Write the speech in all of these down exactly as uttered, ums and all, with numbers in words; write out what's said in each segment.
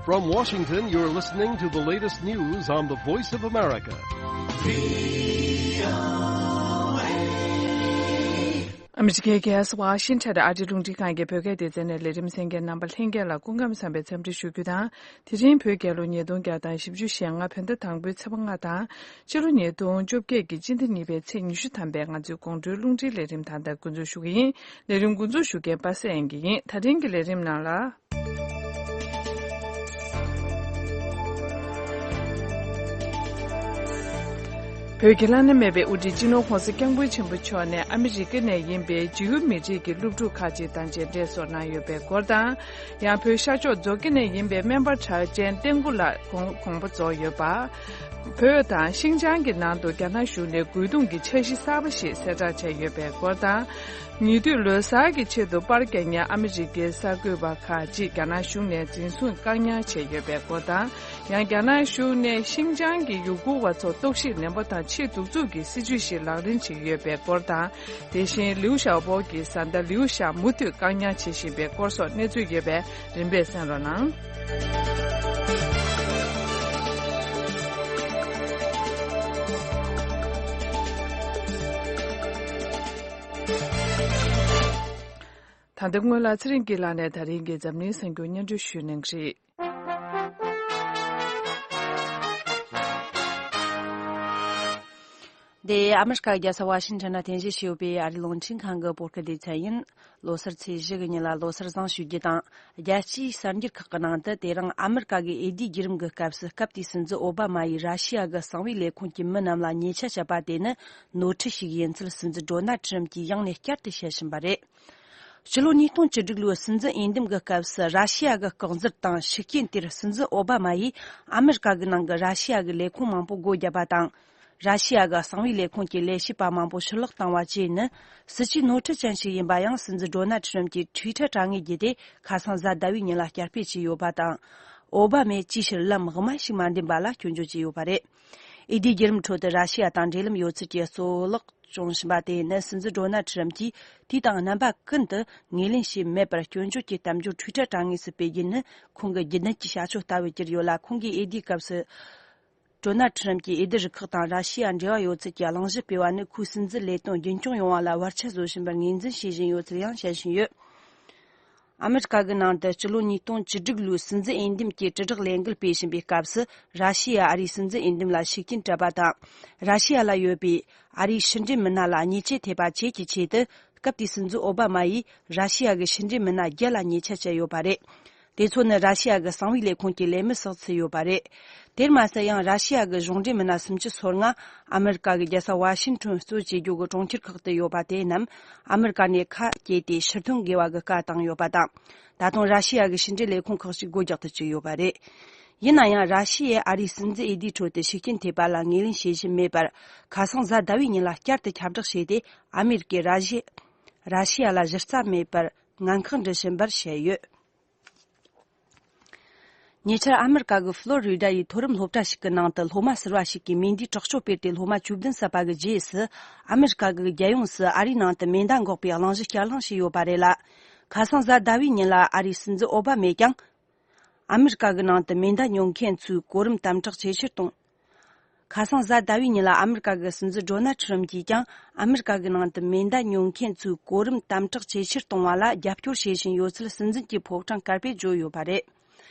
From Washington, you're listening to the latest news on the Voice of America. ཨ་མི་རི་ཀའི་རྒྱལ་ས་ཝ་ཤིང་ཊོན་ཨ་རིའི་རླུང་འཕྲིན་ཁང་གི་བོད་སྐད་སྡེ་ཚན་ནས་ལས་རིམ་གསན་མཁན་རྣམ་པ་ལྷན་རྒྱས་ལ་སྐུ་ཁམས་བཟང་བའི་འཚམས་འདྲི་ཞུ་རྒྱུ་དང་། དེ་རིང་བོད་རྒྱལ་ལོ་ཉིས་སྟོང་བརྒྱ་དང་བཞི་བཅུ་ཞེ་ལྔ་བོད་ཟླ་དང་པོའི་ཚེས་པ་ལྔ་དང་། ཕྱི་ལོ་ཉིས་སྟོང་བཅོ་བརྒྱད་ཀྱི་སྤྱི་ཟླ་གཉིས་པའི་ཚེས་ཉི་ཤུ་ཐམ་པའི་ང་ཚོའི་དགོང་དྲོའི་རླུང་འཕྲིན་ལས་རིམ་ད་ལྟ་འགོ་འཛུགས་ཞུ་གི་ཡིན། ལས་རིམ་འགོ་འཛུགས་ཞུ་མཁན་པ་སངས་དབྱངས་སྐྱིད་ཡིན། ད་རིང་གི་ལས་རིམ་ནང་ལ། བོད་ཀྱི་བླ་ན་མེད་པའི་དབུ་ཁྲིད་སྤྱི་ནོར་༸གོང་ས་༸སྐྱབས་མགོན་ཆེན་པོ་མཆོག་ནས་ཨ་མི་རི་ཀ་ནས་ཡིན་པའི་ཇིའུ་མི་རིགས་ཀྱི་སློབ་ཕྲུག་ཁག་ཅིག་དང་མཇལ་འཕྲད་སོགས་གནང་ཡོད་པའི་སྐོར་དང་། ཡང་བོད་ཤར་ཕྱོགས་མཛོ་དགེ་ནས་ཡིན་པའི་སྨན་པ་གྲགས་ཅན་བསྟན་སྐུ་ལགས་དགོངས་དགོངས་པ་རྫོགས་ཡོད་པ། བོད་དང་ཤིང་ཅང་གི་ནང་དུ་རྒྱ་ནག་གཞུང་ནས་རྒོལ་རྡུང་གི་འཆར་གཞི་གསར་པ་ཞིག་གསལ་བསྒྲགས་བྱས་ཡོད་པའི་སྐོར་དང་། ཉེ་དུས་ལོ་གསར་གྱི་ཆེད་དུ་པར་རྒྱག་མཁན་ཨ་མི་རི་ཀའི་གསར་འགོད་པ་ཁག་ཅིག་རྒྱ་ནག་གཞུང་ནས་འཛིན་བཟུང་བཀག་ཉར་བྱས་ཡོད་པའི་སྐོར་དང་། ཡང་རྒྱ་ནག་གཞུང་ནས་ཤིང་ཅང་གི་ཡུ་གུར་བ་ཚོར་གཏོར་བཤིག་ནན་པོ་དང་ཆེས་གདུག་རྩུབ་ཀྱི་སྲིད་བྱུས་ཤིག་ལག་ལེན་བྱེད་ཀྱི་ཡོད་པའི་སྐོར་དང་། དེ་བཞིན་ལིའུ་ཞའོ་པོ་གི་བཟའ་ཟླ་ལིའུ་ཞའོ་མུ་མཐུད་བཀག་ཉར་བྱེད་བཞིན་པའི་སྐོར་སོགས་གནས་ཚུལ་ཡོད་པས་རིམ་པས་གསན་རོགས་གནང་། ད་ལྟ་སྔོན་ལ་ཚེ་རིང་སྐྱིད་ལགས་ནས་ད་རིང་གི་འཛམ་གླིང་གསར་འགྱུར་སྙན་སྒྲོན་ཞུ་གནང་གི་རེད། འདི་ཨ་མི་རི་ཀ་རྒྱལ་ས་ཝ་ཤིང་ཊོན་ན་རྟེན་གཞི་བྱས་ཡོད་པའི་ཨ་རིའི་རླུང་འཕྲིན་ཁང་གི་བོད་སྐད་སྡེ་ཚན་ཡིན། ལོ་གསར་ཚེས་བཞི་གི་ཉིན་ལ་ལོ་གསར་བཟང་ཞུ་རྒྱུ་དང་། རྒྱལ་སྤྱིའི་གསར་འགྱུར་ཁག་གི་ནང་དུ་དེ་རིང་ཨ་མི་རི་ཀ་གི་འོས་བསྡུའི་བརྒྱུད་རིམ་གྱི་སྐབས་སུ་སྐབས་དེའི་སྲིད་འཛིན་ཨོ་བྷ་མ་ཡིས་ར་ཤི་ཡ་གི་གསང་བའི་ལས་ཁུངས་ཀྱི་མི་རྣམས་ལ་ཉེས་ཆད་བཅད་པ་དེ་ནི་ནོར་འཁྲུལ་ཞིག་ཡིན་ཚུལ་སྲིད་འཛིན་ཌོ་ནལ་ཁྲི་རམ་གྱིས་ཡང་ནས་བསྐྱར་དུ་བཤད་བཞིན་པ་རེད། ཕྱི་ལོ་ཉིས་སྟོང་བཅུ་དྲུག་ལོའི་སྲིད་འཛིན་འོས་འདེམས་ཀྱི་སྐབས་སུ་ར་ཤི་ཡ་གི་བཀག་འཛུལ་དང་ཤུགས་རྐྱེན་དེར་སྲིད་འཛིན་ཨོ་བྷ་མ་ཡིས་ཨ་མི་རི་ཀ་གི་ནང་གི་ར་ཤི་ཡ་གི་ལས་ཁུངས་མང་པོ་སྒོ་བརྒྱབ་པ་དང་། ར་ཤི་ཡ་གི་གསང་བའི་ལས་ཁུངས་ཀྱི་ལས་བྱེད་པ་མང་པོ་ཕྱིར་ལོག་བཏང་བ་བཅས་ནི་སྲིད་ཇུས་ནོར་འཁྲུལ་ཅན་ཞིག་ཡིན་པ་ཡང་སྲིད་འཛིན་ཌོ་ནལ་ཁྲི་རམ་གྱིས་ཊུའི་ཊར་དྲ་ངོས་བརྒྱུད་དེ་ཁ་སང་གཟའ་ཟླ་བའི་ཉིན་ལ་བསྐྱར་སྤེལ་བྱས་ཡོད་པ་དང་། ཨོ་བྷ་མས་ཅིའི་ཕྱིར་ལམ་དབུ་མ་ཞིག་མ་འདེམས་པ་ལ་སྐྱོན་བརྗོད་བྱས་ཡོད་པ་རེད། འོས་བསྡུའི་བརྒྱུད་རིམ་ཁྲོད་དུ་ར་ཤི་ཡ་དང་འབྲེལ་ལམ་ཡོད་ཚུལ་གྱི་གཙོ་བོ་ལག་བྱུང་བཞིན་པ་དེ་ནི་སྲིད་འཛིན་ཌོ་ནལ་ཁྲི་རམ་གྱིས་དུས་དང་རྣམ་པ་ཀུན་ཏུ་ངོས་ལེན་བྱས་མེད་པར་སྐྱོན་བརྗོད་ཀྱི་གཏམ་བརྗོད་ཊུའི་ཊར་དྲ་ངོས་སུ་སྤེལ་རྒྱུ་ནི་ཁོང་གི་རྒྱུ་ནོར་གྱི་བྱ་སྤྱོད་ལྟ་བུ་གྱུར་ཡོད་ལ། ཁོང་གིས་འོས་བསྡུའི་སྐབས་སུ་ཌོ་ནལ་ཁྲི་རམ་གྱིས་འོས་བསྡུ་རུ་ཁག་དང་ར་ཤི་ཡ་འབྲེལ་བ་ཡོད་ཚུལ་གྱི་གླེང་གཞི་སྤེལ་བ་ནི་ཁོའི་སྲིད་འཛིན་ལས་དོན་རྒྱུན་འཁྱོངས་ཡོང་བ་ལ་བར་ཆད་བཟོ་བཞིན་པར་ངོས་འཛིན་བྱེད་བཞིན་ཡོད་ཚུལ་ཡང་བཤད་བཞིན་ཡོད། ཨ་མི་རི་ཀ་གི་ནང་དུ་སྤྱི་ལོ་ཉིས་སྟོང་བཅུ་དྲུག་ལོའི་སྲིད་འཛིན་འོས་འདེམས་ཀྱི་དྲིལ་བསྒྲགས་ལས་འགུལ་སྤེལ་བཞིན་པའི་སྐབས་སུ་ར་ཤི་ཡ་ཨ་རིའི་སྲིད་འཛིན་འོས་འདེམས་ལ་ཤུགས་རྐྱེན་སྤྲད་པ་དང་། ར་ཤི་ཡ་ལ་ཡོད་པའི་ཨ་རིའི་ཕྱི་འབྲེལ་མི་སྣ་ལ་ཉེས་ཆད་ཐེབས་པ་བཅས་ཀྱི་ཆེད་དུ་སྐབས་དེའི་སྲིད་འཛིན་ཨོ་བྷ་མ་ཡིས་ར་ཤི་ཡ་གི་ཕྱི་འབྲེལ་མི་སྣ་བརྒྱད་ལ་ཉེས་ཆད་བཅད་ཡོད་པ་རེད། དེ་ཚོ་ནི་ར་ཤི་ཡ་གི་གསང་བའི་ལས་ཁུངས་ཀྱི་ལས་མི་སོགས་ཚུད་ཡོད་པ་རེད། དེར་མ་ཟད་ཡང་ར་ཤི་ཡ་གི་གཞུང་འབྲེལ་མི་སྣ་སུམ་ཅུ་སོ་ལྔ་ཨ་མི་རི་ཀ་གི་རྒྱལ་ས་ཝ་ཤིང་ཊོན་གཙོ་བྱེད་རྒྱུ་གི་གྲོང་ཁྱེར་ཁག་ཏུ་ཡོད་པ་དེ་རྣམས་ཨ་མི་རི་ཀ་ནས་ཁ་གྱེས་ཏེ་ཕྱིར་ཐོན་དགོས་པ་གི་བཀའ་བཏང་ཡོད་པ་དང་། ད་དུང་ར་ཤི་ཡ་གི་ཕྱི་འབྲེལ་ལས་ཁུངས་ཁག་ཅིག་སྒོ་རྒྱག་ཏུ་བཅུག་ཡོད་པ་རེད། ཡིན་ན་ཡང་ར་ཤི་ཡས་ཨ་རིའི་སྲིད་འཛིན་འོས་བསྡུའི་ཁྲོད་དུ་ཤུགས་རྐྱེན་ཐེབས་པ་ལ་ངོས་ལེན་བྱེད་བཞིན་མེད་པར། ཁ་སང་གཟའ་ཟླ་བའི་ཉིན་ལ་བསྐྱར་དུ་ཁྱབ་བསྒྲགས་བྱས་ཏེ་ཨ་མི་རི་ཀས་ར་ཤི་ར་ཤི་ཡ་ལ་གཞི་རྩ་མེད་པར་ངན་ཁག་འབྲི་བཞིན་པར་བཤད་ཡོད། ཉེ་ཆར་ཨ་མི་རི་ཀ་གི་ཧྥ་ལོ་རི་ཌ་ཡི་མཐོ་རིམ་སློབ་གྲྭ་ཞིག་གི་ནང་དུ་སློབ་མ་ཟུར་བ་ཞིག་གིས་མེ་མདའི་དྲག་སྤྱོད་སྤེལ་ཏེ་སློབ་མ་བཅུ་བདུན་བསད་པ་གི་རྗེས་སུ། ཨ་མི་རི་ཀ་གི་རྒྱལ་ཡོངས་སུ་ཨ་རིའི་ནང་དུ་མེ་མདའ་འགོག་པའི་གླེང་གཞི་བསྐྱར་གླེང་བྱས་ཡོད་པ་རེད་ལ། ཁ་སང་གཟའ་ཟླ་བའི་ཉིན་ལ་ཨ་རིའི་སྲིད་འཛིན་ཨོ་བྷ་མས་ཀྱང་། ཨ་མི་རི་ཀ་གི་ནང་དུ་མེ་མདའ་ཉོ་མཁན་ཚོའི་གོ་རིམ་དམ་དྲག་ཇེ་ཆེར་གཏོང་། ཁ་སང་གཟའ་ཟླ་བའི་ཉིན་ལ་ཨ་མི་རི་ཀ་གི་སྲིད་འཛིན་ཌོ་ནལ་ཁྲི་རམ་གྱིས་ཀྱང་ཨ་མི་རི་ཀ་གི་ནང་དུ་མེ་མདའ་ཉོ་མཁན་ཚོའི་གོ་རིམ་དམ་དྲག་ཇེ་ཆེར་གཏོང་བ་ལ་རྒྱབ་སྐྱོར་བྱེད་བཞིན་ཡོད་ཚུལ་སྲིད་འཛིན་གྱི་ཕོ་བྲང་དཀར་པོས་བརྗོད་ཡོད་པ་རེད།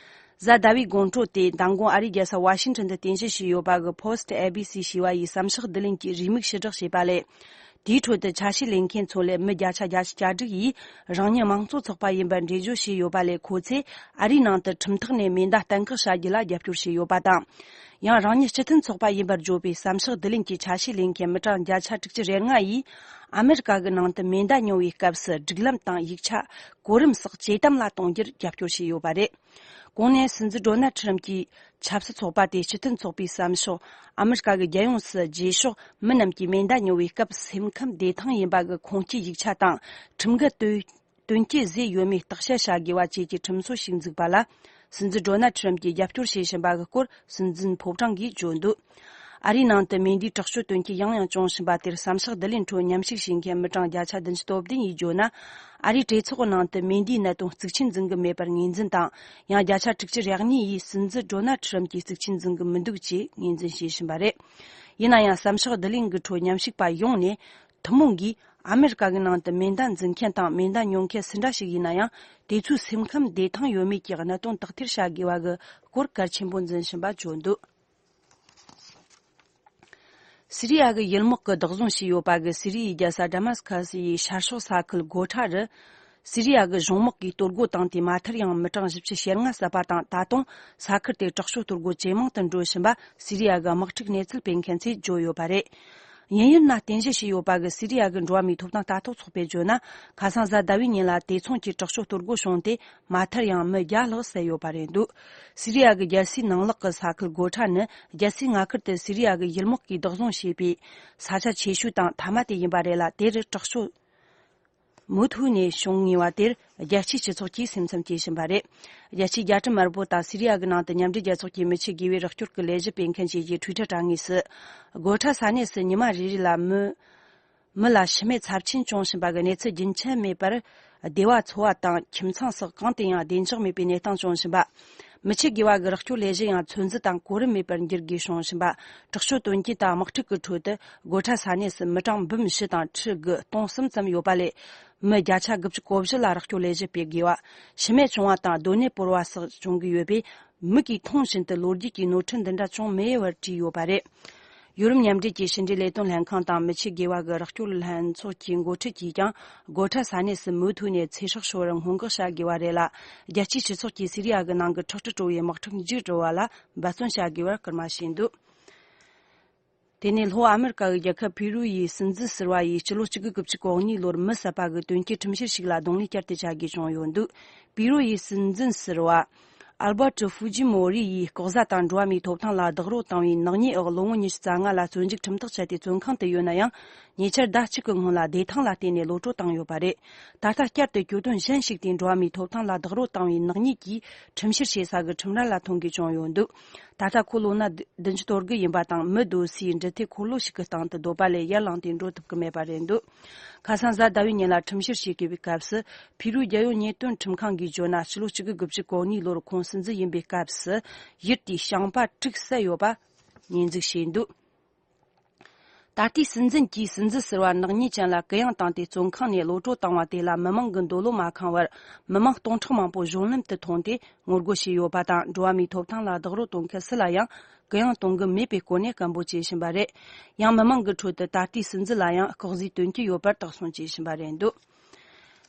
གཟའ་ཟླ་བའི་དགོང་དྲོ་དེ་མདང་དགོང་ཨ་རིའི་རྒྱལ་ས་ཝ་ཤིང་ཊོན་དུ་རྟེན་གཞི་བྱས་ཡོད་པ་གི་Post A B C ཞེས་པ་ཡིས་བསམ་ཤག་བསྡུ་ལེན་གྱི་རེའུ་མིག་ཕྱིར་བསྒྲགས་བྱས་པ་ལས། དེའི་ཁྲོད་དུ་ཆ་ཤས་ལེན་མཁན་ཚོ་ལས་མི་བརྒྱ་ཆ་བརྒྱད་ཅུ་གྱ་དྲུག་ཡིས་རང་ཉིད་དམངས་གཙོ་ཚོགས་པ་ཡིན་པར་འགྲེལ་བརྗོད་བྱས་ཡོད་པ་ལས། ཁོ་ཚོས་ཨ་རིའི་ནང་དུ་ཁྲིམས་ཐོག་ནས་མེ་མདའ་གཏན་འཁེལ་བྱ་རྒྱུ་ལ་རྒྱབ་སྐྱོར་བྱས་ཡོད་པ་དང་། ཡང་རང་ཉིད་སྤྱི་མཐུན་ཚོགས་པ་ཡིན་པར་བརྗོད་པའི་བསམ་ཤག་བསྡུ་ལེན་གྱི་ཆ་ཤས་ལེན་མཁན་མི་གྲངས་བརྒྱ་ཆ་དྲུག་ཅུ་རེ་ལྔ་ཡིས་ཨ་མི་རི་ཀ་གི་ནང་དུ་མེ་མདའ་ཉོ་བའི་སྐབས་སུ་སྒྲིག་ལམ་དང་ཡིག་ཆ། གོ་རིམ་སོགས་ཇེ་དམ་ལ་གཏོང་རྒྱུར་རྒྱབ་སྐྱོར་བྱས་ཡོད་པ་རེད། གོང་ནས་སྲིད་འཛིན་ཌོ་ནལ་ཁྲི་རམ་གྱིས་ཆབ་སྲིད་ཚོགས་པ་དེ་སྤྱི་མཐུན་ཚོགས་པའི་བསམ་ཤོག་ཨ་མི་རི་ཀ་གི་རྒྱལ་ཡོངས་སུ་རྗེས་ཕྱོགས་མི་རྣམས་ཀྱིས་མེ་མདའ་ཉོ་བའི་སྐབས་སེམས་ཁམས་བདེ་ཐང་ཡིན་པ་གི་ཁུངས་སྐྱེལ་ཡིག་ཆ་དང་ཁྲིམས་འགལ་དོན་དོན་རྐྱེན་བཟོས་ཡོད་མེད་བརྟག་དཔྱད་བྱ་དགོས་པ་བཅས་ཀྱི་ཁྲིམས་སྲོལ་ཞིག་འཛུགས་པ་ལ། སྲིད་འཛིན་ཌོ་ནལ་ཁྲི་རམ་གྱིས་རྒྱབ་སྐྱོར་བྱེད་བཞིན་པ་གི་སྐོར་སྲིད་འཛིན་ཕོ་བྲང་གིས་བརྗོད་འདུག་ཨ་རིའི་ནང་དུ་མེ་མདའི་དྲག་སྤྱོད་དོན་རྐྱེན་ཡང་ཡང་བྱུང་བཞིན་པ་དེར་བསམ་ཤག་བསྡུ་ལེན་ཁྲོད་མཉམ་ཞུགས་བྱེད་མཁན་མི་གྲངས་བརྒྱ་ཆ་བདུན་ཅུ་དོན་བདུན་ཡིས་བརྗོད་ན། ཨ་རིའི་གྲོས་ཚོགས་ནང་དུ་མེ་མདའི་གནད་དོན་གཙིགས་ཆེན་འཛིན་གྱི་མེད་པར་ངོས་འཛིན་དང་། ཡང་བརྒྱ་ཆ་དྲུག་ཅུ་རེ་གཉིས་ཡིས་སྲིད་འཛིན་ཌོ་ནལ་ཁྲི་རམ་གྱིས་གཙིགས་ཆེན་འཛིན་གྱི་མི་འདུག་ཅེས་ངོས་འཛིན་བྱེད་བཞིན་པ་རེད། ཡིན་ན་ཡང་བསམ་ཤག་བསྡུ་ལེན་གྱི་ཁྲོད་མཉམ་ཞུགས་པ་ཡོངས་ནས་ཐུན་མོང་གིས་ཨ་མེ་རི་ཀ་གི་ནང་དུ་མེ་མདའ་འཛིན་མཁན་དང་མེ་མདའ་ཉོ་མཁན་སུ་འདྲ་ཞིག་ཡིན་ན་ཡང་། དེ་ཚོའི་སེམས་ཁམས་བདེ་ཐང་ཡོད་མེད་ཀྱི་གནད་དོན་དག་ཐེར་བྱ་དགོས་པ་གི་སྐོར་གལ་ཆེན་པོ་འཛིན་བཞིན་པ་བརྗོད་འདུག་སི་རི་ཡ་གི་ཡུལ་དམག་གིས་བདག་བཟུང་བྱས་ཡོད་པ་གི་སི་རི་ཡའི་རྒྱལ་ས་ཌ་མ་སི་ཁ་སི་ཡི་ཤར་ཕྱོགས་ས་ཁུལ་སྒོ་ཁྲ་རུ། སི་རི་ཡ་གི་གཞུང་དམག་གིས་གཏོར་རྒོལ་བཏང་སྟེ་མ་མཐར་ཡང་མི་གྲངས་བཞི་བཅུ་ཞེ་ལྔ་བསད་པ་དང་། ད་དུང་ས་ཁུལ་དེར་དྲག་སྤྱོད་གཏོར་རྒོལ་ཇེ་མང་དུ་འགྲོ་བཞིན་པ་སི་རི་ཡ་གི་དམག་འཁྲུག་གནས་ཚུལ་སྤེལ་མཁན་ཚོས་བརྗོད་ཡོད་པ་རེད། ཡིན་ཡུལ་ན་རྟེན་གཞི་བྱས་ཡོད་པ་གི་སི་རི་ཡ་གི་འགྲོ་བ་མིའི་ཐོབ་ཐང་ལྟ་རྟོག་ཚོགས་པས་བརྗོད་ན། ཁ་སང་གཟའ་ཟླ་བའི་ཉིན་ལ་དེ་མཚུངས་ཀྱི་དྲག་སྤྱོད་གཏོར་རྒོལ་བྱུང་སྟེ། མ་མཐར་ཡང་མི་བརྒྱ་ལྷག་བསད་ཡོད་པ་རེད་འདུག་སི་རི་ཡ་གི་རྒྱལ་སའི་ནང་ལོགས་ཀྱི་ས་ཁུལ་སྒོ་ཁྲ་ནི་རྒྱལ་སའི་མངའ་ཁུལ་དུ་སི་རི་ཡ་གི་ཡུལ་དམག་གིས་བདག་བཟུང་བྱས་པའི་ས་ཆ་ཆེ་ཤོས་དང་མཐའ་མ་དེ་ཡིན་པ་རེད་ལ། དེར་དྲག་སྤྱོད་མུ་མཐུད་ནས་བྱུང་ངེས་པ་དེར་རྒྱལ་སྤྱིའི་སྤྱི་ཚོགས་ཀྱིས་སེམས་འཚབ་སྐྱེ་བཞིན་པ་རེད། རྒྱལ་སྤྱིའི་རྒྱལ་སྤྱི་དམར་པོ་དང་སི་རི་ཡ་གི་ནང་དུ་མཉམ་འབྲེལ་རྒྱལ་ཚོགས་ཀྱི་མི་ཆོས་དགེ་བའི་རོགས་སྐྱོར་གྱི་ལས་གཞི་སྤེལ་མཁན་བཅས་ཀྱིས་ཊུའི་ཊར་དྲ་ངོས་སུ། སྒོ་ཁྲ་ས་གནས་སུ་ཉི་མ་རེ་རེ་ལ་མི། མི་ལ་ཤི་རྨས་ཚབས་ཆེན་བྱུང་བཞིན་པ་གི་གནས་ཚུལ་རྒྱུན་ཆད་མེད་པར། སྡེ་བ་ཚོ་བ་དང་ཁྱིམ་ཚང་སོགས་གང་དུ་ཡང་བདེ་འཇགས་མེད་པའི་གནས་སྟངས་བྱུང་བཞིན་པ། མི་ཆོས་དགེ་བ་གི་རོགས་སྐྱོར་ལས་གཞི་ཡང་ཚོད་འཛིན་དང་གོ་རིམ་མེད་པར་འགྱུར་དགོས་བྱུང་བཞིན་པ། དྲག་སྤྱོད་དོན་རྐྱེན་དང་དམག་འཁྲུག་གི་ཁྲོད་དུ་སྒོ་ཁྲ་ས་གནས་སུ་མི་གྲངས་འབུམ་བཞི་དང་ཁྲི་དགུ་སྟོང་གསུམ་ཙམ་ཡོད་པ་ལས། མི་བརྒྱ་ཆ་དགུ་བཅུ་གོ་བཞི་ལ་རོགས་སྐྱོར་ལས་གཞི་སྤེལ་དགོས་པ། ཤི་རྨས་བྱུང་བ་དང་སྡོད་གནས་སྤོར་བ་སོགས་བྱུང་གི་ཡོད་པས། མིག་གིས་མཐོང་བཞིན་དུ་ལོ་རྒྱུས་ཀྱི་ནོར་འཁྲུལ་འདི་འདྲ་བྱུང་མི་འོས་པར་བྲིས་ཡོད་པ་རེད། ཡོ་རོབ་མཉམ་འབྲེལ་གྱི་ཕྱི་འབྲེལ་ལས་དོན་ལྷན་ཁང་དང་མི་ཆོས་དགེ་བ་གི་རོགས་སྐྱོར་ལྷན་ཚོགས་ཀྱི་འགོ་ཁྲིད་ཀྱིས་ཀྱང་སྒོ་ཁྲ་ས་གནས་སུ་མུ་མཐུད་ནས་ཚེ་སྲོག་ཤོར་བར་སྔོན་འགོག་བྱ་དགོས་པ་རེད་ལ། རྒྱལ་སྤྱིའི་སྤྱི་ཚོགས་ཀྱིས་སི་རི་ཡ་གི་ནང་གི་ཁྲག་དྲི་བྲོ་བའི་དམག་འཁྲུག་མཇུག་སྒྲིལ་བ་ལ་འབད་བརྩོན་བྱ་དགོས་པར་སྐུལ་མ་བྱས་འདུག་དེ་ནས་ལྷོ་ཨ་མེ་རི་ཀ་གི་རྒྱལ་ཁབ་པི་རུ་ཡི་སྲིད་འཛིན་ཟུར་པ་ཡིས་སྤྱི་ལོ་གཅིག་དགུ་དགུ་བཅུ་གོ་གཉིས་ལོར་མི་བསད་པ་གི་དོན་རྐྱེན་ཁྲིམས་བཤེར་ཞིག་ལ་གདོང་ལེན་བསྐྱར་དུ་བྱ་དགོས་བྱུང་ཡོད་འདུག་པི་རུ་ཡི་སྲིད་འཛིན་ཟུར་པ་ཨལ་བར་ཏི་ཧྥུ་ཇི་མོ་རི་ཡིས་ལྐོག་ཟ་དང་འགྲོ་བ་མིའི་ཐོབ་ཐང་ལ་རྡོག་རོལ་བཏང་བའི་ནག་ཉེས་འོག་ལོ་ངོ་ཉི་ཤུ་རྩ་ལྔ་ལ་བཙོན་འཇུག་ཁྲིམས་ཐག་བཅད་དེ་བཙོན་ཁང་དུ་ཡོད་ན་ཡང་། ཉེ་ཆར་ཟླ་གཅིག་གི་སྔོན་ལ་བདེ་ཐང་ལ་བརྟེན་ནས་གློད་གྲོལ་བཏང་ཡོད་པ་རེད། ད་ལྟ་བསྐྱར་དུ་གྱོད་དོན་གཞན་ཞིག་དེ་འགྲོ་བ་མིའི་ཐོབ་ཐང་ལ་རྡོག་རོལ་བཏང་བའི་ནག་ཉེས་ཀྱིས་ཁྲིམས་བཤེར་བྱེད་ས་གི་ཁྲིམས་ར་ལ་ཐོན་དགོས་བྱུང་ཡོད་འདུག་ད་ལྟ་ཁོ་ལོ་ན་བདུན་ཅུ་དོན་དགུ་ཡིན་པ་དང་། མི་སྡོད་སའི་འབྲི་ཐེ་འཁོར་ལོ་ཞིག་གི་སྟེང་དུ་སྡོད་པ་ལས་ཡར་ལངས་ཏེ་འགྲོ་ཐུབ་ཀྱི་མེད་པ་རེད་འདུག་ཁ་སང་གཟའ་ཟླ་བའི་ཉིན་ལ་ཁྲིམས་བཤེར་བྱེད་དགོས་པའི་སྐབས་སུ། ཕི་རུའི་རྒྱལ་ཡོངས་ཉེས་དོན་ཁྲིམས་ཁང་གིས་བརྗོད་ན། ཕྱི་ལོ་གཅིག་དགུ་དགུ་བཅུ་གོ་གཉིས་ལོར་ཁོང་སྲིད་འཛིན་ཡིན་པའི་སྐབས་སུ། ཡུལ་དེའི་ཞིང་པ་དྲུག་བསད་ཡོད་པ་ཉེས་འཛུགས་བྱས་འདུག་ད་ལྟའི་སྲིད་འཛིན་གྱིས་སྲིད་འཛིན་ཟུར་པ་ནག་ཉེས་ཅན་ལ་གུ་ཡངས་བཏང་སྟེ། བཙོན་ཁང་ནས་གློད་གྲོལ་བཏང་བ་དེ་ལ་མི་མང་གི་འདོད་བློ་མ་ཁེངས་བར། མི་མང་སྟོང་ཕྲག་མང་པོ་གཞུང་ལམ་དུ་ཐོན་ཏེ་ངོ་རྒོལ་བྱས་ཡོད་པ་དང་། འགྲོ་བ་མིའི་ཐོབ་ཐང་ལ་རྡོག་རོལ་གཏོང་མཁན་སུ་ལ་ཡང་གུ་ཡངས་གཏོང་གི་མེད་པའི་སྐོར་ནས་སྐད་འབོད་བྱེད་བཞིན་པ་རེད། ཡང་མི་མང་གི་ཁྲོད་དུ་ད་ལྟའི་སྲིད་འཛིན་ལ་ཡང་ལྐོག་ཟའི་དོན་རྐྱེན་ཡོད་པར་དག་སོང་བྱེད་བཞིན་པ་རེད་འདུག་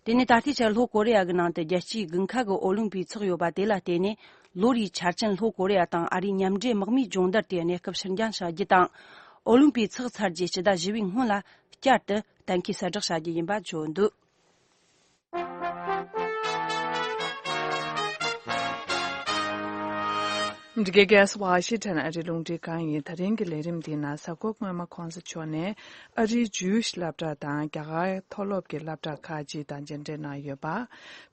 དེ་ནས་ད་ལྟའི་ཆར་ལྷོ་ཀོ་རི་ཡ་གི་ནང་དུ་རྒྱལ་སྤྱིའི་དགུན་ཁ་གི་ཨོ་ལིམ་པིག་ཚོགས་ཡོད་པ་དེ་ལ་བརྟེན་ནས། ལོ་རེའི་འཆར་ཅན་ལྷོ་ཀོ་རི་ཡ་དང་ཨ་རིའི་མཉམ་འབྲེལ་དམག་མིའི་སྦྱོང་བརྡར་དེ་གནས་སྐབས་ཕྱིར་འགྱངས་བྱ་རྒྱུ་དང་། ཨོ་ལིམ་པིག་ཚོགས་ཚར་རྗེས་སྤྱི་ཟླ་བཞི་པའི་སྔོན་ལ་བསྐྱར་དུ་གཏན་འཁེལ་གསལ་བསྒྲགས་བྱ་རྒྱུ་ཡིན་པ་བརྗོད་འདུག་འདི་གའི་རྒྱལ་ས་ཝ་ཤིང་ཊོན་ཨ་རིའི་རླུང་འཕྲིན་ཁང་ཡིན། ད་རིང་གི་ལས་རིམ་འདིའི་ནང་གཟའ་འཁོར་སྔོན་མ་གོང་ས་མཆོག་ནས་ཨ་རིའི་ཇུའུ་ཤི་སློབ་གྲྭ་དང་རྒྱ་གར་མཐོ་སློབ་ཀྱི་སློབ་གྲྭ་ཁག་ཅིག་དང་མཇལ་འཕྲད་གནང་ཡོད་པ།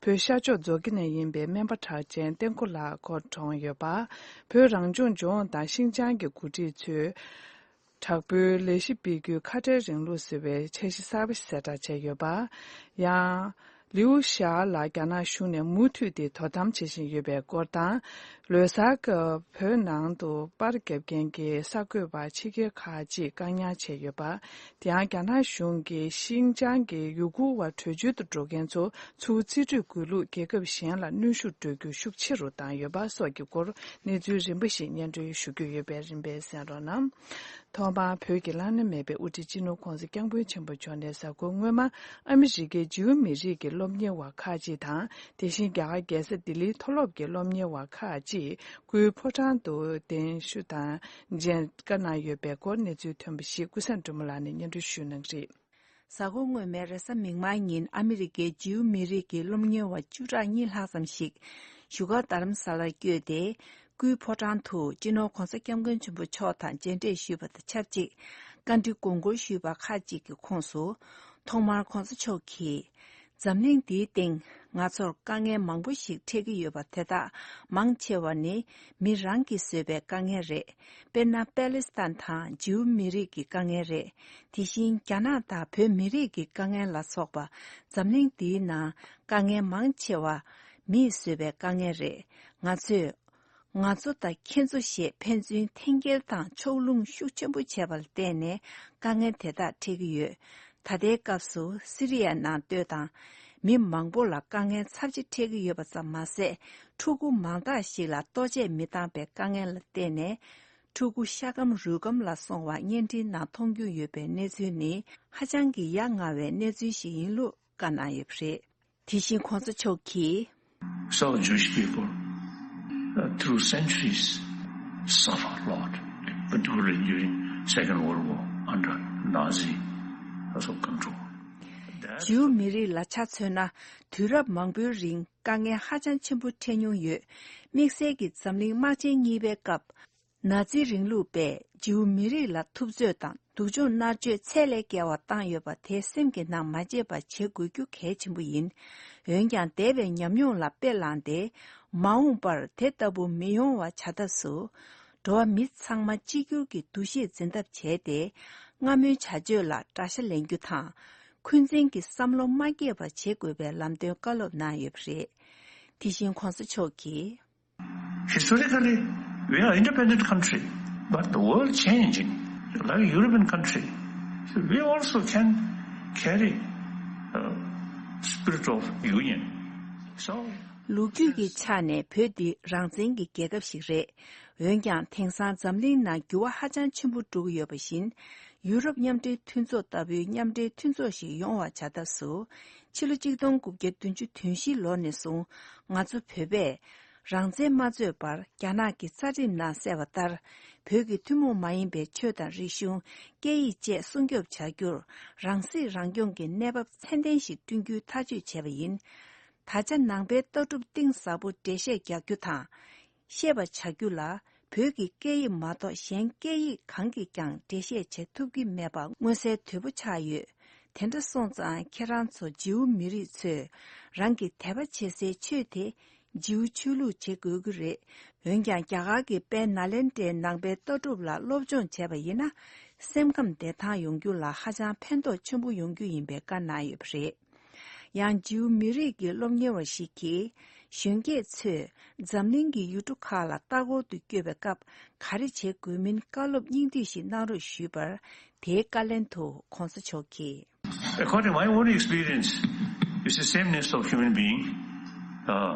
བོད་ཤར་ཕྱོགས་མཛོ་དགེ་ནས་ཡིན་པའི་སྨན་པ་གྲགས་ཅན་བསྟན་ཁོ་ལགས་སྐོར་གྲོངས་ཡོད་པ། བོད་རང་སྐྱོང་ལྗོངས་དང་ཤིན་ཅང་གི་འགོ་ཁྲིད་ཚོས་དྲག་པོའི་ལས་གཞི་སྤེལ་རྒྱུའི་ཁ་བྲལ་རིང་ལུགས་ཟེར་བའི་འཆར་གཞི་གསར་པ་ཞིག་གསལ་བསྒྲགས་བྱས་ཡོད་པ། ཡང་། ལིའུ་ཞའོ་ལགས་རྒྱ་ནག་གཞུང་ནས་མུ་མཐུད་དེ་དོ་དམ་བྱེད་བཞིན་ཡོད་པའི་སྐོར་དང་། ལོ་གསར་སྐབས་བོད་ནང་དུ་པར་རྒྱབ་མཁན་གྱི་གསར་འགོད་པ་ཕྱི་རྒྱལ་ཁག་ཅིག་བཀག་ཉར་བྱས་ཡོད་པ། དེ་ཡང་རྒྱ་ནག་གཞུང་གིས་ཤིན་ཅང་གི་ཡུ་གུར་བ་བྲོས་བྱོལ་དུ་འགྲོ་མཁན་ཚོ་ཚུར་རྩིས་སྤྲོད་དགོས་ལུགས་རྒྱལ་ཁབ་གཞན་ལ་གནོན་ཤུགས་སྤྲོད་རྒྱུ་ཤུགས་ཆེ་རུ་བཏང་ཡོད་པ་སོགས་ཀྱི་སྐོར་གནས་ཚུལ་རིམ་པ་ཞིག་སྙན་སྒྲོན་ཞུ་རྒྱུ་ཡོད་པས་རིམ་པས་གསན་རོགས་གནང་། ཐོག་མར་བོད་ཀྱི་བླ་ན་མེད་པའི་དབུ་ཁྲིད་སྤྱི་ནོར་༸གོང་ས་༸སྐྱབས་མགོན་ཆེན་པོ་མཆོག་ནས་གཟའ་འཁོར་སྔོན་མ་ཨ་མི་རི་ཀའི་ཇིའུ་མི་རིགས་ཀྱི་སློབ་གཉེར་བ་ཁག་ཅིག་དང་། དེ་བཞིན་རྒྱ་གར་རྒྱལ་ས་ལྡི་ལིའི་མཐོ་སློབ་ཀྱི་སློབ་གཉེར་བ་ཁག་ཅིག་སྐུའི་ཕོ་བྲང་དུ་གདན་ཞུ་དང་མཇལ་བཀའ་གནང་ཡོད་པའི་སྐོར་གནས་ཚུལ་ཐོན་པ་ཞིག་ཀུན་བཟང་སྒྲོལ་མ་ལགས་ནས་སྙན་སྒྲོན་ཞུ་གནང་གི་རེད། གཟའ་འཁོར་སྔོན་མའི་རེས་གཟའ་མིག་དམར་ཉིན་ཨ་མི་རི་ཀའི་ཇིའུ་མི་རིགས་ཀྱི་སློབ་གཉེར་བ་བཅུ་ཕྲག་གཉིས་ལྷག་ཙམ་ཞིག་བཞུགས་སྒར་རྡ་རམ་ས་ལར་བསྐྱོད་དེ། སྐུའི་ཕོ་བྲང་དུ་སྤྱི་ནོར་༸གོང་ས་༸སྐྱབས་མགོན་ཆེན་པོ་མཆོག་དང་མཇལ་འཕྲད་ཞུས་པ་དང་ཆབས་ཅིག་བཀའ་འདྲི་དགོངས་སྐོར་ཞུས་པ་ཁག་ཅིག་གི་ཁོངས་སུ། ཐོག་མར་༸གོང་ས་མཆོག་གིས། འཛམ་གླིང་འདིའི་སྟེང་ང་ཚོར་དཀའ་ངལ་མང་པོ་ཞིག་འཕྲད་ཀྱི་ཡོད་པ་དེ་དག་མང་ཆེ་བ་ནི་མི་རང་གིས་བཟོས་པའི་དཀའ་ངལ་རེད། དཔེར་ན་པེ་ལི་སི་ཐན་དང་ཇིའུ་མི་རིགས་ཀྱི་དཀའ་ངལ་རེད། དེ་བཞིན་རྒྱ་ནག་དང་བོད་མི་རིགས་ཀྱི་དཀའ་ངལ་ལ་སོགས་པ་འཛམ་གླིང་འདིའི་ནང་དཀའ་ངལ་མང་ཆེ་བ་མིས་བཟོས་པའི་དཀའ་ངལ་རེད། ང་ཚོས། ང་ཚོ་དང་ཁྱེད་ཚོ་ཞེས་ཕན་ཚུན་འཐེན་འཁྱེར་དང་ཕྱོགས་ལྷུང་ཤུགས་ཆེན་པོ་བྱས་པར་བརྟེན་ནས་དཀའ་ངལ་དེ་དག་འཕྲད་ཀྱི་ཡོད། ད་ལྟའི་སྐབས་སུ་སི་རི་ཡའི་ནང་སྡོད་དང་མི་མང་པོ་ལ་དཀའ་ངལ་ཚབས་ཆེ་འཕྲད་ཀྱི་ཡོད་པ་ཙམ་མ་ཟད། ཕྲུ་གུ་མང་དག་ཞིག་ལ་ལྟོ་ཆས་མི་འདང་པའི་དཀའ་ངལ་ལ་བརྟེན་ནས་ཕྲུ་གུ་ཤ་སྐམ་རུས་སྐམ་ལ་སོང་བ་བརྙན་འཕྲིན་ནང་མཐོང་རྒྱུ་ཡོད་པའི་གནས་ཚུལ་ནི་ཧ་ཅང་གི་ཡ་ང་བའི་གནས་ཚུལ་ཞིག་ཡིན་ལུགས་བཀའ་གནང་ཡོད་པ་རེད། དེ་བཞིན་གོང་ས་མཆོག་གིས། So Jewish people, uh, through centuries, suffer a lot, particularly during Second World War under Nazi sort of control. That's ཇིའུ་མི་རིགས་ལ་ཆ་མཚོན་ན་དུས་རབས་མང་པོའི་རིང་དཀའ་ངལ་ཧ་ཅང་ཆེན་པོ་འཕྲད་མྱོང་ཡོད། དམིགས་བསལ་གྱིས་འཛམ་གླིང་དམག་ཆེན་གཉིས་པའི་སྐབས། ན་ཛི་རིང་ལུགས་པས་ཇིའུ་མི་རིགས་ལ་ཐུབ་ཚོད་དང་སྡུག་སྦྱོང་མནར་གཅོད་ཚད་ལས་བརྒལ་བ་བཏང་ཡོད་པ་དེ་སེམས་ཀྱི་ནང་མ་བརྗེད་པ་བྱེད་དགོས་རྒྱུ་གལ་ཆེན་པོ་ཡིན། འོན་ཀྱང་འདས་པའི་ཉམས་མྱོང་ལ་དཔེ་བླངས་ཏེ། མ་འོངས་པར་དེ་ལྟ་བུ་མི་ཡོང་བ་བྱ་ཐབས་སུ། འགྲོ་བ་མི་ཚང་མ་གཅིག་གྱུར་གྱི་འདུ་ཤེས་འཛིན་ཐབས་བྱས་ཏེ། སྔ་མོའི་བྱ་སྤྱོད་ལ་དགྲ་ཤ་ལེན་རྒྱུ་དང་། འཁོན་འཛིན་གྱི་བསམ་བློ་མ་སྐྱེས་པ་བྱེད་དགོས་པའི་ལམ་སྟོན་བཀའ་སློབ་གནང་ཡོད་པ་རེད། དེ་བཞིན་གོང་ས་མཆོག་གིས། Historically, we are independent country, but the world changing, like European country, so we also can carry uh, spirit of union. So, ལོ་རྒྱུས་ཀྱི་ཆ་ནས་བོད་འདི་རང་བཙན་གྱི་རྒྱལ་ཁབ་ཞིག་རེད། འོན་ཀྱང་དེང་སང་འཛམ་གླིང་ནང་འགྱུར་བ་ཧ་ཅང་ཆེན་པོ་འགྲོ་གི་ཡོད་པ་བཞིན། ཡུ་རོབ་མཉམ་འབྲེལ་མཐུན་ཚོགས་ལྟ་བུའི་མཉམ་འབྲེལ་མཐུན་ཚོགས་ཤིག་ཡོང་བ་བྱ་ཐབས་སུ། ཕྱི་ལོ་གཅིག་སྟོང་དགུ་བརྒྱ་བདུན་ཅུ་དོན་བཞི་ལོ་ནས་བཟུང་ང་ཚོ་བོད་པས་རང་བཙན་མ་རྩོད་པར་རྒྱ་ནག་གི་རྩ་ཁྲིམས་ནང་གསལ་བ་ལྟར་བོད་ཀྱི་ཐུན་མོང་མ་ཡིན་པའི་ཆོས་དང་རིག་གཞུང་། སྐད་ཡིག་བཅས་སྲུང་སྐྱོབ་བྱ་རྒྱུར་རང་སྲིད་རང་སྐྱོང་གི་གནས་བབ་ཚད་ལྡན་ཞིག་བསྐྲུན་རྒྱུའི་ཐག་གཅོད་བྱས་པ་ཡིན། ད་ཆ་ནང་པའི་ལྟ་གྲུབ་གཏིང་ཟབ་པོ་འགྲེལ་བཤད་རྒྱག་རྒྱུ་དང་། ཤེས་པ་བྱ་རྒྱུ་ལ་བོད་ཀྱི་སྐད་ཡིག་མ་གཏོགས་གཞན་སྐད་ཡིག་གང་གིས་ཀྱང་འགྲེལ་བཤད་བྱེད་ཐུབ་ཀྱི་མེད་པ་མངོན་གསལ་དོད་པོ་ཆགས་ཡོད། དེ་འདྲ་སོང་ཙང་ཁྱེད་རང་ཚོ་ཇིའུ་མི་རིགས་ཚོས་རང་གི་དད་པ་བྱེད་སའི་ཆོས་དེ་ཇིའུ་ཆོས་ལུགས་བྱེད་དགོས་ཀྱི་རེད། འོན་ཀྱང་རྒྱ་གར་གྱི་དཔལ་ནཱ་ལེནྡྲའི་ནང་པའི་ལྟ་གྲུབ་ལ་སློབ་སྦྱོང་བྱས་པ་ཡིན་ན། སེམས་ཁམས་བདེ་ཐང་ཡོང་རྒྱུ་ལ་ཧ་ཅང་ཕན་ཐོགས་ཆེན་པོ་ཡོང་རྒྱུ་ཡིན་པའི་བཀའ་གནང་ཡོད་པ་རེད། ཡང་ཇིའུ་མི་རིགས་ཀྱི་སློབ་གཉེར་བ་ཞིག་གིས། གཞོན་སྐྱེས་ཚོས་འཛམ་གླིང་གི་ཡུལ་གྲུ་ཁག་ལ་ལྟ་སྐོར་དུ་བསྐྱོད་པའི་སྐབས་ག་རེ་བྱེད་དགོས་མིན་བཀའ་སློབ་སྙིང་བསྡུས་ཤིག་གནང་རོགས་ཞུས་པར། དེའི་བཀའ་ལན་དུ་གོང་ས་མཆོག་གིས། According to my own experience, it's the sameness of human being. Uh,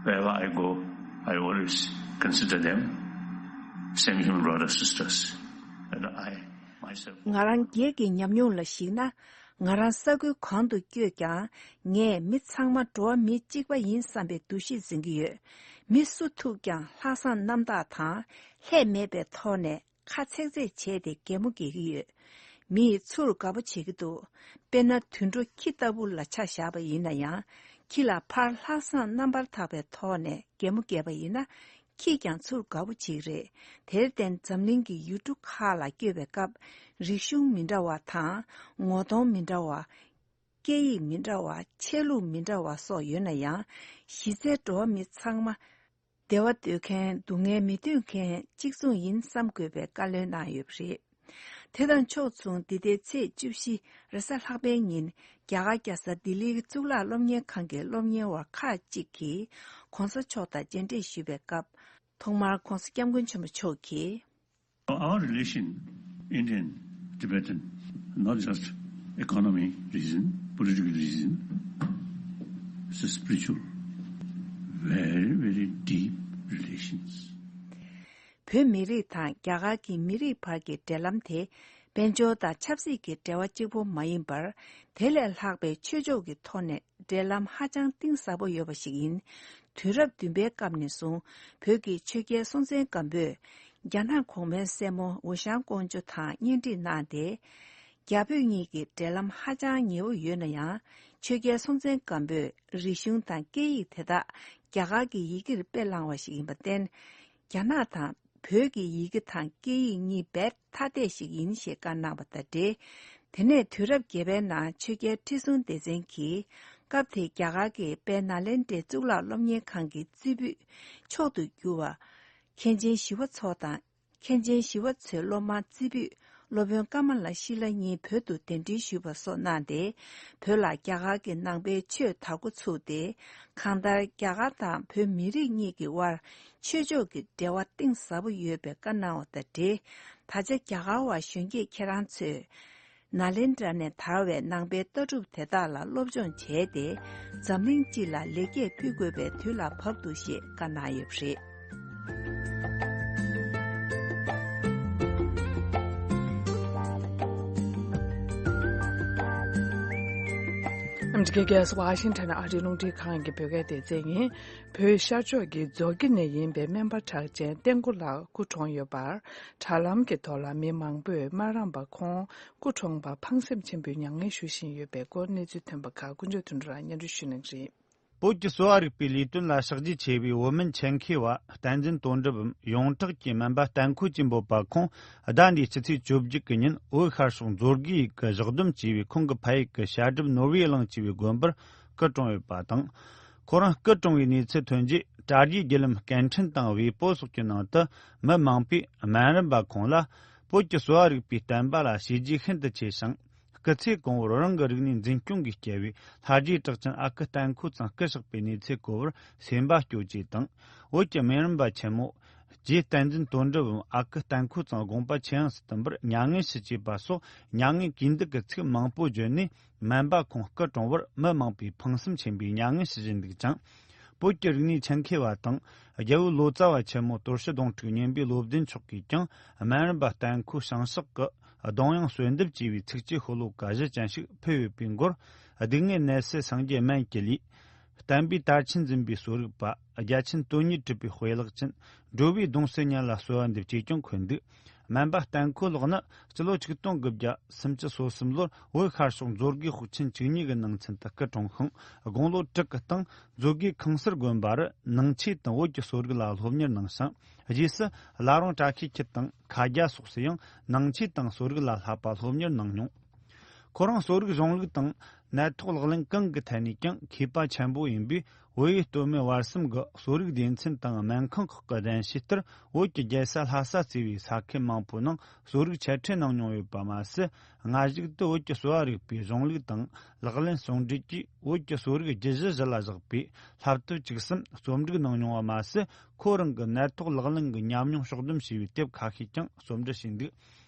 wherever I go, I always consider them same human brothers, sisters. And I, myself. ང་རང་སྒེར་གྱི་ཉམས་མྱོང་ལ་གཞིགས་ན། ང་རང་ས་ཁུལ་གང་དུ་བསྐྱོད་ཀྱང་། ངས་མི་ཚང་མ་འགྲོ་བ་མི་གཅིག་པ་ཡིན་བསམ་པའི་འདུ་ཤེས་འཛིན་གྱི་ཡོད། མི་སུ་ཐུག་ཀྱང་ལྷག་བསམ་རྣམ་དག་དང་། ལྷད་མེད་པའི་ཐོག་ནས་ཁ་ཚེག་ཚེག་བྱས་ཏེ་གད་མོ་བགད་ཀྱི་ཡོད། མི་ཡིས་ཚུར་དགའ་པོ་བྱེད་ཀྱི་འདུག་དཔེར་ན་དུད་འགྲོ་ཁྱི་ལྟ་བུ་ལ་ཆ་བཞག་པ་ཡིན་ན་ཡང་། ཁྱི་ལ་ཕར་ལྷག་བསམ་རྣམ་པར་དག་པའི་ཐོག་ནས་གད་མོ་བགད་པ་ཡིན་ན། ཁྱིས་ཀྱང་ཚུར་དགའ་པོ་བྱེད་ཀྱི་རེད། དེར་བརྟེན་འཛམ་གླིང་གི་ཡུལ་གྲུ་ཁག་ལ་བསྐྱོད་པའི་སྐབས། རིག་གཞུང་མི་འདྲ་བ་དང་། ངོ་གདོང་མི་འདྲ་བ། སྐད་ཡིག་མི་འདྲ་བ། ཆས་ལུགས་མི་འདྲ་བ་སོགས་ཡོད་ན་ཡང་། གཞི་རྩའི་འགྲོ་བ་མི་ཚང་མ། བདེ་བ་འདོད་མཁན། སྡུག་བསྔལ་མི་འདོད་མཁན་གཅིག་མཚུངས་ཡིན་བསམ་དགོས་པའི་བཀའ་སློབ་གནང་ཡོད་པ་རེད། དེ་དང་ཕྱོགས་མཚུངས། འདི་ཟླའི་ཚེས་བཅུ་བཞི་རེས་གཟའ་ལྷག་པའི་ཉིན། རྒྱ་གར་རྒྱལ་ས་ལྡི་ལིའི་གཙུག་ལག་སློབ་གཉེར་ཁང་གི་སློབ་གཉེར་བ་ཁག་ཅིག་གིས་གོང་ས་མཆོག་དང་མཇལ་འཕྲད་ཞུས་པའི་སྐབས། ཐོག་མར་གོང་ས་སྐྱབས་མགོན་ཆེན་པོ་མཆོག་གིས། Our relation, Indian, Tibetan, not just economy reason, political reason, it's a spiritual, very, very deep relations. བོད་མི་རིགས་དང་རྒྱ་གར་གྱི་མི་རིགས་བར་གྱི་འབྲེལ་ལམ་དེ། དཔལ་འབྱོར་དང་ཆབ་སྲིད་ཀྱི་འབྲེལ་བ་གཅིག་པོ་མ་ཡིན་པར། དེ་ལས་ལྷག་པའི་ཆོས་ཕྱོགས་ཀྱི་ཐོག་ནས་འབྲེལ་ལམ་ཧ་ཅང་གཏིང་ཟབ་པོ་ཡོད་པ་ཞིག་ཡིན། དུས་རབས་བདུན་པའི་སྐབས་ནས་བཟུང་བོད་ཀྱི་ཆོས་རྒྱལ་སྲོང་བཙན་སྒམ་པོས། རྒྱ་ནག་གོང་མའི་སྲས་མོ་འུ་ཤང་ཀོང་ཇོ་དང་གཉེན་སྒྲིག་གནང་སྟེ། རྒྱ་བོད་གཉིས་ཀྱི་འབྲེལ་ལམ་ཧ་ཅང་ཉེ་བོ་ཡོད་ན་ཡང་། ཆོས་རྒྱལ་སྲོང་བཙན་སྒམ་པོས་རིག་གཞུང་དང་སྐད་ཡིག་དེ་དག་རྒྱ་གར་གྱི་ཡི་གེར་དཔེ་བླངས་པ་ཞིག་ཡིན་པར་བརྟེན། རྒྱ་ནག་དང་བོད་ཀྱི་ཡི་གེ་དང་སྐད་ཡིག་གཉིས་རྦད་ཐ་དད་ཞིག་ཡིན་ཞེས་བཀའ་གནང་བ་དང་འབྲེལ། དེ་ནས་དུས་རབས་བརྒྱད་པའི་ནང་ཆོས་རྒྱལ་ཁྲི་སྲོང་ལྡེ་བཙན་གྱིས། སྐབས་དེའི་རྒྱ་གར་གྱི་དཔལ་ནཱ་ལེནྡྲའི་གཙུག་ལག་སློབ་གཉེར་ཁང་གི་རྩེ་ཕུད་མཆོག་ཏུ་གྱུར་བ། མཁན་ཆེན་ཞི་བ་འཚོ་དང་། མཁན་ཆེན་ཞི་བ་འཚོའི་སློབ་མ་རྩེ་ཕུད་སློབ་དཔོན་ཀ་མ་ལ་ཤི་ལ་གཉིས་བོད་དུ་གདན་འདྲེན་ཞུས་པ་སོགས་གནང་སྟེ། བོད་ལ་རྒྱ་གར་གྱི་ནང་པའི་ཆོས་དར་འགོ་ཚུགས་ཏེ། གང་ལྟར་རྒྱ་གར་དང་བོད་མི་རིགས་གཉིས་ཀྱི་དབར་ཆོས་ཕྱོགས་ཀྱི་འབྲེལ་བ་གཏིང་ཟབ་པོ་ཡོད་པའི་བཀའ་གནང་བ་དང་འབྲེལ། ད་ཆ་རྒྱ་གར་བ་གཞོན་སྐྱེས་ཁྱེད་རང་ཚོས། ནཱ་ལེནྡྲ་ནས་དར་བའི་ནང་པའི་ལྟ་གྲུབ་དེ་དག་ལ་སློབ་སྦྱོང་བྱས་ཏེ། འཛམ་གླིང་སྤྱི་ལ་ལེགས་སྐྱེས་ཕུལ་དགོས་པའི་དུས་ལ་བབ་འདུག་ཞེས་བཀའ་གནང་ཡོད་པ་རེད། ཨ་མི་རི་ཀའི་རྒྱལ་ས་ཝ་ཤིང་ཊོན་ཨ་རིའི་རླུང་འཕྲིན་ཁང་གི་བོད་སྐད་སྡེ་ཚན་ཡིན། བོད་ཤར་ཕྱོགས་ཀྱི་མཛོ་དགེ་ནས་ཡིན་པའི་སྨན་པ་གྲགས་ཅན་བསྟན་སྒོ་ལགས་སྐུ་གྲོངས་ཡོད་པར། དྲ་ལམ་གྱི་ཐོག་ལ་མི་མང་པོས་སྨན་རམས་པ་ཁོང་སྐུ་གྲོངས་པར་ཕངས་སེམས་ཆེན་པོས་མྱ་ངན་ཞུ་བཞིན་ཡོད་པའི་སྐོར་གནས་ཚུལ་ཐོན་པ་ཁག་དཀོན་མཆོག་དོན་གྲུབ་ལགས་སྙན་སྒྲོན་ཞུ་གནང་གི་རེད། བོད་ཀྱི་གསོ་བ་རིག་པའི་ལས་དོན་ལ་ཕྱག་རྗེས་ཆེ་བའི་བོད་སྨན་ཆེད་མཁས་པ་བསྟན་འཛིན་དོན་གྲུབ་འམ་ཡོངས་གྲགས་ཀྱི་སྨན་པ་བསྟན་ཁོ་གཅིག་འབོད་པ་ཁོང་ཟླ་འདིའི་ཕྱི་ཚེས་བཅོ་བརྒྱད་ཀྱི་ཉིན་བོད་ཤར་ཕྱོགས་མཛོ་དགེ་ཡུལ་གྱི་བཞག་སྡོམ་བྱས་པའི་ཁོང་གི་ཕ་ཡུལ་གྱི་བཤད་སྒྲུབ་ནོར་བུའི་གླིང་ཞེས་པའི་དགོན་པར་སྐུ་གྲོངས་ཡོད་པ་དང་། ཁོ་རང་སྐུ་གྲོངས་པའི་གནས་ཚུལ་ཐོན་རྗེས་དྲ་རྒྱའི་བརྒྱུད་ལམ་སྐད་འཕྲིན་དང་ཝེ་པོ་སོགས་ཀྱི་ནང་དུ་མི་མང་པོས་སྨན་རམས་པ་ཁོང་ལ་བོད་ཀྱི་གསོ་བ་རིག་པའི་བསྟན་པ་ལ་བྱས་རྗེས་ཤིན་ཏུ་ཆེ་ཞིང་། སྐུ་ཚེ་གང་བོར་རང་གི་རིག་གནས་འཛིན་སྐྱོང་གིས་སྐྱེ་བའི་ལྷ་རྗེ་གྲགས་ཅན་ཨ་ཁུ་བསྟན་ཁོ་ཚང་སྐུ་གཤེགས་པའི་གནས་ཚུལ་གོ་བར་སེམས་པ་སྐྱོ་བཅས་དང་། བོད་ཀྱི་སྨན་རམས་པ་ཆེན་མོ་རྗེ་བསྟན་འཛིན་དོན་གྲུབ་འམ་ཨ་ཁུ་བསྟན་ཁོ་ཚང་དགོངས་པ་ཆེ་ཡང་སུ་བསྟན་པར་མྱ་ངན་ཞུ་བཅས་པ་སོགས་མྱ་ངན་གུས་འདུད་ཀྱི་ཚིག་མང་པོ་བརྗོད་ནས། སྨན་པ་ཁོང་སྐུ་གྲོངས་པར་མི་མང་པོས་ཕངས་སེམས་ཆེན་པོས་མྱ་ངན་ཞུ་བཞིན་འདུག་ཅིང་། བོད་ཀྱི་རིག་གནས་ཆེད་མཁས་པ་དང་རྒྱལ་པོའི་ལོ་ཙཱ་བ་ཆེན་མོ་དོར་ཞི་གདོང་དྲུག་གཉན་པའི་བློ་ལྡན་མཆོག་གིས་ཀྱང་སྨན་རམས་པ་བསྟན་ཁོའི་བྱང་ཕྱོགས་ཀྱི་གདོང་ཡང་གསོལ་འདེབས་ཅེས་པའི་ཚིགས་བཅད་ཤོ་ལོ་ཀ་བཞི་ཅན་ཞིག་ཕུལ་ཡོད་པའི་མགོར། སྡུག་བསྔལ་ནད་སེལ་སངས་རྒྱས་སྨན་གྱི་ལུས། བསྟན་པའི་དར་ཆེན་འཛིན་པའི་གསོ་རིག་པ། རྒྱ་ཆེན་དོན་གཉེར་གྲུབ་པའི་དཔེ་ལེགས་ཅན། འགྲོ་བའི་གདུང་སེལ་ཉིད་ལ་གསོལ་བ་འདེབས་ཅེས་ཀྱང་འཁོད་འདུག་སྨན་པ་བསྟན་ཁོ་ལགས་ནི་སྤྱི་ལོ་ཆིག་སྟོང་དགུ་བརྒྱ་སུམ་ཅུ་སོ་གསུམ་ལོར་བོད་ཤར་ཕྱོགས་མཛོ་དགེ་ཤོག་ཆེན་བཅུ་གཉིས་ཀྱི་ནང་ཚན་དུ་སྐུ་གྲོངས་ཤིང་། དགུང་ལོ་དྲུག་གི་སྟེང་མཛོ་དགེ་ཁང་གསར་དགོན་པར་ནང་ཆོས་དང་བོད་ཀྱི་གསོ་རིག་ལ་སློབ་གཉེར་གནང་ཞིང་། རྗེས་སུ་བླ་རུང་བཀྲ་ཤིས་འཁྱིལ་དང་མཁའ་རྒྱ་སོགས་སུ་ཡང་ནང་ཆོས་དང་གསོ་རིག་ལ་བསླབ་པ་སློབ་གཉེར་གནང་མྱོང་། ཁོ་རང་གསོ་རིག་གཞུང་ལུགས་དང་ནད་ཐོག་ལག་ལེན་གང་གི་ཐད་ནས་ཀྱང་མཁས་པ་ཆེན་པོ་ཡིན་པས། བོད་ཡུལ་སྟོད་སྨད་བར་གསུམ་གྱི་གསོ་རིག་སྡེ་ཚན་དང་སྨན་ཁང་ཁག་གི་གདན་ཞུས་ལྟར། བོད་ཀྱི་རྒྱལ་ས་ལྷ་ས་གཙོས་པའི་ས་ཁུལ་མང་པོའི་ནང་གསོ་རིག་འཆད་ཁྲིད་གནང་མྱོང་ཡོད་པ་མ་ཟད། སྔ་གཞུག་ཏུ་བོད་ཀྱི་གསོ་བ་རིག་པའི་གཞུང་ལུགས་དང་ལག་ལེན་ཟུང་འབྲེལ་གྱིས་བོད་ཀྱི་གསོ་རིག་རྒྱུད་གཞི་གཞི་ལ་བཞག་པའི་བསླབ་དེབ་བཅུ་གསུམ་རྩོམ་སྒྲིག་གནང་མྱོང་བ་མ་ཟད། ཁོ་རང་གི་ནད་ཐོག་ལག་ལེན་གྱི་ཉམས་མྱོང་ཕྱོགས་བསྡོམས་བྱས་པའི་དེབ་ཁ་ཤས་ཀྱང་རྩོམ་སྒྲིག་བྱས་འདུག་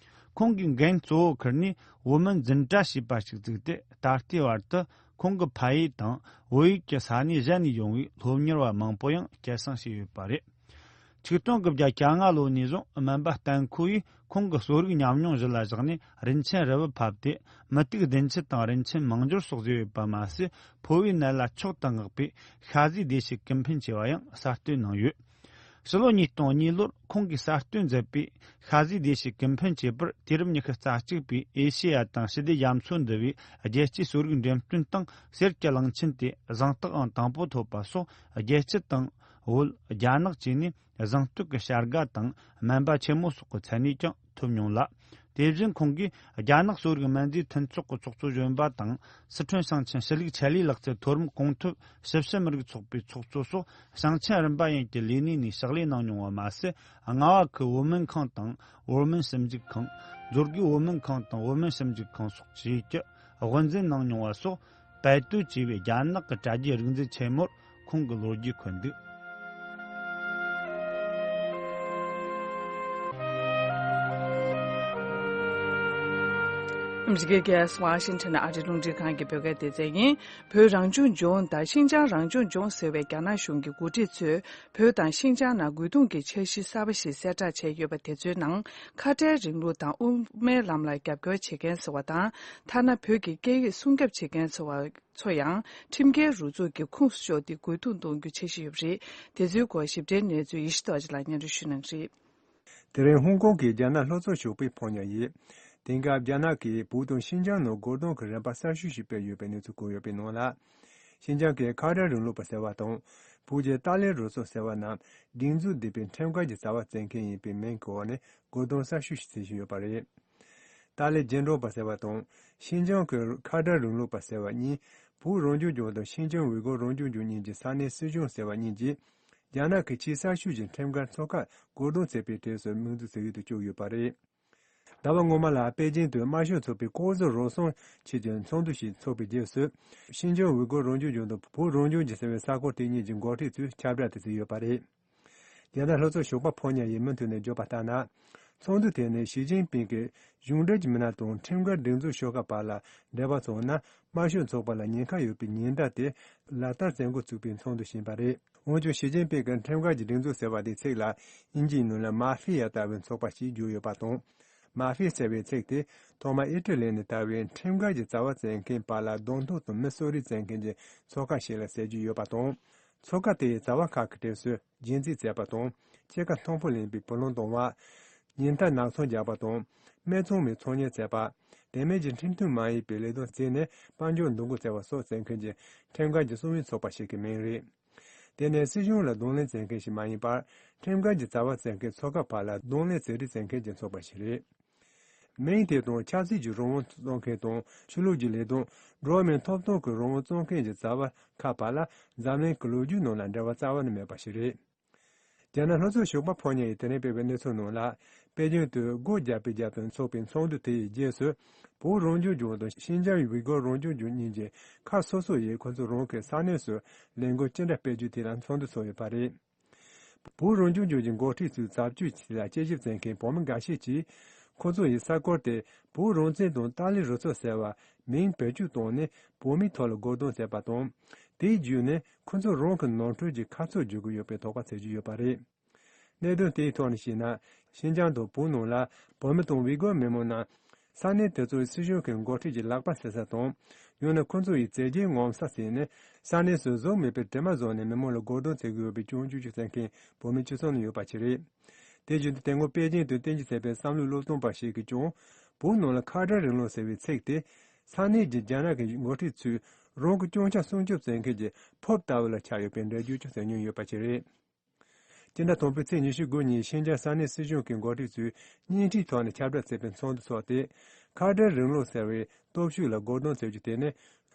ཁོང་གིས་འགན་གཙོ་བོ་ཁུར་ནས་བོད་སྨན་འཛིན་གྲྭ་ཞེས་པ་ཞིག་བཙུགས་ཏེ། ད་ལྟའི་བར་དུ་ཁོང་གི་ཕ་ཡུལ་དང་བོད་ཡུལ་གྱི་ས་གནས་གཞན་ནས་ཡོང་བའི་སློབ་གཉེར་བ་མང་པོ་ཡང་སྐྱེད་སྲིང་བྱས་ཡོད་པ་རེད། ཆིག་སྟོང་དགུ་བརྒྱ་གྱ་ལྔ་ལོ་ནས་བཟུང་སྨན་པ་བསྟན་ཁོ་ཡིས་ཁོང་གི་གསོ་རིག་ཉམས་མྱོང་གཞི་ལ་བཞག་ནས་རིན་ཆེན་རི་བོ་ཕབ་སྟེ། མུ་ཏིག་བདུན་ཅུ་དང་རིན་ཆེན་མང་འབྱོར་སོགས་བཟོས་ཡོད་པ་མ་ཟད། ཕོ་བའི་ནད་ལ་མཆོག་ཏུ་བསྔགས་པའི་ཤ་ཟའི་བདེ་བྱེད་ཀུན་ཕན་ཅེས་པ་ཡང་གསར་གཏོད་གནང་ཡོད། ཕྱི་ལོ་ཉིས་སྟོང་གཉིས་ལོར་ཁོང་གིས་གསར་གཏོད་མཛད་པའི་ཤ་ཟའི་བདེ་བྱེད་ཀུན་ཕན་ཅེས་པར་དུས་རབས་ཉི་ཤུ་རྩ་གཅིག་པའི་ཨེ་ཤེ་ཡ་དང་ཞི་བདེ་རྒྱ་མཚོ་འདུ་བའི་རྒྱལ་སྤྱིའི་གསོ་རིག་འགྲེམས་སྟོན་སྟེང་གསེར་གྱི་གླང་ཆེན་དེ་གཟེངས་རྟགས་ཨང་དང་པོ་ཐོབ་པ་སོགས། རྒྱལ་སྤྱི་དང་བོད། རྒྱ་ནག་བཅས་ནས་གཟེངས་བསྟོད་ཀྱི་བྱ་དགའ་དང་སྨན་པ་ཆེན་མོ་སོགས་ཀྱི་མཚན་གནས་ཀྱང་ཐོབ་མྱོང་ལ། དེ་བཞིན་ཁོང་གིས་རྒྱ་ནག་གསོ་རིག་སྨན་རྫས་མཐུན་ཚོགས་ཀྱི་ཚོགས་གཙོ་གཞོན་པ་དང་། སི་ཁྲོན་ཞིང་ཆེན་ཞི་ལུགས་ཆེད་ལས་ལག་རྩལ་མཐོ་རིམ་གོང་འཐོབ་ཞིབ་བཤེར་མི་རིགས་ཚོགས་པའི་ཚོགས་གཙོ་སོགས་ཞིང་ཆེན་རིམ་པ་ཡན་གྱི་ལས་གནས་ནས་ཕྱག་ལས་གནང་མྱོང་བ་མ་ཟད། རྔ་བ་ཁུལ་བོད་སྨན་ཁང་དང་བོད་སྨན་ཞིབ་འཇུག་ཁང་། མཛོད་དགེ་བོད་སྨན་ཁང་དང་བོད་སྨན་ཞིབ་འཇུག་ཁང་སོགས་བཅས་ཀྱི་དབུ་འཛིན་གནང་མྱོང་བ་སོགས། པད་ཏུའུ་ཅེས་པའི་རྒྱ་ནག་གི་དྲ་རྒྱའི་རིག་འཛིན་ཆེན་མོར་ཁོང་གི་ལོ་རྒྱུས་འཁོད་འདུག་ཨ་མི་རི་ཀའི་རྒྱལ་ས་ཝ་ཤིང་ཊོན་ཨ་རིའི་རླུང་འཕྲིན་ཁང་གི་བོད་སྐད་སྡེ་ཚན་ཡིན། བོད་རང་སྐྱོང་ལྗོངས་དང་ཤིན་ཅང་རང་སྐྱོང་ལྗོངས་ཟེར་བའི་རྒྱ་ནག་གཞུང་གི་འགོ་ཁྲིད་ཚོས། བོད་དང་ཤིན་ཅང་ནང་དགོས་འདུན་གྱི་འཆར་གཞི་གསར་པ་ཞིག་གསལ་བསྒྲགས་བྱས་ཡོད་པ་དེ་ཚོའི་ནང་། ཁ་བྲལ་རིང་ལུགས་དང་དབུ་མའི་ལམ་ལ་རྒྱབ་སྐྱོར་བྱེད་མཁན་ཟེར་བ་དང་། ཐ་ན་བོད་ཀྱི་སྐད་ཡིག་སྲུང་སྐྱོབ་བྱེད་མཁན་ཟེར་བ་ཚོ་ཡང་ཁྲིམས་འགལ་རུ་ཚོགས་ཀྱི་ཁོངས་སུ་ཕྱོགས་ཏེ་རྒོལ་རྡུང་གཏོང་རྒྱུ་འཆར་གཞི་ཡོད་པ་རེད། དེ་ཚོའི་སྐོར་ཞིབ་ཕྲའི་གནས་ཚུལ་ཡེ་ཤེས་རྡོ་རྗེ་ལགས་སྙན་སྒྲོན་ཞུ་གནང་གི་རེད། དེ་རིང་ཧོང་ཀོང་གི་རྒྱ་ནག་ལྷོ་ཕྱོགས་ཕྱོགས་པའི་ཕོ་ཉ་ཡིས། དེང་སྐབས་རྒྱ་ནག་གིས་བོད་དང་ཤིན་ཅང་ནང་རྒོལ་རྡུང་གི་རིམ་པ་གསར་ཤོས་ཤིག་སྤེལ་ཡོད་པའི་གནས་ཚུལ་བཀོད་ཡོད་པའི་ནང་ལ། ཤིན་ཅང་གི་ཁ་བྲལ་རིང་ལུགས་པ་ཟེར་བ་དང་། བོད་ཀྱི་ཏཱ་ལའི་རུ་ཚོགས་ཟེར་བ་རྣམས་སྒྲིག་འཛུགས་ལྡན་པའི་ཁྲིམས་འགལ་གྱི་བྱ་བ་བཙལ་མཁན་ཡིན་པའི་མིང་གི་འོག་ནས་རྒོལ་རྡུང་གསར་ཤོས་ཤིག་བྱེད་བཞིན་ཡོད་པ་རེད། ཏཱ་ལའི་རྗེས་འབྲང་པ་ཟེར་བ་དང་། ཤིན་ཅང་གི་ཁ་བྲལ་རིང་ལུགས་པ་ཟེར་བ་གཉིས་ བོད་རང་སྐྱོང་ལྗོངས་དང་ཤིན་ཅང་ཝུའི་གོ་རང་སྐྱོང་ལྗོངས་གཉིས་ཀྱི་ས་གནས་སྲིད་གཞུང་ཟེར་བ་གཉིས་ཀྱིས། རྒྱ་ནག་གི་ཆེས་གསར་ཤོས་ཀྱི་ཁྲིམས་འགལ་ཚོགས་ཁག་བགོ་བརྡུང་བྱས་པའི་གྲས་སུ་མིང་འཛུགས་བྱེད་ཡུལ་དུ་བཅུག་ཡོད་པ་རེད། ཟླ་བ་སྔོན་མ་ལ་པེ་ཅིང་དུ་དམར་ཤོག་ཚོགས་པའི་ལྐོག་ཟ་རུལ་སུངས་ཆེད་ཀྱི་ཚོགས་འདུ་ཞིག་འཚོགས་པའི་རྗེས་སུ། ཤིན་ཅང་ཝུའི་གོ་རང་སྐྱོང་ལྗོངས་དང་བོད་རང་སྐྱོང་ལྗོངས་ཟེར་བའི་ས་ཁུལ་དེ་གཉིས་ཀྱི་འགོ་ཁྲིད་ཚོས་ཁྱབ་བསྒྲགས་དེ་བྱས་ཡོད་པ་རེད། རྒྱ་ནག་ལྷོ་ཕྱོགས་ཞོགས་པ་ཕོ་ཉ་ཡིས་མུ་མཐུད་ནས་བརྗོད་པ་ལྟར་ན། ཚོགས་འདུ་དེ་ནི་ཞི་ཅིན་ཕིང་གིས་གཞུང་འབྲེལ་གྱི་མི་སྣ་དང་ཁྲིམས་འགལ་སྒྲིག་འཛུགས་ཤོག་ཁག་བར་ལ་འབྲེལ་བ་བཙུགས་ན། དམར་ཤོག་ཚོགས་པ་ལ་ཉེན་ཁ་ཡོད་པའི་ཉེན་བརྡ་དེ་ལག་བསྟར་བྱེད་འགོ་ཚུགས་པའི་ཚོགས་འདུ་ཞིག་ཡིན་པ་རེད། འོན་ཀྱང་། ཞི་ཅིན་ཕིང་གིས་ཁྲིམས་འགལ་གྱི་སྒྲིག་འཛུགས་ཟེར་བ་དེའི་ཚིག་ལ་དབྱིན་ཇིའི་ནང་ལ་མ་ཧྥི་ཡ་ལྟ་བུའི་ཚོགས་པ་ཞིག་བརྗོད་ཡོད་པ་དང་། མ་ཧྥི་ཟེར་བའི་ཚིག་དེ་ཐོག་མར་ཨི་ཊ་ལི་ནས་དར་བའི་ཁྲིམས་འགལ་གྱི་བྱ་བ་བྱེད་མཁན་བར་ལ་གདོང་ཐུག་དང་མི་གསོད་རེས་བྱེད་མཁན་གྱི་ཚོགས་ཁག་ཞིག་ལ་ཟེར་རྒྱུ་ཡོད་པ་དང་། ཚོགས་ཁག་དེའི་བྱ་བ་ཁག་གི་གྲས་སུ་རྒྱན་རྩིས་བྱས་པ་དང་། སྐྱེད་ཀ་མཐོན་པོ་ལེན་པའི་བུ་ལོན་གཏོང་བ། ཉེན་བརྡ་ནག་ཚོང་རྒྱག་པ་དང་། སྨད་འཚོང་མའི་ཚོང་གཉེར་བྱས་པ། དེ་མིན་གྱི་ཁྲིམས་མཐུན་མ་ཡིན་པའི་ལས་དོན་བྱས་ནས་དཔལ་འབྱོར་འདུ་འགོད་བྱས་པ་སོགས་བྱེད་མཁན་གྱི་ཁྲིམས་འགལ་གྱི་སྲུང་བའི་ཚོགས་པ་ཞིག་གི་མིང་རེད། དེ་ནི་སྲིད་གཞུང་ལ་གདོང་ལེན་བྱེད་མཁན་ཞིག་མ་ཡིན་པར། ཁྲིམས་འགལ་གྱི་བྱ་བ་བྱེད་མཁན་ཚོགས་ཁག་བར་ལ་གདོང་ལེན་བྱེད་རེས་བྱེད་མཁན་གྱི་ཚོགས་པ་ཞིག་རེད། མིང་དེ་དང་ཆབ་སྲིད་ཀྱི་རང་དབང་བཙོང་མཁན་དང་། ཆོས་ལུགས་ཀྱི་ལས་དོན། འགྲོ་བ་མིའི་ཐོབ་ཐང་གི་རང་དབང་བཙོང་མཁན་གྱི་བྱ་བ་ཁག་བར་ལ་འཛམ་གླིང་གི་ལོ་རྒྱུས་ནང་ལ་འབྲེལ་བ་རྩ་བ་ནས་མེད་པ་ཞིག་རེད། རྒྱ་ནག་ལྷོ་ཕྱོགས་ཞོགས་པ་ཕོ་ཉ་ཡིས་དེ་རིང་སྤེལ་བའི་གནས་ཚུལ་ནང་ལ། པེ་ཅིང་དུ་སྒོ་བརྒྱབ་པའི་རྒྱབ་ཏུ་འཚོགས་པའི་ཚོགས་འདུ་དེ་ཡི་རྗེས་སུ། བོད་རང་སྐྱོང་ལྗོངས་དང་ཤིན་ཅང་ཝུའི་གོ་རང་སྐྱོང་ལྗོངས་གཉིས་ཀྱིས་ཁག་སོ་སོ་ཡིས་ཁོ་ཚོ་རང་གི་ས་གནས་སུ་ལས་འགུལ་ཅི་འདྲ་སྤེལ་རྒྱུ་དེ་ལ་ཚོགས་འདུ་ཚོགས་ཡོད་པ་རེད། བོད་རང་སྐྱོང་ལྗོངས་ཀྱི་འགོ་ཁྲིད་ཚོའི་བྱ་སྤྱོད་ལ་དཔྱད་ཞིབ་མཛད་མཁན་བོད་མི་འགའ་ཤས་ཀྱིས། ཁོ་ཚོ་ཡི་ས་ཁུལ་དེ་བོད་རང་བཙན་དང་ཏཱ་ལའི་རུ་ཚོགས་ཟེར་བ་མིང་བེད་སྤྱོད་བཏང་ནས་བོད་མིའི་ཐོག་ལ་རྒོལ་རྡུང་བྱས་པ་དང་། དེའི་བརྒྱུད་ནས་ཁོ་ཚོ་རང་གི་ནོར་འཁྲུལ་གྱི་ཁ་ཚུར་འཇུག་གི་ཡོད་པའི་དོགས་པ་བྱེད་ཀྱི་ཡོད་པ་རེད། གནད་དོན་དེའི་ཐོག་ནས་བཤད་ན། ཤིན་ཅང་དང་བོད་ནང་ལ་བོད་མི་དང་ཝི་གོ་མི་མང་རྣམས། ས་གནས་དེ་ཚོའི་སྲིད་གཞུང་གི་འགོ་ཁྲིད་ཀྱི་ལག་པ་བཟེད་ས་དང་། ཡང་ན་ཁོ་ཚོ་ཡི་བྱས་རྗེས་ངོམ་ས་ཟེར་ནས། ས་གནས་སུ་བཟོ་མེད་པའི་དྲི་མ་བཟོས་ནས་མི་མང་ལ་རྒོལ་རྡུང་བྱེད་ཀྱི་ཡོད་པའི་སྐྱོན་བརྗོད་བྱེད་མཁན་བོད་མི་བཅུ་གསུམ་ཡོད་པ་ཞིག་རེད། དེ་བཞིན་དུ་དེ་སྔོན་པེ་ཅིང་དུ་རྟེན་གཞི་བྱས་པའི་བསམ་བློའི་སློབ་སྟོན་པ་ཞིག་གིས་ཀྱང་། བོད་ནང་ལ་ཁ་བྲལ་རིང་ལུགས་ཟེར་བའི་ཚིག་དེ། ས་གནས་ཀྱི་རྒྱ་ནག་གི་འགོ་ཁྲིད་ཚོས་རང་གི་སྐྱོན་ཆ་སྲུང་སྐྱོབ་བྱེད་མཁན་གྱི་ཕོབ་ལྟ་བུ་ལ་ཆགས་ཡོད་པའི་འགྲེལ་བརྗོད་ཀྱང་བྱེད་མྱོང་ཡོད་པ་ཞིག་རེད། སྤྱི་ཟླ་དང་པོའི་ཚེས་ཉི་ཤུ་དགུ་ཉིན་ཤིན་ཅང་ས་གནས་སྲིད་གཞུང་གི་འགོ་ཁྲིད་ཚོས་བརྙན་འཕྲིན་ཐོག་ནས་ཁྱབ་བསྒྲགས་བྱས་པའི་ཚོགས་འདུ་སོགས་ཏེ། ཁ་བྲལ་རིང་ལུགས་ཟེར་བའི་སྟོབས་ཤུགས་ལ་རྒོལ་རྡུང་བྱེད་རྒྱུ་དེ་ནི།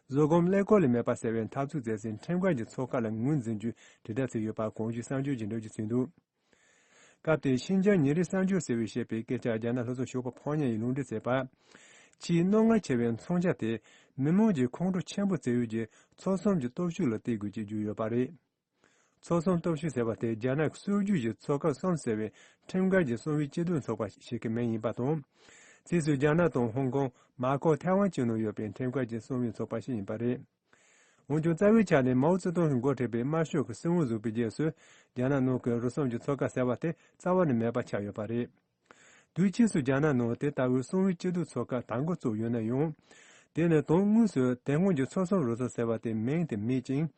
བཟོད་སྒོམ་ཀླད་ཀོར་ལས་མེད་པ་ཟེར་བའི་འཐབ་རྩོད་མཛད་སའི་ཁྲིམས་འགལ་གྱི་ཚོགས་ཁག་ལ་ངོས་འཛིན་རྒྱུ་དྲིལ་བསྒྲགས་བྱས་ཡོད་པ་གོང་ཞུས་གསར་འགྱུར་གྱིས་འགྲེལ་བརྗོད་བྱས་འདུག་སྐབས་དེར་ཤིན་ཅང་ཉིན་རེའི་གསར་འགྱུར་ཟེར་བའི་བཤད་པའི་སྐད་ཆ་རྒྱ་ནག་ལྷོ་ཕྱོགས་ཞོགས་པ་ཕོ་ཉ་ཡིས་ལུང་འདྲེན་བྱས་པ། ཆེས་རྣོ་ངར་ཆེ་བའི་མཚོན་ཆ་དེ་མི་མང་གྱིས་ཁོང་ཁྲོ་ཆེན་པོ་བྱེད་ཡུལ་གྱི་ཚོགས་གསུམ་གྱི་སྟོབས་ཤུགས་ལ་བརྟེན་དགོས་ཅེས་བརྗོད་ཡོད་པ་རེད། ཚོགས་གསུམ་སྟོབས་ཤུགས་ཟེར་བ་དེ་རྒྱ་ནག་གི་སྲོལ་རྒྱུན་གྱི་ཚོགས་ཁག་གསུམ་ཟེར་བའི་ཁྲིམས་འགལ་གྱི་གསང་བའི་སྐྱིད་སྡུག་ཚོགས་པ་ཞིག་གི་མིང་ཡིན་པ་དང་། རྗེས་སུ་རྒྱ་ནག་དང་ཧོང་ཀོང་། མ་ཀོ་ཐའེ་ཝན་བཅས་ནང་ཡོད་པའི་ཁྲིམས་འགལ་གྱི་གསང་བའི་ཚོགས་པ་ཞིག་ཡིན་པ་རེད། འོན་ཀྱང་རྩ་བའི་ཆ་ནས་མའོ་ཙེ་ཏུང་གིས་འགོ་ཁྲིད་པའི་དམར་ཤོག་གི་སྲིད་དབང་བཟུང་བའི་རྗེས་སུ། རྒྱ་ནག་ནང་གི་རུལ་སུངས་ཀྱི་ཚོགས་ཁག་ཟེར་བ་དེ་རྩ་བ་ནས་མེད་པ་ཆགས་ཡོད་པ་རེད། དུས་ཕྱིས་སུ་རྒྱ་ནག་ནང་དེ་ལྟ་བུའི་གསང་བའི་སྐྱིད་སྡུག་ཚོགས་ཁག་དང་པོ་བཙུགས་ཡོད་ན་ཡང་། དེ་ནི་དོན་དངོས་སུ་དེ་སྔོན་གྱི་ཚོགས་གསུམ་རུ་ཚོགས་ཟེར་བ་དེ་མིང་དེ་མེད་ཅིང་།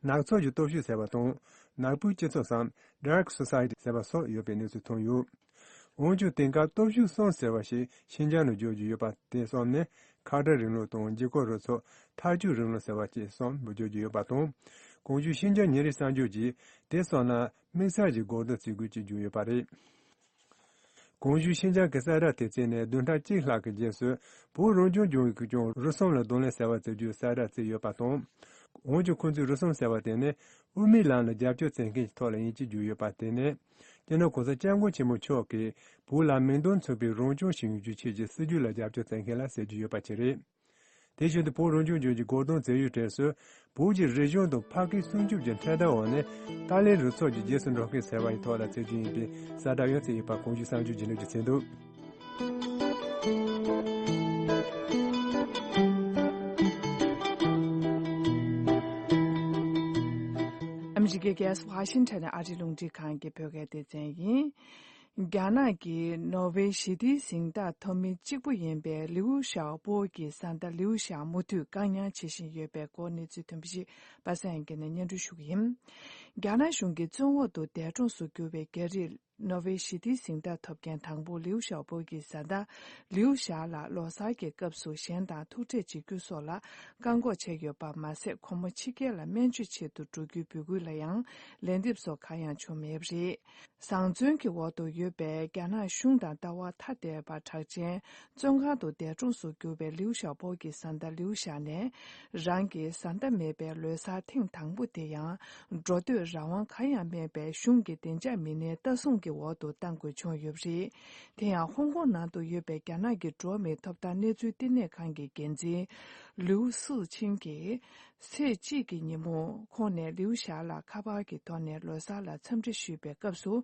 ནག་ཚོགས་ཀྱི་སྟོབས་ཤུགས་ཟེར་བ་དང་། ནག་པོའི་སྤྱི་ཚོགས་སམ། Dark Society ཟེར་བ་སོགས་ཡོད་པའི་གནས་ཚུལ་ཐོན་ཡོད། འོན་ཀྱང་དེང་སྐབས་སྟོབས་ཤུགས་གསུམ་ཟེར་བ་ཞིག་ཤིན་ཅང་ནང་བརྗོད་རྒྱུ་ཡོད་པ་དེ་གསུམ་ནི། ཁ་བྲལ་རིང་ལུགས་དང་། འཇིགས་སྐུལ་རུ་ཚོགས། མཐའ་སྐྱོད་རིང་ལུགས་ཟེར་བ་བཅས་གསུམ་བརྗོད་རྒྱུ་ཡོད་པ་དང་། གོང་ཞུས་ཤིན་ཅང་ཉིན་རེའི་གསར་འགྱུར་གྱིས། དེ་གསུམ་ལ་དམིགས་བསལ་གྱི་རྒོལ་རྡུང་བྱེད་དགོས་ཅེས་བརྗོད་ཡོད་པ་རེད། གོང་ཞུས་ཤིན་ཅང་གི་གསལ་བསྒྲགས་དེ་བྱས་ནས་བདུན་ཕྲག་གཅིག་ལྷག་གི་རྗེས་སུ། བོད་རང་སྐྱོང་ལྗོངས་ཀྱིས་ཀྱང་རུལ་སུངས་ལ་གདོང་ལེན་ཟེར་བ་བྱེད་རྒྱུའི་གསལ་བསྒྲགས་བྱས་ཡོད་པ་དང་། འོན་ཀྱང་། ཁོང་ཚོས་རུལ་སུངས་ཟེར་བ་དེ་ནི་དབུ་མའི་ལམ་ལ་རྒྱབ་སྐྱོར་བྱེད་མཁན་གྱི་ཐོག་ལ་ཡིན་ཅེས་བརྗོད་ཡོད་པ་དེ་ནི། སྤྱི་ནོར་༸གོང་ས་༸སྐྱབས་མགོན་ཆེན་པོ་མཆོག་གིས་བོད་ལ་མིང་དོན་མཚུངས་པའི་རང་སྐྱོང་ཞིག་ཡོང་རྒྱུའི་ཆེད་ཀྱི་སྲིད་ཇུས་ལ་རྒྱབ་སྐྱོར་བྱེད་མཁན་ལ་ཟེར་རྒྱུ་ཡོད་པ་ཞིག་རེད། དེ་བཞིན་དུ། བོད་རང་སྐྱོང་ལྗོངས་ཀྱི་རྒོལ་རྡུང་བྱེད་ཡུལ་གྲས་སུ། བོད་ཀྱི་རིག་གཞུང་དང་ཕ་སྐད་སྲུང་སྐྱོབ་ཀྱི་འཕྲེད་དར་འོག་ནས། ཏཱ་ལའི་རུ་ཚོགས་ཀྱི་རྗེས་སུ་འགྲོ་མཁན་ཟེར་བ་ཡི་ཐོག་ལ་བྱེད་རྒྱུ་ཡིན་པའི་གསལ་བསྒྲགས་ཡང་བྱས་ཡོད་པ་གོང་ཞུས་གསར་འགྱུར་གྱིས་འགྲེལ་བརྗོད་བྱས་འདུག་ཨ་མི་རི་ཀའི་རྒྱལ་ས་ཝ་ཤིང་ཊོན་ནས་ཨ་རིའི་རླུང་འཕྲིན་ཁང་གི་བོད་སྐད་སྡེ་ཚན་ཡིན། རྒྱ་ནག་གིས་ནོར་ཝེ་ཞི་བདེའི་གཟེངས་རྟགས་ཐོབ་མི་གཅིག་པུ་ཡིན་པའི་ལིའུ་ཞའོ་པོ་གི་བཟའ་ཟླ་ལིའུ་ཞའོ་མུ་མཐུད་བཀག་ཉར་བྱེད་བཞིན་ཡོད་པའི་སྐོར་གནས་ཚུལ་ཐོན་པ་ཞིག་པ་སངས་དབྱངས་སྐྱིད་ནས་སྙན་སྒྲོན་ཞུ་གི་ཡིན། རྒྱ་ནག་གཞུང་གི་བཙོན་འོག་ཏུ་འདས་གྲོངས་སུ་གྱུར་བའི་རྒྱ་རིགས་ནོར་ཝེ་ཞི་བདེའི་གཟེངས་རྟགས་ཐོབ་མཁན་དང་པོ་ལིའུ་ཞའོ་པོ་གི་བཟའ་ཟླ་ལིའུ་ཞའོ་ལགས་ལོ་གསར་གྱི་སྐབས་སུ་གཞན་དང་ཐུག་འཕྲད་བྱེད་རྒྱུ་སོགས་ལ་བཀག་འགོག་བྱས་ཡོད་པ་མ་ཟད། ཁོ་མོ་ཕྱི་རྒྱལ་ལ་སྨན་བཅོས་ཆེད་དུ་འགྲོ་རྒྱུའི་འབོད་སྐུལ་ལ་ཡང་ལན་འདེབས་སོགས་གང་ཡང་བྱུང་མེད་པ་རེད། བཟང་བཙོན་གྱི་འོག་ཏུ་ཡོད་པའི་རྒྱ་ནག་གཞུང་དང་ལྟ་བ་ཐ་དད་པ་གྲགས་ཅན་བཙོན་ཁང་དུ་འདས་གྲོངས་སུ་གྱུར་པའི་ལིའུ་ཞའོ་པོ་གི་བཟའ་ཟླ་ལིའུ་ཞའོ་ནས། རང་གི་བཟའ་ཟླ་མེད་པའི་ལོ་གསར་ཐེངས་དང་པོ་དེ་ཡང་། འགྲོ་སྡོད་རང་དབང་གང་ཡང་མེད་པའི་གཞུང་གི་བདེ་འཇགས་མི་སྣའི་ལྟ་སྲུང་གི་འོག་ཏུ་གཏང་དགོས་བྱུང་ཡོད་པ་རེད། དེ་ཡང་ཧོང་ཀོང་ནང་དུ་ཡོད་པའི་རྒྱ་ནག་གི་འགྲོ་བ་མིའི་ཐོབ་ཐང་གནས་ཚུལ་བསྟི་གནས་ཁང་གི་འགན་འཛིན་ལིའུ་སུའུ་ཆིང་གིས། ཚེས་གཅིག་གི་ཉིན་མོ་ཁོང་ནས་ལིའུ་ཞའོ་ལ་ཁ་པར་གྱི་ཐོག་ནས་ལོ་གསར་ལ་འཚམས་འདྲི་ཞུས་པའི་སྐབས་སུ།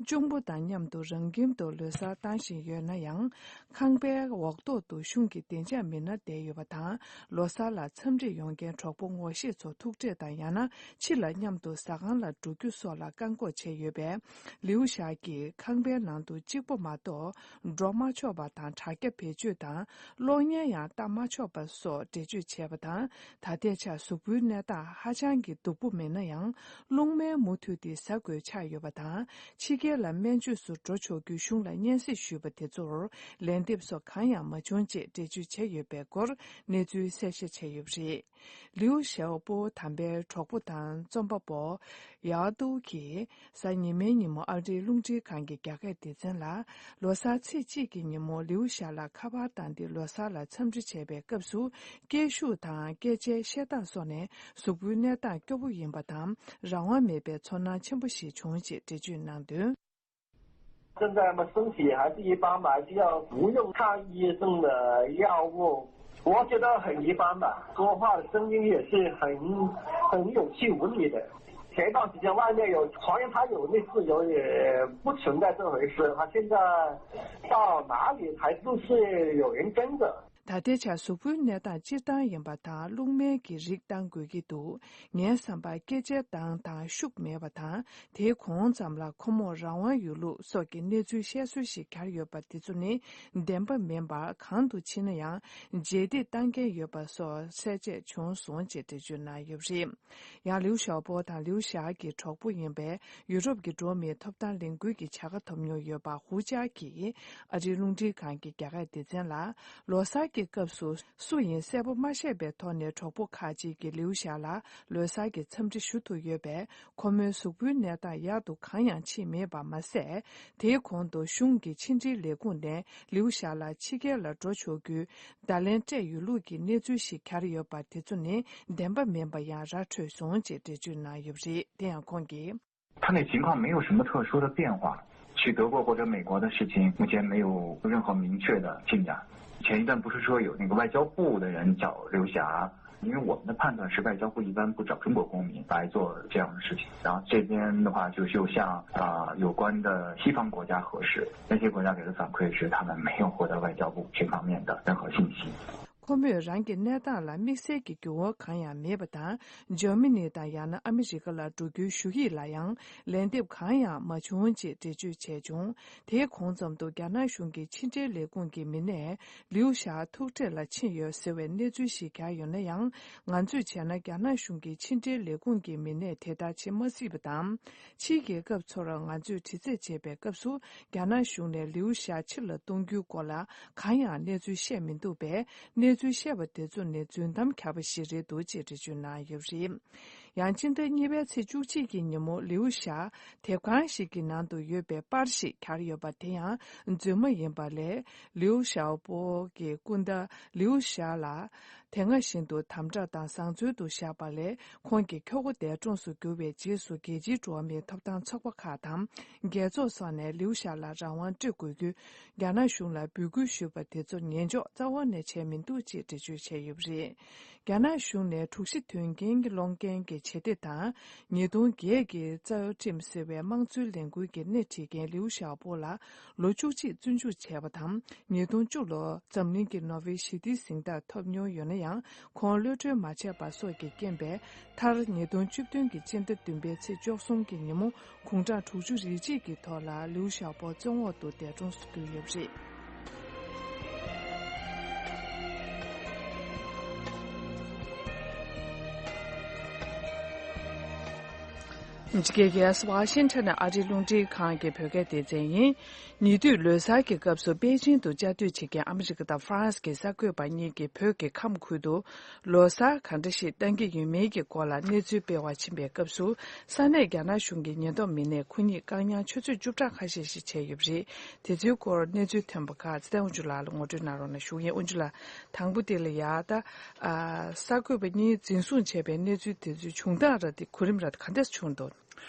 གཅུང་པོ་དང་མཉམ་དུ་རང་ཁྱིམ་དུ་ལོ་གསར་བཏང་བཞིན་ཡོད་ན་ཡང་། ཁང་པའི་འོག་ཐོག་ཏུ་གཞུང་གི་བདེ་འཇགས་མི་སྣ་བསྡད་ཡོད་པ་དང་། ལོ་གསར་ལ་འཚམས་འདྲི་ཡོང་མཁན་གྲོགས་པོ་ངོ་ཤེས་ཚོ་ཐུག་འཕྲད་དང་ཡང་ན་ཕྱི་ལ་མཉམ་དུ་ཟ་ཁང་ལ་འགྲོ་རྒྱུ་སོགས་ལ་བཀག་འགོག་བྱས་ཡོད་པས། ལིའུ་ཞའོ་གིས་ཁང་པའི་ནང་དུ་གཅིག་པོ་མ་གཏོགས། འགྲོ་མ་ཆོག་པ་དང་དྲ་རྒྱ་བེད་སྤྱོད་དང་གློག་བརྙན་ཡང་བལྟ་མ་ཆོག་པ་སོགས་འགྲེལ་བརྗོད་བྱས་པ་དང་། ད་ལྟའི་ཆར་གཟུགས་པོའི་གནས་སྟངས་ཧ་ཅང་གི་སྡུག་པོ་མེད་ན་ཡང་། རླུང་སྨན་མུ་མཐུད་དེ་ཟ་དགོས་ཆགས་ཡོད་པ་དང་། ཕྱི་རྒྱལ་ལ་སྨན་བཅོས་སུ་འགྲོ་ཆོག་རྒྱུ་གཞུང་ལ་སྙན་སེང་ཞུས་པ་དེ་ཚོར་ལན་འདེབས་སོགས་གང་ཡང་མ་བྱུང་ཅེས་འགྲེལ་བརྗོད་བྱས་ཡོད་པའི་སྐོར་གནས་ཚུལ་གསལ་བཤད་བྱས་ཡོད་པ་རེད། ལིའུ་ཞའོ་པོ་དམ་པའི་གྲོགས་པོ་དང་རྩོམ་པ་པོ་ཡའོ་ཏུའུ་གིས། གཟའ་ཉི་མའི་ཉིན་མོ་ཨ་རིའི་རླུང་འཕྲིན་ཁང་གི་རྒྱ་སྐད་སྡེ་ཚན་ལ། ལོ་གསར་ཚེས་གཅིག་གི་ཉིན་མོ་ལིའུ་ཞའོ་ལ་ཁ་པར་བཏང་སྟེ་ལོ་གསར་ལ་འཚམས་འདྲི་བྱས་པའི་སྐབས་སུ། སྐད་ཤུགས་དང་སྐད་ཆའི་བཤད་སྟངས་སོགས་ནས་གཟུགས་པོའི་གནས་སྟངས་སྐྱོ་པོ་ཡིན་པ་དང་། རང་དབང་མེད་པའི་ཚོར་སྣང་ཆེན་པོ་ཞིག་བྱུང་ཞེས་འགྲེལ་བརྗོད་གནང་དོན། 现在嘛，身体还是一般吧，就要服用抗抑郁症的药物。我觉得很一般吧，说话的声音也是很，很有气无力的。前一段时间外面有传言他有类似有也不存在这回事，他现在到哪里还都是有人跟着。 ད་ལྟའི་ཆར་གཟུགས་པོའི་གནས་སྟངས་སྤྱིར་བཏང་ཡིན་པ་དང་རླུང་སྨན་གྱི་རིགས་བཏང་དགོས་ཀྱི་འདུག་ངའི་བསམ་པར་སྐད་ཆའི་གདངས་དང་ཤུགས་མེད་པ་དང་། དེའི་གོང་ཙམ་ལ་ཁོ་མོར་རང་དབང་ཡོད་ལུགས་སོགས་ཀྱི་གནས་ཚུལ་བཤད་སྲོལ་ཞིག་གྱར་ཡོད་པ་དེ་ཚོ་ནི་བདེན་པ་མིན་པར། གང་དུ་ཕྱིན་ན་ཡང་རྗེས་འདེད་བཏང་མཁན་ཡོད་པ་སོགས་གསལ་བཤད་བྱུང་སོང་ཅེས་འགྲེལ་བརྗོད་གནང་ཡོད་པ་རེད། ཡང་ལིའུ་ཞའོ་པོ་དང་ལིའུ་ཞའོ་གི་གྲོགས་པོ་ཡིན་པའི་ཡུ་རོབ་ཀྱི་འགྲོ་བ་མིའི་ཐོབ་ཐང་ལས་འགུལ་གྱི་བྱ་དགའ་ཐོབ་མྱོང་ཡོད་པ་ཧུའུ་ཅཱ་གིས་ཨ་རིའི་རླུང་འཕྲིན་ཁང་གི་རྒྱ་སྐད་སྡེ་ཚན་ལ། ལོ་གསར་གྱི་སྐབས་སུ་སུ་ཡིན་གསལ་པོ་མ་ཤེས་པའི་ཐོག་ནས་གྲོགས་པོ་ཁག་ཅིག་གིས་ལིའུ་ཞའོ་ལ་ལོ་གསར་གྱི་འཚམས་འདྲི་ཞུ་ཐུབ་ཡོད་པས། ཁོ་མོའི་གཟུགས་པོའི་གནས་སྟངས་ཡག་ཏུ་གང་ཡང་ཕྱིན་མེད་པ་མ་ཟད། དེའི་གོང་དུ་གཞུང་གི་ཕྱི་འབྲེལ་ལས་ཁུངས་ནས་ལིའུ་ཞའོ་ལ་ཕྱི་རྒྱལ་ལ་འགྲོ་ཆོག་རྒྱུའི་བརྡ་ལན་སྤྲད་ཡོད་ལུགས་ཀྱི་གནས་ཚུལ་ཞིག་གྱར་ཡོད་པ་དེ་ཚོ་ནི་བདེན་པ་མིན་པ་ཡང་ར་འཕྲོད་སོང་ཅེས་འགྲེལ་བརྗོད་གནང་ཡོད་པ་རེད། དེ་ཡང་ཁོང་གིས། 他那情况没有什么特殊的变化，去德国或者美国的事情目前没有任何明确的进展。前一段不是说有那个外交部的人找刘霞，因为我们的判断是外交部一般不找中国公民来做这样的事情。然后这边的话，就是又向啊、有关的西方国家核实，那些国家给的反馈是他们没有获得外交部这方面的任何信息。 ཁོ་མོས་རང་གི་གནས་སྟངས་ལ་དམིགས་བསལ་གྱི་འགྱུར་བ་གང་ཡང་མེད་པ་དང་། འཇར་མ་ནི་དང་ཡང་ན་ཨ་མི་རི་ཀ་ལ་འགྲོ་རྒྱུའི་ཞུ་ཡིག་ལ་ཡང་ལན་འདེབས་གང་ཡང་མ་བྱུང་ཅེས་འགྲེལ་བརྗོད་བྱས་བྱུང་། དེའི་གོང་ཙམ་དུ་རྒྱ་ནག་གཞུང་གི་ཕྱི་འབྲེལ་ལས་ཁུངས་ཀྱི་མི་སྣས་ལིའུ་ཞའོ་ཐུག་འཕྲད་ལ་ཕྱིན་ཡོད་ཟེར་བའི་གནས་ཚུལ་ཞིག་གྱར་ཡོད་ན་ཡང་། ང་ཚོས་བྱས་ན་རྒྱ་ནག་གཞུང་གི་ཕྱི་འབྲེལ་ལས་ཁུངས་ཀྱི་མི་སྣས་དེ་ལྟར་བྱེད་མ་སྲིད་པ་དང་། ཕྱིའི་རྒྱལ་ཁབ་ཚོར་ང་ཚོས་དྲི་རྩད་བྱེད་པའི་སྐབས་སུ། རྒྱ་ནག་གཞུང་ནས་ལིའུ་ཞའོ་ཕྱིར་ལ་གཏོང་རྒྱུའི་སྐོར་ལ་གང་ཡང་གནས་ཚུལ་བཤད་མི་འདུག་པས། གནས་ཚུལ་བཤད་པ་དེ་ཚོ་ནི་རྫུན་གཏམ་གྱར་པ་ཞིག་རེད་འདུག་ཅེས་འགྲེལ་བརྗོད་གནང་ཡོད་པ་རེད། ཡང་སྤྱི་ཟླ་གཉིས་པའི་ཚེས་བཅུ་གཅིག་གི་ཉིན་མོ་ལིའུ་ཞའོ་དེབ་ཁང་ཞིག་གི་ནང་དུ་ཡོད་པའི་པར་ཞིག་གྱར་ཡོད་པ་དེ་ཡང་རྫུན་མ་ཡིན་པ་ལས། ལིའུ་ཞའོ་པོ་གི་སྐུ་ཟླ་ལིའུ་ཞའོ་ལ། དེ་སྔ་བཞིན་དུ་དམ་དྲག་དང་བཟང་བཙོན་དུ་བཞག་པ་ལས། ཁོང་གི་ཁྱོ་ག་འདས་གྲོངས་སུ་གྱུར་བའི་རྗེས་སུ་རྒྱལ་སྤྱིའི་འགྲོ་བ་མིའི་ཐོབ་ཐང་ཚོགས་པ་ཁག་དང་། རྒྱལ་ཚོགས་སོགས་ནས་ལིའུ་ཞའོ་ལ་རང་དབང་སྤྲོད་དགོས་རྒྱུ། རྒྱ་ནག་གཞུང་ལ་འབོད་སྐུལ་ཞུས་པ་དེ་ཚོ་ཉན་འཇོག་རྩ་བ་ནས་བྱས་མི་འདུག་ཅེས་འགྲེལ་བརྗོད་བྱས་ཡོད་པ་རེད། རྒྱ་ནག་གཞུང་ནས་དྲུག་བཞི་དོན་རྐྱེན་སློང་མཁན་གྱི་བྱེད་གཏེ་དང་། ཉིས་སྟོང་བརྒྱད་ཀྱི་རྩ་ཁྲིམས་ཟེར་བའི་དམངས་གཙོའི་ལས་འགུལ་གྱི་སྣེ་ཁྲིད་མཁན་ལིའུ་ཞའོ་པོ་ལ་ལོ་བཅུ་གཅིག་བཙོན་འཇུག་བྱས་པ་དང་། ཉིས་སྟོང་བཅུ་ལོར་འཛམ་གླིང་གི་ནོ་བེལ་ཞི་བདེའི་གཟེངས་རྟགས་ཐོབ་མྱོང་ཡོད་ན་ཡང་། ཁོང་གློད་གྲོལ་མ་བྱས་པ་སོགས་ཀྱི་རྐྱེན་པས། མཐར་ཉིས་སྟོང་བཅུ་བདུན་གྱི་སྤྱི་ཟླ་བདུན་པའི་ཚེས་བཅུ་གསུམ་གྱི་ཉིན་མོ་དགུང་གྲངས་དྲུག་ཅུ་རེ་གཅིག་གི་ཐོག་ལ་ལིའུ་ཞའོ་པོ་བཙོན་འོག་ཏུ་འདས་གྲོངས་སུ་གྱུར་ཡོད་པ་རེད། ཕྱི་རྒྱལ་གྱི་ཨ་སི་ཝ་ཤིང་ཊོན་ཨ་རིའི་རླུང་འཕྲིན་ཁང་གི་བོད་སྐད་སྡེ་ཚན་ཡིན། ཉེ་དུས་ལོ་གསར་གྱི་སྐབས་སུ་པེ་ཅིང་དུ་བཅའ་སྡོད་བྱེད་མཁན་ཨ་མི་རི་ཀ་དང་ཧྥ་རན་སི་གི་གསར་འགོད་པ་གཉིས་ཀྱིས་བོད་ཀྱི་ཁམས་ཁུལ་དུ་ལོ་གསར་གང་འདྲ་ཞིག་གཏང་གི་ཡོད་མེད་ཀྱི་སྐོར་ལ་གནས་ཚུལ་སྤེལ་བར་ཕྱིན་པའི་སྐབས་སུ། ས་གནས་རྒྱ་ནག་གཞུང་གི་ཉེན་རྟོག་མི་སྣས་ཁོ་གཉིས་བཀག་ཉར་ཆུ་ཚོད་བཅུ་ཕྲག་ཁ་ཤས་ཤིག་བྱས་ཡོད་པ་རེད། དེ་ཚོའི་སྐོར་གནས་ཚུལ་ཐོན་པ་ཁག་ཚེ་བརྟན་དབང་ཕྱུག་ལགས་ལ་ངོ་སྤྲོད་གནང་རོགས་གནང་ཞུ་ཡིན། དབང་ཕྱུག་ལགས། དང་པོ་དེ་ལ་ཡ་ད། ཨ། གསར་འགོད་པ་གཉིས་འཛིན་བཟུང་བྱས་པའི་གནས་ཚུལ་དེ་ཚོའི་བྱུང་སྟངས་ར་དེ་གོ་རིམ་ར་ག་འདྲས་བྱུང་འདུག་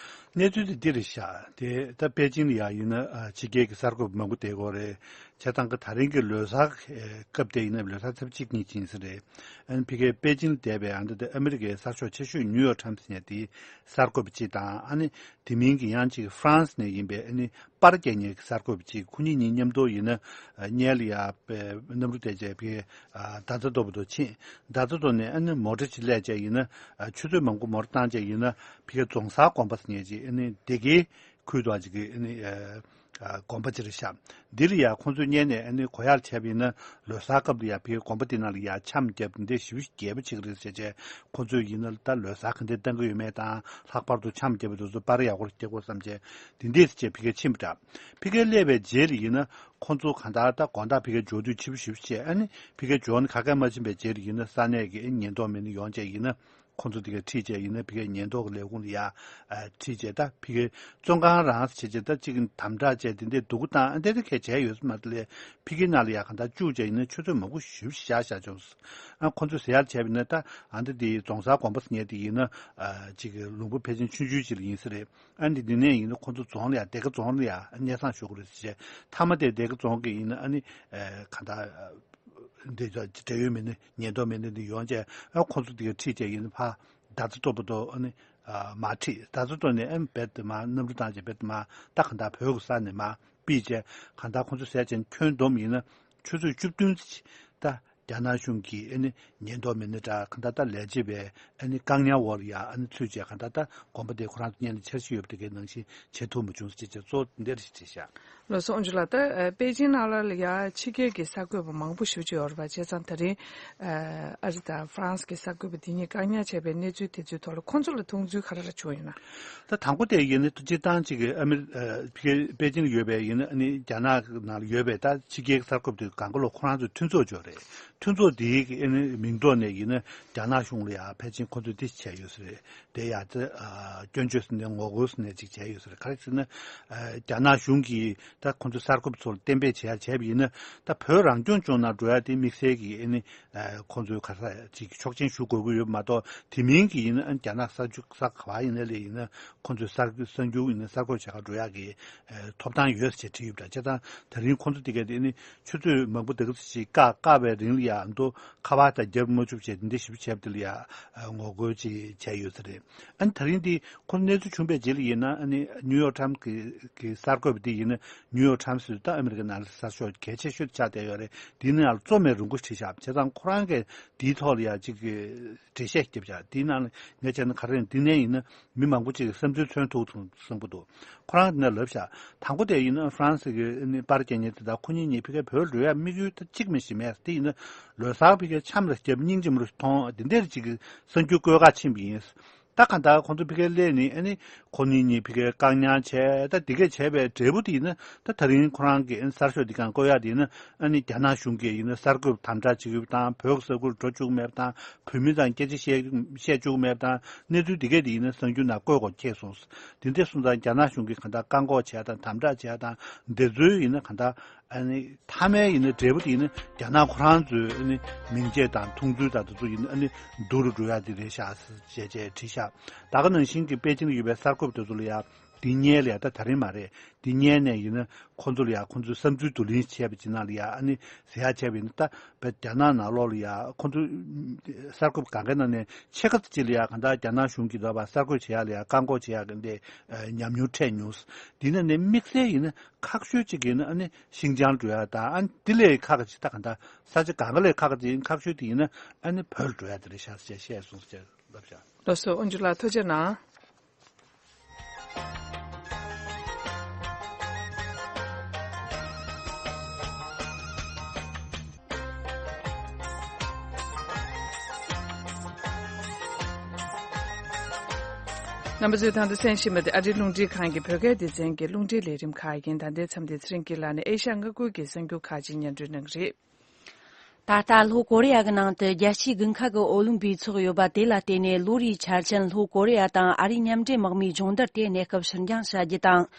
གནས་ཚུལ་དེ་འདི་རེད་ཤག་དེ་ད་པེ་ཅིང་ལ་ཡ་ཡིན་ན་ཨ་ཕྱི་རྒྱལ་གྱི་གསར་འགོད་པ་མང་པོ་བསྡད་ཡོད་རེད། བྱས་ཙང་གི་ད་རིང་གི་ལོ་གསར་སྐབས་དེ་ཡིན་ན་ལོ་གསར་ཚེས་གཅིག་གཉིས་ཅིག་ཡིན་ས་རེད། ཨ་ནི་ཕ་གིའི་པེ་ཅིང་ལ་བསྡད་པའི་ཨ་འདི་དེ་ཨ་མི་རི་ཀའི་གསར་ཤོག་ཆེ་ཤོས་ནིའུ་ཡོག་ཊའིམ་སི་ཟེར་དེའི་གསར་འགོད་པ་གཅིག་དང་། ཨ་ནི་དེ་མིན་གྱི་ཡང་གཅིག་ཧྥ་རན་སི་ནས་ཡིན་པའི་ཨ་ནི་པར་རྒྱག་མཁན་གྱི་གསར་འགོད་པ་གཅིག་ཁོ་གཉིས་གཉིས་མཉམ་དུ་ཡིན་ན་ཨ་གཉལ་ཡ་པའི་གནམ་གྲུ་བསྡད་བྱས་ཕ་གིའི་ཨ་རྡ་རྩ་མདོ་བ་དུ་ཕྱིན། རྡ་རྩ་མདོ་ནས་ཨ་ནི་མོ་ཊ་ཅིག་གླས་བྱས་ཡིན་ན་ཨ་ཆུ་ཚོད་མང་པོ་མོ་ཊ་བཏང་བྱས་ཡིན་ན་ཕ་གིའི་རྫོང་སར་དགོན་པ་ཟེར་མཁན་ཅིག་ཨ་ནི་སྡེ་དགེའི་ཁུལ་དུ་ཨ་ཅིག་གི་ཨ་ནི་ཨ་ཨ་དགོན་པ་ཅིག་རེད་ཤག་འདི་ལ་ཡ་ཁོང་ཚོས་གཉལ་ནས་ཨ་ནི་གོ་ཡག་བྱས་པ་ཡིན་ན་ལོ་གསར་སྐབས་ལ་ཡ་ཕ་གིའི་དགོན་པ་འདི་ནང་ལ་ཡ་འཆམ་རྒྱབ་འདི་ཞེ་པོ་ཞིག་རྒྱས་པོ་ཅིག་རེད་ཟེར་བྱས། ཁོང་ཚོས་ཡིན་ན་ད་ལོ་གསར་ག་འདྲས་གཏང་གི་ཡོད་མེད་དང་། ལྷག་པར་དུ་འཆམ་རྒྱབ་པ་དེ་ཚོ་པར་ཡག་པོ་རྒྱག་དགོས་བསམ་བྱས་འདི་འདྲས་ཟེར་བྱས་ཕ་གིར་ཕྱིན་པ་འདྲ། ཕ་གིར་སླེབས་པའི་རྗེས་ལ་ཡིན་ན་ཁོང་ཚོ་གང་ལྟར་ད་དགོང་དག་ཕ་གིར་འབྱོར་དུས་ཕྱི་པོ་ཞེ་པོ་བྱས། ཨ་ནི་ཕ་གིར་འབྱོར་ནས་ག་གེ་མ་ཕྱིན་པའི་རྗེས་ལ་ཡིན་ན་ས་གནས་ཀྱི་ཉེན་རྟོག་མི་སྣ་ཡོང་བྱས་ཡིན་ན། ཁོང་ཚོ་དེ་ག་ཁྲིད་བྱས་ཡིན་ན་ཕ་གིའི་ཉེན་རྟོག་གི་ལས་ཁུངས་ལ་ཡ་ཨ་ཁྲིད་བྱས། ད་ཕ་གིའི་བཙོན་ཁང་རང་བྱས་བྱས་ད་གཅིག་དམ་དྲག་བྱས་དེ་འདྲས་སྡུག་གུ་བཏང་ཨ་འདྲས་དེ་གས་བྱས་ཡོད་ས་མ་རེད་ལས། ཕ་གི་ནང་ལ་ཡ་གང་ལྟར་བཅུག་བྱས་ཡིན་ན་ཆུ་ཚོད་མང་པོ་ཞེ་པོ་ཞིག་བཞག་བཞག་བྱུང་། ཨ་ཁོང་ཚོས་ཟེར་ཡག་བྱས་པ་ཡིན་ན་ད་ཨ་འདི་དེ་རྫོང་སར་དགོན་པ་ཟེར་མཁན་དེ་ཡིན་ན་ཨ་གཅིག་ལུང་པ་ཕལ་ཆེར་ཆུང་ཆུང་ཅིག་ལ་ཡིན་ས་རེད། ཨ་འདི་འདི་ནས་ཡིན་ན་ཁོང་ཚོ་རྫོང་ལ་ཡ་སྡེ་དགེ་རྫོང་ལ་ཡ་གནས་ཚང་ཞུ་དགོས་རེད་ཟེར་བྱས། མཐའ་མ་དེ་སྡེ་དགེ་རྫོང་གི་ཡིན་ན་ཨ་ནི་ཨ་གང་ལྟར། འདི་ཚོ་འབྲེལ་ཡོད་མི་སྣ་ཉེན་རྟོག་མི་སྣ་འདི་ཡོང་བྱས་ཨ་ཁོང་ཚོ་འདི་ག་ཁྲིད་བྱས་ཡིན་ཕར་རྡ་རྩ་མདོ་བ་དུ་ཨ་ནི་ཨ་མར་ཁྲིད། རྡ་རྩ་མདོ་ནས་ཨ་ནི་རྦད་དེ་མར་གནམ་གྲུ་བཏང་བྱས་རྦད་དེ་མར་ད་གང་ལྟར་བོད་ཀྱི་ས་ནས་མར་ཕུད་བྱས། གང་ལྟར་ཁོང་ཚོ་ཟེར་བྱས་ཁྱོན་བསྡོམས་ཡིན་ན་ཆུ་ཚོད་བཅུ་བདུན་ཙམ་ཅིག་ད་རྒྱ་ནག་གཞུང་གིས་ཨ་ནི་ཉེན་རྟོག་མི་སྣ་འདྲ་གང་ལྟར་ད་ལས་བྱེད་པའི་ཨ་ནི་བཀག་ཉར་འོག་ལ་ཡ་ཨ་ནི་ཚུད་བྱས་གང་ལྟར་ད་དགོན་པ་དེ་ཁོ་རང་ཚོ་གཉེན་ལ་འཆར་གཞི་ཡོད་པ་དེ་གའི་ནང་བཞིན་བྱེད་ཐུབ་མ་བྱུང་ཟེར་བྱས་གཙོ་བོ་འདི་འདྲ་ཞིག་བྲིས་ཤག་ལགས་སོ། ཨོན་ཇུ་ལགས། ད་ཨ་པེ་ཅིང་ནང་ལ་ལ་ཡ་ཕྱི་རྒྱལ་གྱི་གསར་འགོད་པ་མང་པོ་ཞེ་པོ་ཅིག་ཡོད་རེད་པ། བྱས་ཙང་ད་རིང་ཨ་ཨ་རི་དང་ཧྥ་རན་སི་གི་གསར་འགོད་པ་འདི་གཉིས་བཀག་ཉར་བྱས་པའི་གནས་ཚུལ་དེ་ཚོའི་ཐོག་ལ་ཁོང་ཚོ་ལ་མཐོང་ཚུལ་ག་རེ་རེ་བྱུང་ཡོད་ན། ད་དང་པོ་དེ་ཡིན་ན་སྤྱིར་བཏང་གཅིག་གི་ཨ་མི་ཨ་ཕི་པེ་ཅིང་ལ་ཡོད་པའི་ཡིན་ན་ཨ་ནི་རྒྱ་ནག་ནང་ལ་ཡོད་པའི་ད་ཕྱི་རྒྱལ་གྱི་གསར་འགོད་པ་དེ་གང་ག་ལོ་ཁོ་རང་ཚོའི་མཐུན་ཚོགས་ཅིག་ཡོད་རེད། མཐུན་ཚོགས་འདིའི་གི་ཨ་ནི་མིང་ཐོག་ནས་ཡིན་ན་རྒྱ་ནག་གཞུང་ལ་ཡང་ཕལ་ཆེར་ཁོ་ཚོས་འདི་བྱས་ཡོད་ས་རེད། དེ་ཡང་ད་ཨ་སྐྱོན་བརྗོད་ཟེར་ནས་ངོ་རྒོལ་ཟེར་ནས་ཅིག་བྱས་ཡོད་ས་རེད། ག་རེ་ཟེར་ན་ཨ་རྒྱ་ནག་གཞུང་གིས་ད་ཁོ་ཚོ་གསར་འགོད་པ་ཚོ་ལ་གཏན་འབེབས་བྱས་ཡ་བྱས་པ་ཡིན་ན་ད་བོད་རང་སྐྱོང་ལྗོངས་ནང་འགྲོ་ཡ་དེ་དམིགས་བསལ་གྱི་ཨ་ནི་ཨ་ཁོ་ཚོའི་ག་ས་ཅིག་ཆོག་མཆན་ཞུ་དགོས་ཀྱི་ཡོད་མ་གཏོགས། དེ་མིན་གྱི་ཡིན་ན་ཨ་ནི་རྒྱ་ནག་ས་ཆུ་ས་ག་བ་ཡིན་ན་ལས་ཡིན་ན་ཁོ་ཚོའི་གསར་གསར་འགྱུར་ཡིན་ན་གསར་འགོད་བྱེད་གར་འགྲོ་ཡ་གི་ཨ་ཐོབ་ཐང་ཡོད་ཟེར་བྲིས་ཡོད་པ་འདྲ། བྱས་ཙང་ད་རིང་ཁོ་ཚོ་དེ་ག་དེ་ཨ་ནི་ཆུ་ཚོད་མང་པོ་དེ་ག་ཚོད་ཅིག་བཀག་བཀག་པའི་རིང་ལ་ཡ་ཨ་མདོ་ཁ་པར་དང་རྒྱབ་མ་བཅུག་བྱས་དེ་འདྲ་ཞིབ་བྱས་པ་དེ་ལ་ཡ་ཨ་ངོ་རྒོལ་ཅིག་བྱས་ཡོད་ས་རེད། ཨ་ནི་ད་རིང་འདི་ཁོ་གནས་ཚུལ་བྱུང་བའི་རྗེས་ལ་ཡིན་ན་ཨ་ནི་ནིའུ་ཡོག་ཊའིམ་སི་གི་གི་གསར་འགོད་པ་འདི་ཡིན་ན་ནིའུ་ཡོག་ཊའིམ་སི་ད་ཨ་མི་རི་ཀ་ནང་ལ་གསར་ཤོག་གལ་ཆེ་ཤོས་ཆགས་བསྡད་ཡོད་རེད། འདི་ནང་ལ་རྩོམ་ཡང་རིང་པོ་བྲིས་ཤག་བྱས་ཙང་ཁོ་རང་གིས་འདིའི་ཐོག་ལ་ཡ་ཅིག་གི་འགྲེལ་བཤད་རྒྱབ་ཤག་འདི་ནང་ལ་ངས་བྱས་ན་ག་རེ་འདི་ནས་ཡིན་ན་མི་མང་པོ་ཅིག་གི་བསམ་ཚུལ་མཚོན་ཐུབ་ཐུབ་བསམ་གྱི་འདུག་ཁོ་རང་ནས་ལབ་ཤག་དང་པོ་དེ་ཡིན་ན་ཧྥ་རན་སི་གི་ཨ་ནི་པར་རྒྱག་མཁན་དེ་དག་ཁོ་གཉིས་གཉིས་ཕ་གིར་བོད་འགྲོ་ཡ་དམིགས་ཡུལ་ད་གཅིག་མིན་ཞིག་མེད། དེ་ཡིན་ན་ལོ་གསར་ཕ་གིར་འཆམ་རེ་བརྒྱབ་སྙིང་རྗེ་མོ་རེ་མཐོང་། དེ་འདྲས་ཅིག་གི་གསར་འགྱུར་བཀོད་ག་ཕྱིན་པ་ཡིན། ད་གང་ལྟར་ཁོང་ཚོ་ཕ་གིར་སླེབས་ནས་ཨ་ནི་ཁོ་གཉིས་གཉིས་ཕ་གིར་བཀག་ཉར་བྱས། ད་དེ་གས་བྱས་པའི་འབྲས་བུ་དེ་ཡིན་ན་ད་ད་རིང་ཁོ་རང་གི་ཨ་ནི་གསར་ཤོག་འདི་གང་བཀོད་ཡ་དེ་ཡིན་ན་ཨ་ནི་རྒྱ་ནག་གཞུང་གིས་ཡིན་ན་གསར་འགོད་དམ་དྲག་བྱེད་ཀྱི་ཡོད་པ་དང་། བོད་ཀྱི་ས་ཁུལ་འགྲོ་བཅུག་མེད་པ་དང་། བོད་མི་དང་སྐད་ཆ་བཤད་བཤད་བཅུག་མེད་པ་དང་། གནས་ཚུལ་འདི་གས་དེ་ཡིན་ན་གསར་འགྱུར་ནང་བཀོད་དགོས་ཁེལ་སོང་། དེ་འདྲས་སོང་ཙང་རྒྱ་ནག་གཞུང་གིས་གང་ལྟར་བཀག་འགོག་བྱས་དང་དམ་དྲག་བྱས་དང་འདི་ཚོའི་ཡིན་ན་གང་ལྟར་ཨ་ནི་མཐའ་མའི་ཡིན་ན་འབྲས་བུ་དེ་ཡིན་ན་རྒྱ་ནག་ཁོ་རང་ཚོའི་ཨ་ནི་མིང་ཆད་དང་མཐོང་ཚུལ་དང་དེ་ཚོ་ཡིན་ན་ཨ་ནི་སྡུག་རུ་འགྲོ་ཡ་དེ་རེད་ཤག་ཟེར་བྱས་བྱས་བྲིས་ཤག་ད་ག་ནང་བཞིན་གྱི་པེ་ཅིང་ལ་ཡོད་པའི་གསར་འགོད་པ་དེ་ཚོ་ལ་ཡ་འདི་སྔོན་ལ་ཡ་ད་ད་རིང་མ་རེད། འདི་སྔོན་ནས་ཡིན་ན་ཁོང་ཚོ་ལ་ཡ་ཁོང་ཚོའི་བསམ་ཚུལ་བསྡུ་ལེན་བྱས་པ་ཅིག་ནང་ལ་ཡ་ཨ་ནི་ཟེར་ཡ་བྱས་པ་ཡིན་ན། ད་བོད་རྒྱ་ནག་ནང་ལོགས་ལ་ཡ་ཁོང་ཚོ་གསར་འགོད་པ་གང་གའི་ནང་ནས་ཕྱེད་ཀ་ཙམ་ཅིག་ལ་ཡ་གང་ལྟར་རྒྱ་ནག་གཞུང་གིས་འདོད་པ་གསར་འགོད་བྱེད་ཡ་ལ་ཡ་བཀག་འགོག་བྱེད་ཡ་གི་འདི་ཉམས་མྱོང་འཕྲད་མྱོང་། འདི་ནང་ནས་དམིགས་བསལ་ཡིན་ན་ཁག་ཤོས་ཅིག་ཡིན་ན་ཨ་ནི་ཤིང་ཅང་འགྲོ་ཡ་དང་། ཨ་ནི་འདི་ལས་ཁག་ཅིག་ད་གང་ལྟར་ས་ཆ་གང་ག་ལས་ཁག་ཅིག་ཡིན། ཁག་ཤོས་དེ་ཡིན་ན་ཨ་ནི་བོད་འགྲོ་ཡ་དེ་རེད་ཤག་ཅེས་བཤད་སོང་ཟེར་ལབ་ཤག་ལགས་སོ། ཨོན་ཇུ་ལགས་ཐུགས་རྗེ་གནང་། རྣམ་པ་ཚོས་ད་ལྟ་གསན་བཞིན་པ་དེ་ཨ་རིའི་རླུང་འཕྲིན་ཁང་གི་བོད་སྐད་སྡེ་ཚན་གྱི་རླུང་འཕྲིན་ལས་རིམ་ཁག་ཡིན། ད་ལྟའི་མཚམས་དེ་ཚེ་རིང་སྐྱིད་ལགས་ནས་ཨེ་ཤ་ཡ་མངའ་ཁུལ་གྱི་གསར་འགྱུར་ཁག་ཅིག་སྙན་སྒྲོན་གནང་གི་རེད། ད་ལྟ་ལྷོ་ཀོ་རི་ཡ་གི་ནང་དུ་རྒྱལ་སྤྱིའི་དགུན་ཁ་གི་ཨོ་ལིམ་པིག་འཚོགས་ཡོད་པ་དེ་ལ་བརྟེན་ནས། ལོ་རེའི་འཆར་ཅན་ལྷོ་ཀོ་རི་ཡ་དང་ཨ་རིའི་མཉམ་འབྲེལ་དམག་མིའི་སྦྱོང་བརྡར་དེ་གནས་སྐབས་ཕྱིར་འགྱངས་བྱ་རྒྱུ་དང་།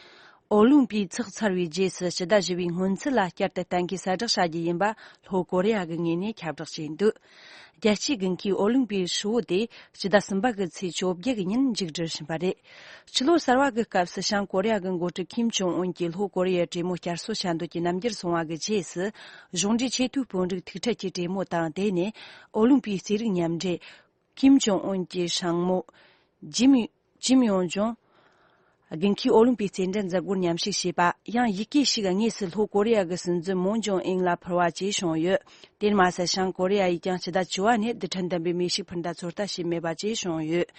ཨོ་ལིམ་པིག་འཚོགས་ཚར་བའི་རྗེས་སུ་སྤྱི་ཟླ་བཞི་པའི་སྔོན་ཚུད་ལ་བསྐྱར་དུ་གཏན་འཁེལ་གསལ་བསྒྲགས་བྱ་རྒྱུ་ཡིན་པ་ལྷོ་ཀོ་རི་ཡ་གི་ངོས་ནས་ཁྱབ་བསྒྲགས་བྱས་འདུག་རྒྱལ་སྤྱིའི་དགུན་ཁའི་ཨོ་ལིམ་པིག་ཧྲིལ་བོ་དེ་སྤྱི་ཟླ་གསུམ་པ་གི་ཚེས་བཅོ་བརྒྱད་ཀྱི་ཉིན་མཇུག་སྒྲིལ་བཞིན་པ་རེད། ཕྱི་ལོ་གསར་བ་གི་སྐབས་སུ་བྱང་ཀོ་རི་ཡ་གི་འགོ་ཁྲིད་ཁིམ་ཇོང་ཨུན་གྱིས་ལྷོ་ཀོ་རི་ཡའི་གྲོས་མོལ་བསྐྱར་གསོ་བྱ་འདོད་ཀྱི་རྣམ་འགྱུར་བཟུང་བ་གི་རྗེས་སུ། གཞུང་འབྲེལ་ཆེས་མཐོའི་བོད་རིགས་ཐུག་འཕྲད་ཀྱི་གྲོས་མོལ་དང་དེ་ནས་ཨོ་ལིམ་པིག་རྩེད་རིགས་མཉམ་འབྲེལ་ཁིམ་ཇོང་ཨུན་གྱི་སྲིང་མོ་ཇིམ་ཇིམ་ཡོང་ཇོང་དགུན་ཁའི་ཨོ་ལིམ་པིག་རྩེད་འགྲན་འཛུལ་སྒོར་མཉམ་ཞུགས་བྱས་པ། ཡང་ཡི་གེ་ཞིག་དངོས་སུ་ལྷོ་ཀོ་རི་ཡ་གི་སྲིད་འཛིན་མོན་ཇོང་ཨིན་ལ་ཕུལ་བ་བཅས་བྱུང་ཡོད། དེར་མ་ཟད་བྱང་ཀོ་རི་ཡ་ཡིས་ཀྱང་སྤྱི་ཟླ་བཅུ་བ་ནས་རྡུལ་ཕྲན་ལྡན་པའི་མེ་ཤུགས་འཕུར་མདའ་ཚོད་ལྟ་བྱས་མེད་པ་བཅས་བྱུང་ཡོད།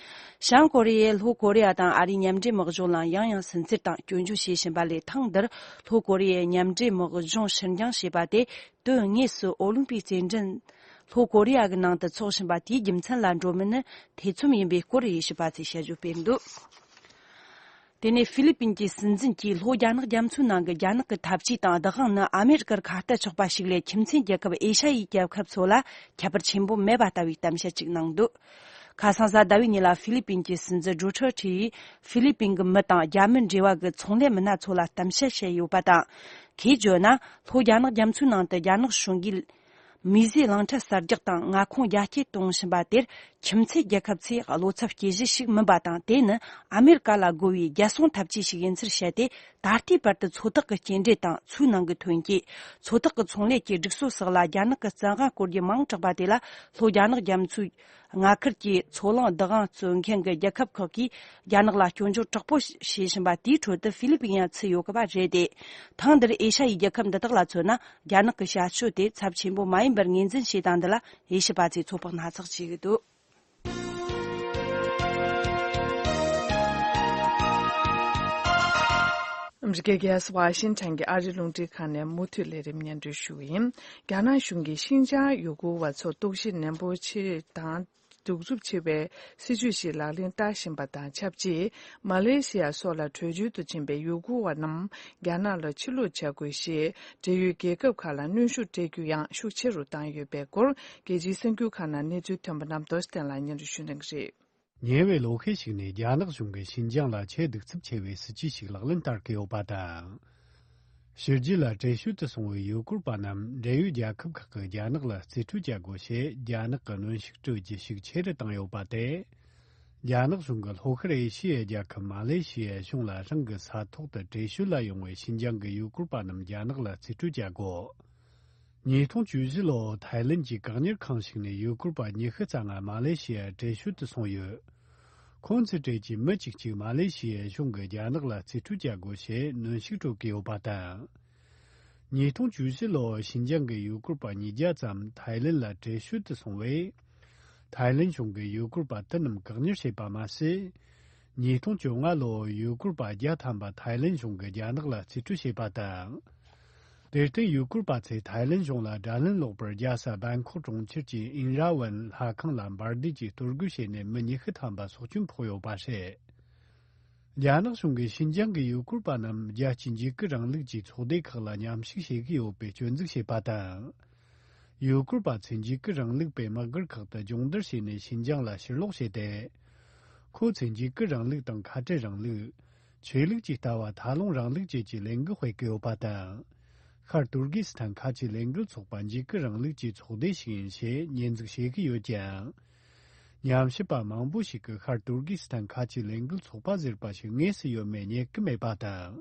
བྱང་ཀོ་རི་ཡས་ལྷོ་ཀོ་རི་ཡ་དང་ཨ་རིའི་མཉམ་འབྲེལ་དམག་སྦྱོང་ལ་ཡང་ཡང་སུན་གཙེར་དང་སྐྱོན་བརྗོད་བྱེད་བཞིན་པ་ལས། ཐེངས་འདིར་ལྷོ་ཀོ་རི་ཡའི་མཉམ་འབྲེལ་དམག་སྦྱོང་ཕྱིར་འགྱངས་བྱས་པ་དེ་དོན་དངོས་སུ་ཨོ་ལིམ་པིག་རྩེད་འགྲན་ལྷོ་ཀོ་རི་ཡ་གི་ནང་དུ་འཚོགས་བཞིན་པ་དེའི་རྒྱུ་མཚན་ལ་འགྲོ་མིན་ནི་ཐེ་ཚོམ་ཡིན་པའི་སྐོར་དབྱེ་ཞིབ་པ་ཚོས་དཔྱད་བརྗོད་སྤེལ་འདུག་དེ་ནས་ཧྥི་ལི་པིན་གྱི་སྲིད་འཛིན་གྱིས་ལྷོ་རྒྱ་ནག་རྒྱ་མཚོའི་ནང་གི་རྒྱ་ནག་གི་འཐབ་ཇུས་དང་བདག་དབང་ནི་ཨ་མེ་རི་ཀར་ཁ་གཏད་ཆོག་པ་ཞིག་ལས། ཁྱིམ་མཚེས་རྒྱལ་ཁབ་ཨེ་ཤ་ཡའི་རྒྱལ་ཁབ་ཚོ་ལ་ཁྱད་པར་ཆེན་པོ་མེད་པ་ལྟ་བུའི་གཏམ་བཤད་ཅིག་གནང་འདུག་ཁ་སང་གཟའ་ཟླ་བའི་ཉིན་ལ་ཧྥི་ལི་པིན་གྱི་སྲིད་འཛིན་ཌོ་ཁྲོ་ཁྲི་ཡིས་ཧྥི་ལི་པིན་གྱི་མི་དང་རྒྱ་མི་འབྲེལ་བ་གི་ཚོང་ལས་མི་སྣ་ཚོ་ལ་གཏམ་བཤད་བྱས་ཡོད་པ་དང་། ཁོས་བརྗོད་ན། ལྷོ་རྒྱ་ནག་རྒྱ་མཚོའི་ནང་དུ་རྒྱ་ནག་གཞུང་གིས་མི་བཟོས་རླངས་འཕྲུལ་གསར་རྒྱག་དང་མངའ་ཁོངས་རྒྱ་སྐྱེད་གཏོང་བཞིན་པ་དེར། ཁྱིམ་མཚེས་རྒྱལ་ཁབ་ཚོས་བློ་འཚབ་སྐྱེ་གཞི་ཞིག་མིན་པ་དང་། དེ་ནི་ཨ་མེ་རི་ཀ་ལ་རྒོལ་བའི་རྒྱལ་སྲུང་འཐབ་ཇུས་ཤིག་ཡིན་ཚུལ་བཤད་དེ། ད་ལྟའི་བར་དུ་མཚོ་ཐོག་གི་སྐྱེལ་འདྲེན་དང་མཚོའི་ནང་གི་ཐོན་སྐྱེད། མཚོ་ཐོག་གི་ཚོང་ལས་ཀྱི་སྒྲིག་སྲོལ་སོགས་ལ་རྒྱ་ནག་གི་བཙན་དབང་བཀོལ་རྒྱུ་མང་དྲགས་པ་དེ་ལ། ལྷོ་རྒྱ་ནག་རྒྱ་མཚོའི་མངའ་ཁུལ་གྱི་མཚོ་གླང་བདག་དབང་རྩོད་མཁན་གྱི་རྒྱལ་ཁབ་ཁག་གིས་རྒྱ་ནག་ལ་སྐྱོན་བརྗོད་དྲག་པོ་བྱེད་བཞིན་པ་དེའི་ཁྲོད་དུ་ཧྥི་ལི་པིན་ཡང་ཚུད་ཡོད་པ་རེད་དེ། ཐེངས་འདིར་ཨེ་ཤ་ཡའི་རྒྱལ་ཁབ་འདི་དག་ལ་མཚོན་ན། རྒྱ་ནག་གི་བྱ་སྤྱོད་དེ་ཚབས་ཆེན་པོ་མ་ཡིན་པར་ངོས་འཛིན་བྱས་དང་། འདི་ལ་དབྱེ་ཞིབ་པ་ཚོས་ཚོད་དཔག་སྣ་ཚོགས་བྱེད་ཀྱི་འདུག་ཨ་མི་རི་ཀའི་རྒྱལ་ས་ཝ་ཤིང་ཊོན་གྱི་ཨ་རིའི་རླུང་འཕྲིན་ཁང་ནས་མུ་མཐུད་ལས་རིམ་སྙན་སྒྲོན་ཞུ་གི་ཡིན། རྒྱ་ནག་གཞུང་གིས་ཤིན་ཅང་ཡུ་གུར་བ་ཚོར་གཏུག་བཤེར་ནན་པོ་བྱེད་དང་། གདུག་རྩུབ་ཆེ་བའི་སྲིད་ཇུས་ཤིག་ལག་ལེན་བསྟར་བཞིན་པ་དང་ཆབས་ཅིག་མ་ལེ་ཤི་ཡ་སོགས་ལ་བྲོས་བྱོལ་དུ་ཕྱིན་པའི་ཡུ་གུར་བ་རྣམས་རྒྱ་ནག་ལ་ཕྱིར་ལོག་བྱ་དགོས་ཞེས། འབྲེལ་ཡོད་རྒྱལ་ཁབ་ཁག་ལ་གནོན་ཤུགས་སྤྲད་རྒྱུ་ཡང་ཤུགས་ཆེ་རུ་བཏང་ཡོད་པའི་སྐོར། རྒྱལ་སྤྱིའི་གསར་འགྱུར་ཁག་ནང་གནས་ཚུལ་ཐོན་པ་རྣམས་རྡོ་རྗེ་བསྟན་ལ་སྙན་སྒྲོན་ཞུ་གནང་གི་རེད། ཉེ་བའི་ལོ་ཤས་ཤིག་ནས་རྒྱ་ནག་གཞུང་གིས་ཤིན་ཅང་ལ་ཆེས་གདུག་རྩུབ་ཆེ་བའི་སྲིད་ཇུས་ཤིག་ལག་ལེན་བསྟར་གྱི་ཡོད་པ་དང་། ཕྱི་རྒྱལ་ལ་བྲོས་བྱོལ་དུ་སོང་བའི་ཡུ་གུར་པ་རྣམས་འབྲེལ་ཡོད་རྒྱལ་ཁབ་ཁག་གིས་རྒྱ་ནག་ལ་རྩིས་སྤྲོད་བྱ་དགོས་ཞེས་རྒྱ་ནག་གི་གནོན་ཤུགས་སྤྲོད་རྒྱུ་ཤུགས་ཆེ་རུ་བཏང་ཡོད་པ་དེ། རྒྱ་ནག་གཞུང་གིས་ལྷོ་ཤར་ཨེ་ཤི་ཡའི་རྒྱལ་ཁབ་མ་ལེ་ཤི་ཡའི་གཞུང་ལ་རང་གི་ས་ཐོག་ཏུ་བྲོས་བྱོལ་ལ་ཡོང་བའི་ཤིན་ཅང་གི་ཡུ་གུར་པ་རྣམས་རྒྱ་ནག་ལ་རྩིས་སྤྲོད་བྱ་དགོས། ཉིས་སྟོང་བཅུ་བཞི་ལོར་ཐའི་ལེན་གྱི་བཀག་ཉར་ཁང་ཞིག་ནས་ཡུ་གུར་པ་ཉི་ཤུ་རྩ་ལྔ་མ་ལེ་ཤི་ཡར་བྲོས་བྱོལ་དུ་སོང་ཡོད། ཁོང་ཚོའི་གྲས་ཀྱི་མི་གཅིག་གཅིག་མ་ལེ་ཤི་ཡའི་གཞུང་གིས་རྒྱ་ནག་ལ་རྩིས་སྤྲོད་བྱ་དགོས་ཞེས་གནོན་ཤུགས་སྤྲོད་ཀྱི་ཡོད་པ་དང་། ཉིས་སྟོང་བཅུ་བཞི་ལོར་ཤིན་ཅང་གི་ཡུ་གུར་པ་ཉིས་བརྒྱ་ཙམ་ཐའི་ལེན་ལ་བྲོས་བྱོལ་དུ་སོང་བས། ཐའི་ལེན་གཞུང་གིས་ཡུ་གུར་པ་དེ་རྣམས་བཀག་ཉར་བྱས་པ་མ་ཟད། ཉིས་སྟོང་བཅོ་ལྔ་ལོར་ཡུ་གུར་པ་བརྒྱ་ཐམ་པ་ཐའི་ལེན་གཞུང་གིས་རྒྱ་ནག་ལ་རྩིས་སྤྲོད་བྱས་པ་དང་། དེར་བརྟེན་ཡུ་གུར་པ་ཚོས་ཐའི་ལེན་གཞུང་ལ་དགྲ་ལན་སློག་པར་རྒྱལ་ས་བན་ཁོག་གྲོང་ཁྱེར་གྱི་ཨིན་ར་ཝན་ལྷ་ཁང་ལ་འབར་མདེལ་གྱིས་གཏོར་རྒོལ་བྱས་ནས་མི་ཉི་ཤུ་ཐམ་པ་སྲོག་སྐྱོན་ཕོག་ཡོད་པ་རེད། རྒྱ་ནག་གཞུང་གིས་ཤིན་ཅང་གི་ཡུ་གུར་པ་རྣམས་རྒྱལ་སྤྱིའི་འཇིགས་སྐུལ་རིང་ལུགས་ཀྱི་ཚོགས་སྡེ་ཁག་ལ་མཉམ་ཞུགས་བྱེད་ཀྱི་ཡོད་པའི་སྐྱོན་འཛུགས་བྱས་པ་དང་། ཡུ་གུར་པ་ཚོས་འཇིགས་སྐུལ་རིང་ལུགས་པའི་དམག་སྒར་ཁག་ཏུ་སྦྱོང་བརྡར་བྱས་ནས་ཤིན་ཅང་ལ་ཕྱིར་ལོག་བྱས་ཏེ། ཁོ་ཚོས་འཇིགས་སྐུལ་རིང་ལུགས་དང་ཁ་བྲལ་རིང་ལུགས། ཆོས་ལུགས་ཀྱི་ལྟ་བ་ཐ་ལུང་རིང་ལུགས་བཅས་ཀྱི་ལས་འགུལ་སྤེལ་གྱི་ཡོད་པ་དང་། ཤར་ཏུར་ཀི་སི་ཐན་ཁ་ཆེའི་ལས་འགུལ་ཚོགས་པ་འཇིགས་སྐུལ་རིང་ལུགས་ཀྱི་ཚོགས་སྡེ་ཞིག་ཡིན་ཞེས་ཉེས་འཛུགས་བྱེད་ཀྱི་ཡོད་ཀྱང་། ཉམས་ཞིབ་པ་མང་པོ་ཞིག་གིས་ཤར་ཏུར་ཀི་སི་ཐན་ཁ་ཆེའི་ལས་འགུལ་ཚོགས་པ་ཟེར་བ་ཞིག་དངོས་སུ་ཡོད་མེད་རྙེད་ཀྱི་མེད་པ་དང་།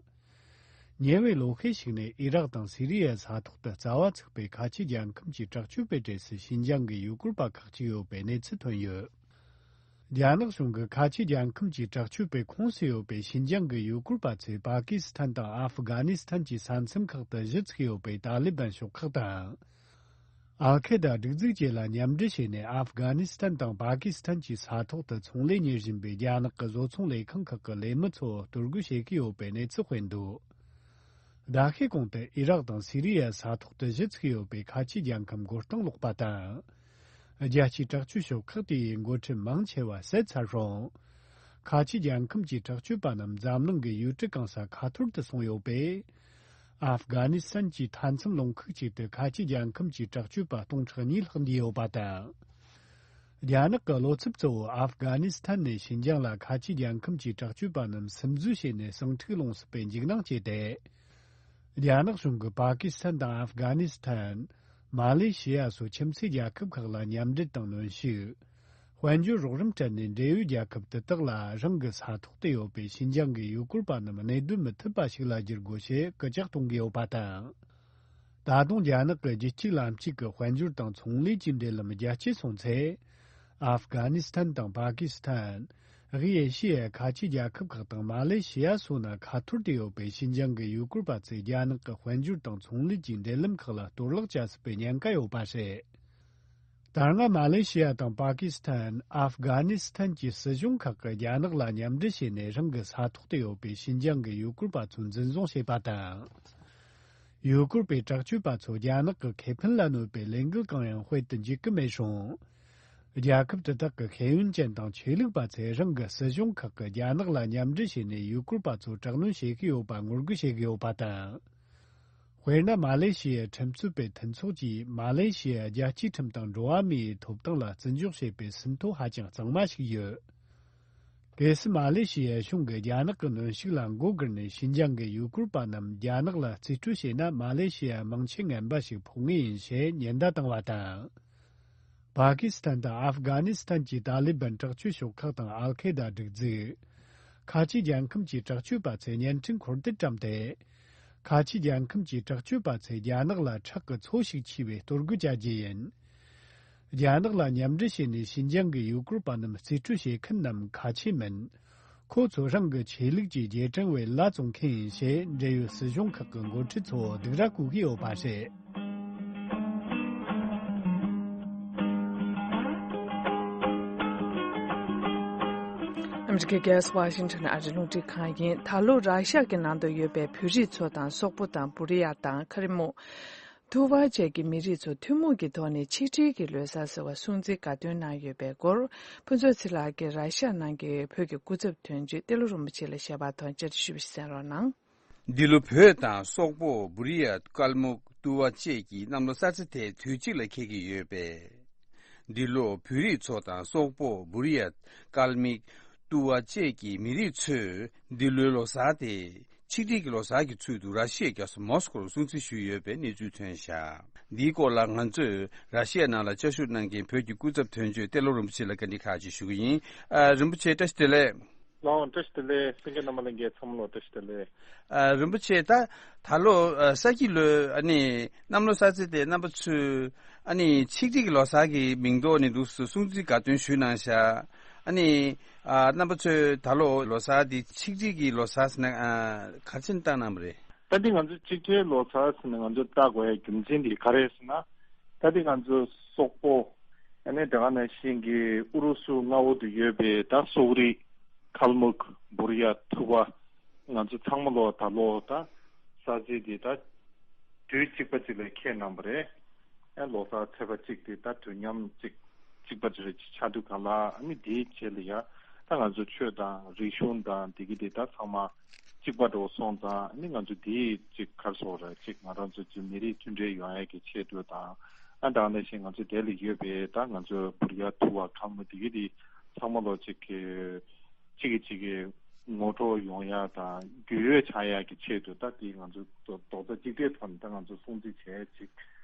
ཉེ་བའི་ལོ་ཤས་ཤིག་ནས་ཨི་རག་དང་སི་རི་ཡའི་ས་ཐོག་ཏུ་རྩ་བ་ཚུགས་པའི་ཁ་ཆེ་རྒྱལ་ཁམས་ཀྱི་དྲག་སྤྱོད་པའི་གྲས་སུ་ཤིན་ཅང་གི་ཡུ་གུར་པ་ཁག་ཅིག་ཡོད་པའི་གནས་ཚུལ་ཐོན་ཡོད། རྒྱ་ནག་གཞུང་གིས་ཁ་ཆེ་རྒྱལ་ཁམས་ཀྱི་དྲག་སྤྱོད་པའི་ཁོངས་སུ་ཡོད་པའི་ཤིན་ཅང་གི་ཡུ་གུར་པ་ཚོས་པ་ཀི་སི་ཐན་དང་ཨབ་གྷ་ནི་སི་ཐན་གྱི་ས་མཚམས་ཁག་ཏུ་གཞི་ཚུགས་ཡོད་པའི་ཏཱ་ལི་བན་ཤོག་ཁག་དང་། ཨལ་ཁེ་ད་སྒྲིག་འཛུགས་བཅས་ལ་མཉམ་འབྲེལ་བྱས་ནས་ཨབ་གྷ་ནི་སི་ཐན་དང་པ་ཀི་སི་ཐན་གྱི་ས་ཐོག་ཏུ་ཚོང་ལས་གཉེར་བཞིན་པའི་རྒྱ་ནག་གི་བཟོ་ཚོང་ལས་ཁང་ཁག་གི་ལས་མི་ཚོ་གཏོར་རྒོལ་བྱེད་ཀྱི་ཡོད་པའི་གནས་ཚུལ་སྤེལ་འདུག་ཟླ་ཤས་གོང་དུ་ཨི་རག་དང་སི་རི་ཡའི་ས་ཐོག་ཏུ་གཞི་ཚུགས་ཡོད་པའི་ཁ་ཆེ་རྒྱལ་ཁམས་མགོ་རྟིང་སློག་པ་དང་། རྒྱལ་སྤྱིའི་དྲག་སྤྱོད་ཤོག་ཁག་དེ་ཡི་འགོ་ཁྲིད་མང་ཆེ་བ་བསད་ཚར་རུང་། ཁ་ཆེ་རྒྱལ་ཁམས་ཀྱི་དྲག་སྤྱོད་པ་རྣམས་འཛམ་གླིང་གི་ཡུལ་གྲུ་གང་སར་ཁ་ཐོར་དུ་སོང་ཡོད་པས། ཨབ་གྷ་ནི་སི་ཐན་གྱི་མཐའ་མཚམས་ལུང་ཁུག་ཅིག་ཏུ་ཁ་ཆེ་རྒྱལ་ཁམས་ཀྱི་དྲག་སྤྱོད་པ་སྟོང་ཕྲག་གཉིས་ལྷག་འདུས་ཡོད་པ་དང་། རྒྱ་ནག་གི་བློ་འཚབ་གཙོ་བོ་ཨབ་གྷ་ནི་སི་ཐན་ནས་ཤིན་ཅང་ལ་ཁ་ཆེ་རྒྱལ་ཁམས་ཀྱི་དྲག་སྤྱོད་པ་རྣམས་སིམ་འཛུལ་བྱས་ནས་ཟིང་འཁྲུག་སློང་སྲིད་པའི་འཇིགས་སྣང་སྐྱེས་ཏེ། རྒྱ་ནག་གཞུང་གིས་པ་ཀི་སི་ཐན་དང་ཨབ་གྷ་ནི་སི་ཐན། མ་ལེ་ཤི་ཡ་སོགས་ཁྱིམ་མཚེས་རྒྱལ་ཁབ་ཁག་ལ་མཉམ་འབྲེལ་དང་གནོན་ཤུགས། དཔལ་འབྱོར་རོགས་རམ་སྤྲད་ནས་འབྲེལ་ཡོད་རྒྱལ་ཁབ་དེ་དག་ལ་རང་གི་ས་ཐོག་ཏུ་ཡོད་པའི་ཤིན་ཅང་གི་ཡུལ་སྐོར་པ་རྣམས་གནས་སྡོད་མི་ཐུབ་པ་ཞིག་ལ་བསྒྱུར་དགོས་ཞེས་སྐུལ་ལྕག་གཏོང་གི་ཡོད་པ་དང་། ད་དུང་རྒྱ་ནག་གི་རྒྱལ་སྤྱིའི་ལམ་གཅིག་གི་དཔལ་འབྱོར་དང་ཚོང་ལས་ཀྱི་འབྲེལ་ལམ་རྒྱ་སྐྱེད་སོང་ཚེ། ཨབ་གྷ་ནི་སི་ཐན་དང་པ་ཀི་སི་ཐན། དབུས་ཨེ་ཤི་ཡའི་ཁ་ཆེ་རྒྱལ་ཁབ་ཁག་དང་མ་ལེ་ཤི་ཡ་སོགས་ན་ཁ་ཐོར་དུ་ཡོད་པའི་ཤིན་ཅང་གི་ཡུལ་སྐོར་པ་ཚོས་རྒྱ་ནག་གི་དཔལ་འབྱོར་དང་ཚོང་ལས་ཀྱི་འབྲེལ་ལམ་ཁག་ལ་གཏོར་བརླག་བྱ་སྲིད་པའི་ཉེན་ཁ་ཡོད་པ་རེད། ད་སྔ་མ་ལེ་ཤི་ཡ་དང་པ་ཀི་སི་ཐན། ཨབ་གྷ་ནི་སི་ཐན་གྱི་སྲིད་གཞུང་ཁག་གིས་རྒྱ་ནག་ལ་མཉམ་འབྲེལ་བྱས་ནས་རང་གི་ས་ཐོག་ཏུ་ཡོད་པའི་ཤིན་ཅང་གི་ཡུལ་སྐོར་པ་ཚོ་འཛིན་བཟུང་བྱས་པ་དང་། ཡུལ་སྐོར་པའི་དྲག་སྤྱོད་པ་ཚོ་རྒྱ་ནག་གི་ཁེ་ཕན་ལ་གནོད་པའི་ལས་འགུལ་གང་ཡང་སྤེལ་དུ་འཇུག་གི་མེད་རུང་། རྒྱལ་ཁབ་དེ་དག་གི་ཤེས་ཡོན་ཅན་དང་ཆོས་ལུགས་པ་ཚོས་རང་གི་སྲིད་གཞུང་ཁག་གིས་རྒྱ་ནག་ལ་མཉམ་འབྲེལ་བྱས་ནས་ཡུལ་སྐོར་པ་ཚོ་དྲག་གནོན་བྱེད་ཀྱི་ཡོད་པ་ངོ་རྒོལ་བྱེད་ཀྱི་ཡོད་པ་དང་། དཔེར་ན། མ་ལེ་ཤི་ཡའི་ཁྲིམས་རྩོད་པའི་མཐུན་ཚོགས་ཀྱིས་མ་ལེ་ཤི་ཡའི་རྒྱལ་སྤྱིའི་ཁྲིམས་དང་འགྲོ་བ་མིའི་ཐོབ་ཐང་ལ་བརྩི་འཇོག་བྱེད་པའི་ཟིན་ཐོ་ཧ་ཅང་གཙང་མ་ཞིག་ཡོད། གལ་སྲིད་མ་ལེ་ཤི་ཡའི་གཞུང་གིས་རྒྱ་ནག་གི་གནོན་ཤུགས་ལ་མགོ་སྒུར་ནས་ཤིན་ཅང་གི་ཡུལ་སྐོར་པ་རྣམས་རྒྱ་ནག་ལ་རྩིས་སྤྲོད་བྱས་ན། མ་ལེ་ཤི་ཡ་མིང་ཆད་ངན་པ་ཞིག་ཕོག་ངེས་ཡིན་ཞེས་ཉེན་བརྡ་བཏང་བ་དང་། པ་ཀི་སི་ཐན་དང་ཨབ་གྷ་ནི་སི་ཐན་གྱི་ཏཱ་ལི་བན་དྲག་སྤྱོད་ཤོག་ཁག་དང་ཨལ་ཁེ་ད་སྒྲིག་འཛུགས། ཁ་ཆེ་རྒྱལ་ཁམས་ཀྱི་དྲག་སྤྱོད་པ་ཚོས་བརྙན་འཕྲིན་འཁོར་སྡེ་བཀྲམ་སྟེ། ཁ་ཆེ་རྒྱལ་ཁམས་ཀྱི་དྲག་སྤྱོད་པ་ཚོས་རྒྱ་ནག་ལ་ཁྲག་གི་མཚོ་ཞིག་མཆེད་པའི་གཏོར་རྒོལ་བྱ་རྒྱུ་ཡིན། རྒྱ་ནག་ལ་མཉམ་འབྲེལ་བྱས་ནས་ཤིན་ཅང་གི་ཡུལ་སྐོར་པ་རྣམས་རྩིས་སྤྲོད་བྱེད་མཁན་རྣམས་ཁ་ཆེ་མིན། ཁོ་ཚོ་རང་གི་ཆོས་ལུགས་ཀྱི་རྗེས་དྲན་བའི་ལྭ་བཙོང་མཁན་ཡིན་ཞེས་འབྲེལ་ཡོད་སྲིད་གཞུང་ཁག་གི་འགོ་ཁྲིད་ཚོ་སྡིགས་ར་བསྐུལ་གྱི་ཡོད་པ་རེད། ཨ་མི་རི་ཀའི་རྒྱལ་ས་ཝ་ཤིང་ཊོན་ཨ་རི་རླུང་འཕྲིན་ཁང་ཡིན། ད་ལོ་ར་ཤ་གི་ནང་དུ་ཡོད་པའི་བོད་རིགས་ཚོ་དང་། སོག་པོ་དང་། བུ་རི་ཡ་དང་། ཁ་རི་མུག་ཐུ་ཝ་བཅས་ཀྱི་མི་རིགས་ཚོ་ཐུན་མོང་གི་ཐོག་ནས་ཆིག་སྒྲིལ་གྱི་ལོ་གསར་ཟེར་བ་སྲུང་བརྩི་དགའ་སྟོན་གནང་ཡོད་པའི་སྐོར། ཕུན་ཚོགས་ཚེ་ལགས་ཀྱིས་ར་ཤ་ནང་གི་བོད་ཀྱི་སྐུ་ཚབ་དོན་གཅོད་ཏེ་ལོ་རིན་པོ་ཆེ་ལ་ཞལ་པར་ཐོག་བཅར་འདྲི་ཞུས་པ་ཞིག་གསན་རོགས་གནང་། འདི་ལོ་བོད་དང་སོག་པོ། བུ་རི་ཡ། ཀལ་མུག་ཏུ་བ་བཅས་ཀྱི་གནམ་ལོ་གསར་ཚེས་དེ་དུས་གཅིག་ལ་འཁེལ་གྱི་ཡོད་པས། འདི་ལོ་བོད་རིགས་ཚོ་དང་སོག་པོ། བུ་རི་ཡ། ཀལ་མིག་ཏུ་བ་བཅས་ཀྱི་མི་རིགས་ཚོས་འདི་ལོའི་ལོ་གསར་དེ་ཆིག་སྒྲིལ་གྱི་ལོ་གསར་གྱི་ཚུལ་དུ་ར་ཤི་ཡའི་རྒྱལ་ས་མོ་སི་ཀོ་རུ་སྲུང་བརྩི་ཞུས་ཡོད་པའི་གནས་ཚུལ་ཐོན་བཞག་འདིའི་སྐོར་ལ་ང་ཚོས་ར་ཤི་ཡ་ནང་ལ་བཅའ་བཞུགས་གནང་མཁན་བོད་ཀྱི་སྐུ་ཚབ་དོན་གཅོད་ཏེ་ལོ་རིན་པོ་ཆེ་ལ་བཀའ་འདྲི་ཁག་ཅིག་ཞུ་གི་ཡིན། ཨ། རིན་པོ་ཆེ་བཀྲ་ཤིས་བདེ་ལེགས། ལགས་འོང་། བཀྲ་ཤིས་བདེ་ལེགས། གསན་མཁན་རྣམ་པ་ལྷན་རྒྱས་ཚང་མ་ལ་བཀྲ་ཤིས་བདེ་ལེགས། ཨ། རིན་པོ་ཆེ། ད་ད་ལོ་ཨ་ས་ཁྱི་ལོའི་ཨ་ནི་གནམ་ལོ་གསར་ཚེས་དེ་རྣམ་པ་ཚོས་ཨ་ནི་ཆིག་སྒྲིལ་གྱི་ལོ་གསར་གྱི་མིང་ཐོག་ནས་འདུག་སེ་སྲུང་བརྩི་དགའ་སྟོན་ཞུས་གནང་ཤག་ཨ་ནི་ཨ་རྣམ་པ་ཚོས་ད་ལོ་ལོ་གསར་འདི་ཆིག་སྒྲིལ་གྱི་ལོ་གསར་ཟེར་ན་ཨ་ག་རེ་བྱས་ནས་བཏང་གནང་བ་རེད། ད་འདི་ང་ཚོ་ཆིག་སྒྲིལ་ལོ་གསར་ཟེར་ནས་ང་ཚོ་བཏགས་དགོས་ཡ་རྒྱུ་མཚན་འདི་ག་རེ་རེད་ཟེར་ན། ད་འདི་ང་ཚོ་སོག་པོ། ཨ་ནི་དེ་ག་ནང་བཞིན་གྱི་ཨུ་རུ་སུ་མངའ་འོག་ཏུ་ཡོད་པའི་ད་སོག་རིགས། ཁལ་མུག་བུ་རི་ཡ། ཐུ་བ། ང་ཚོ་ཚང་མ་ལོ་ད་ལོ་ད་གསར་ཚེས་འདི་ད་དུས་གཅིག་པ་གཅིག་ལ་འཁེལ་གནང་བ་རེད། ཨ་ལོ་གསར་ཚེས་པ་གཅིག་དེ་ད་དུས་མཉམ་གཅིག་གཅིག་པ་དེ་རེད། ཆགས་དུས་ག་ལ་ཨ་ནི་དེའི་རྗེས་ལ་ཡ་ད་ང་ཚོ་ཆོས་དང་རིག་གཞུང་དང་དེ་གི་དེ་ད་ཚང་མ་གཅིག་པ་འགྲོ་སོང་ཙང་ཨ་ནི་ང་ཚོ་དེའི་གཅིག་ག་རེ་ཟེར་དགོས་རེད། གཅིག་ང་རང་ཚོ་གཅིག་མི་རིགས་མཐུན་སྒྲིལ་ཡོང་ཡ་གི་ཆེད་དུ་དང་ཨ་ད་ག་ནང་བཞིན་ང་ཚོ་དེ་ལ་ཡོད་པའི་ད་ང་ཚོ་བུ་རི་ཡ། ཐུ་བ། ཁལ་མུག་དེ་གི་དེ་ཚང་མ་ལོ་གཅིག་གི་གཅིག་གིས་གཅིག་གི་ངོ་སྤྲོད་ཡོང་ཡ་དང་རྒྱུས་ཡོད་ཆགས་ཡ་གི་ཆེད་དུ་ད་དེ་ང་ཚོ་རྡོག་རྩ་གཅིག་སྒྲིལ་ཐོག་ནས་ད་ང་ཚོ་སྲུང་བརྩི་བྱས་ཅིག་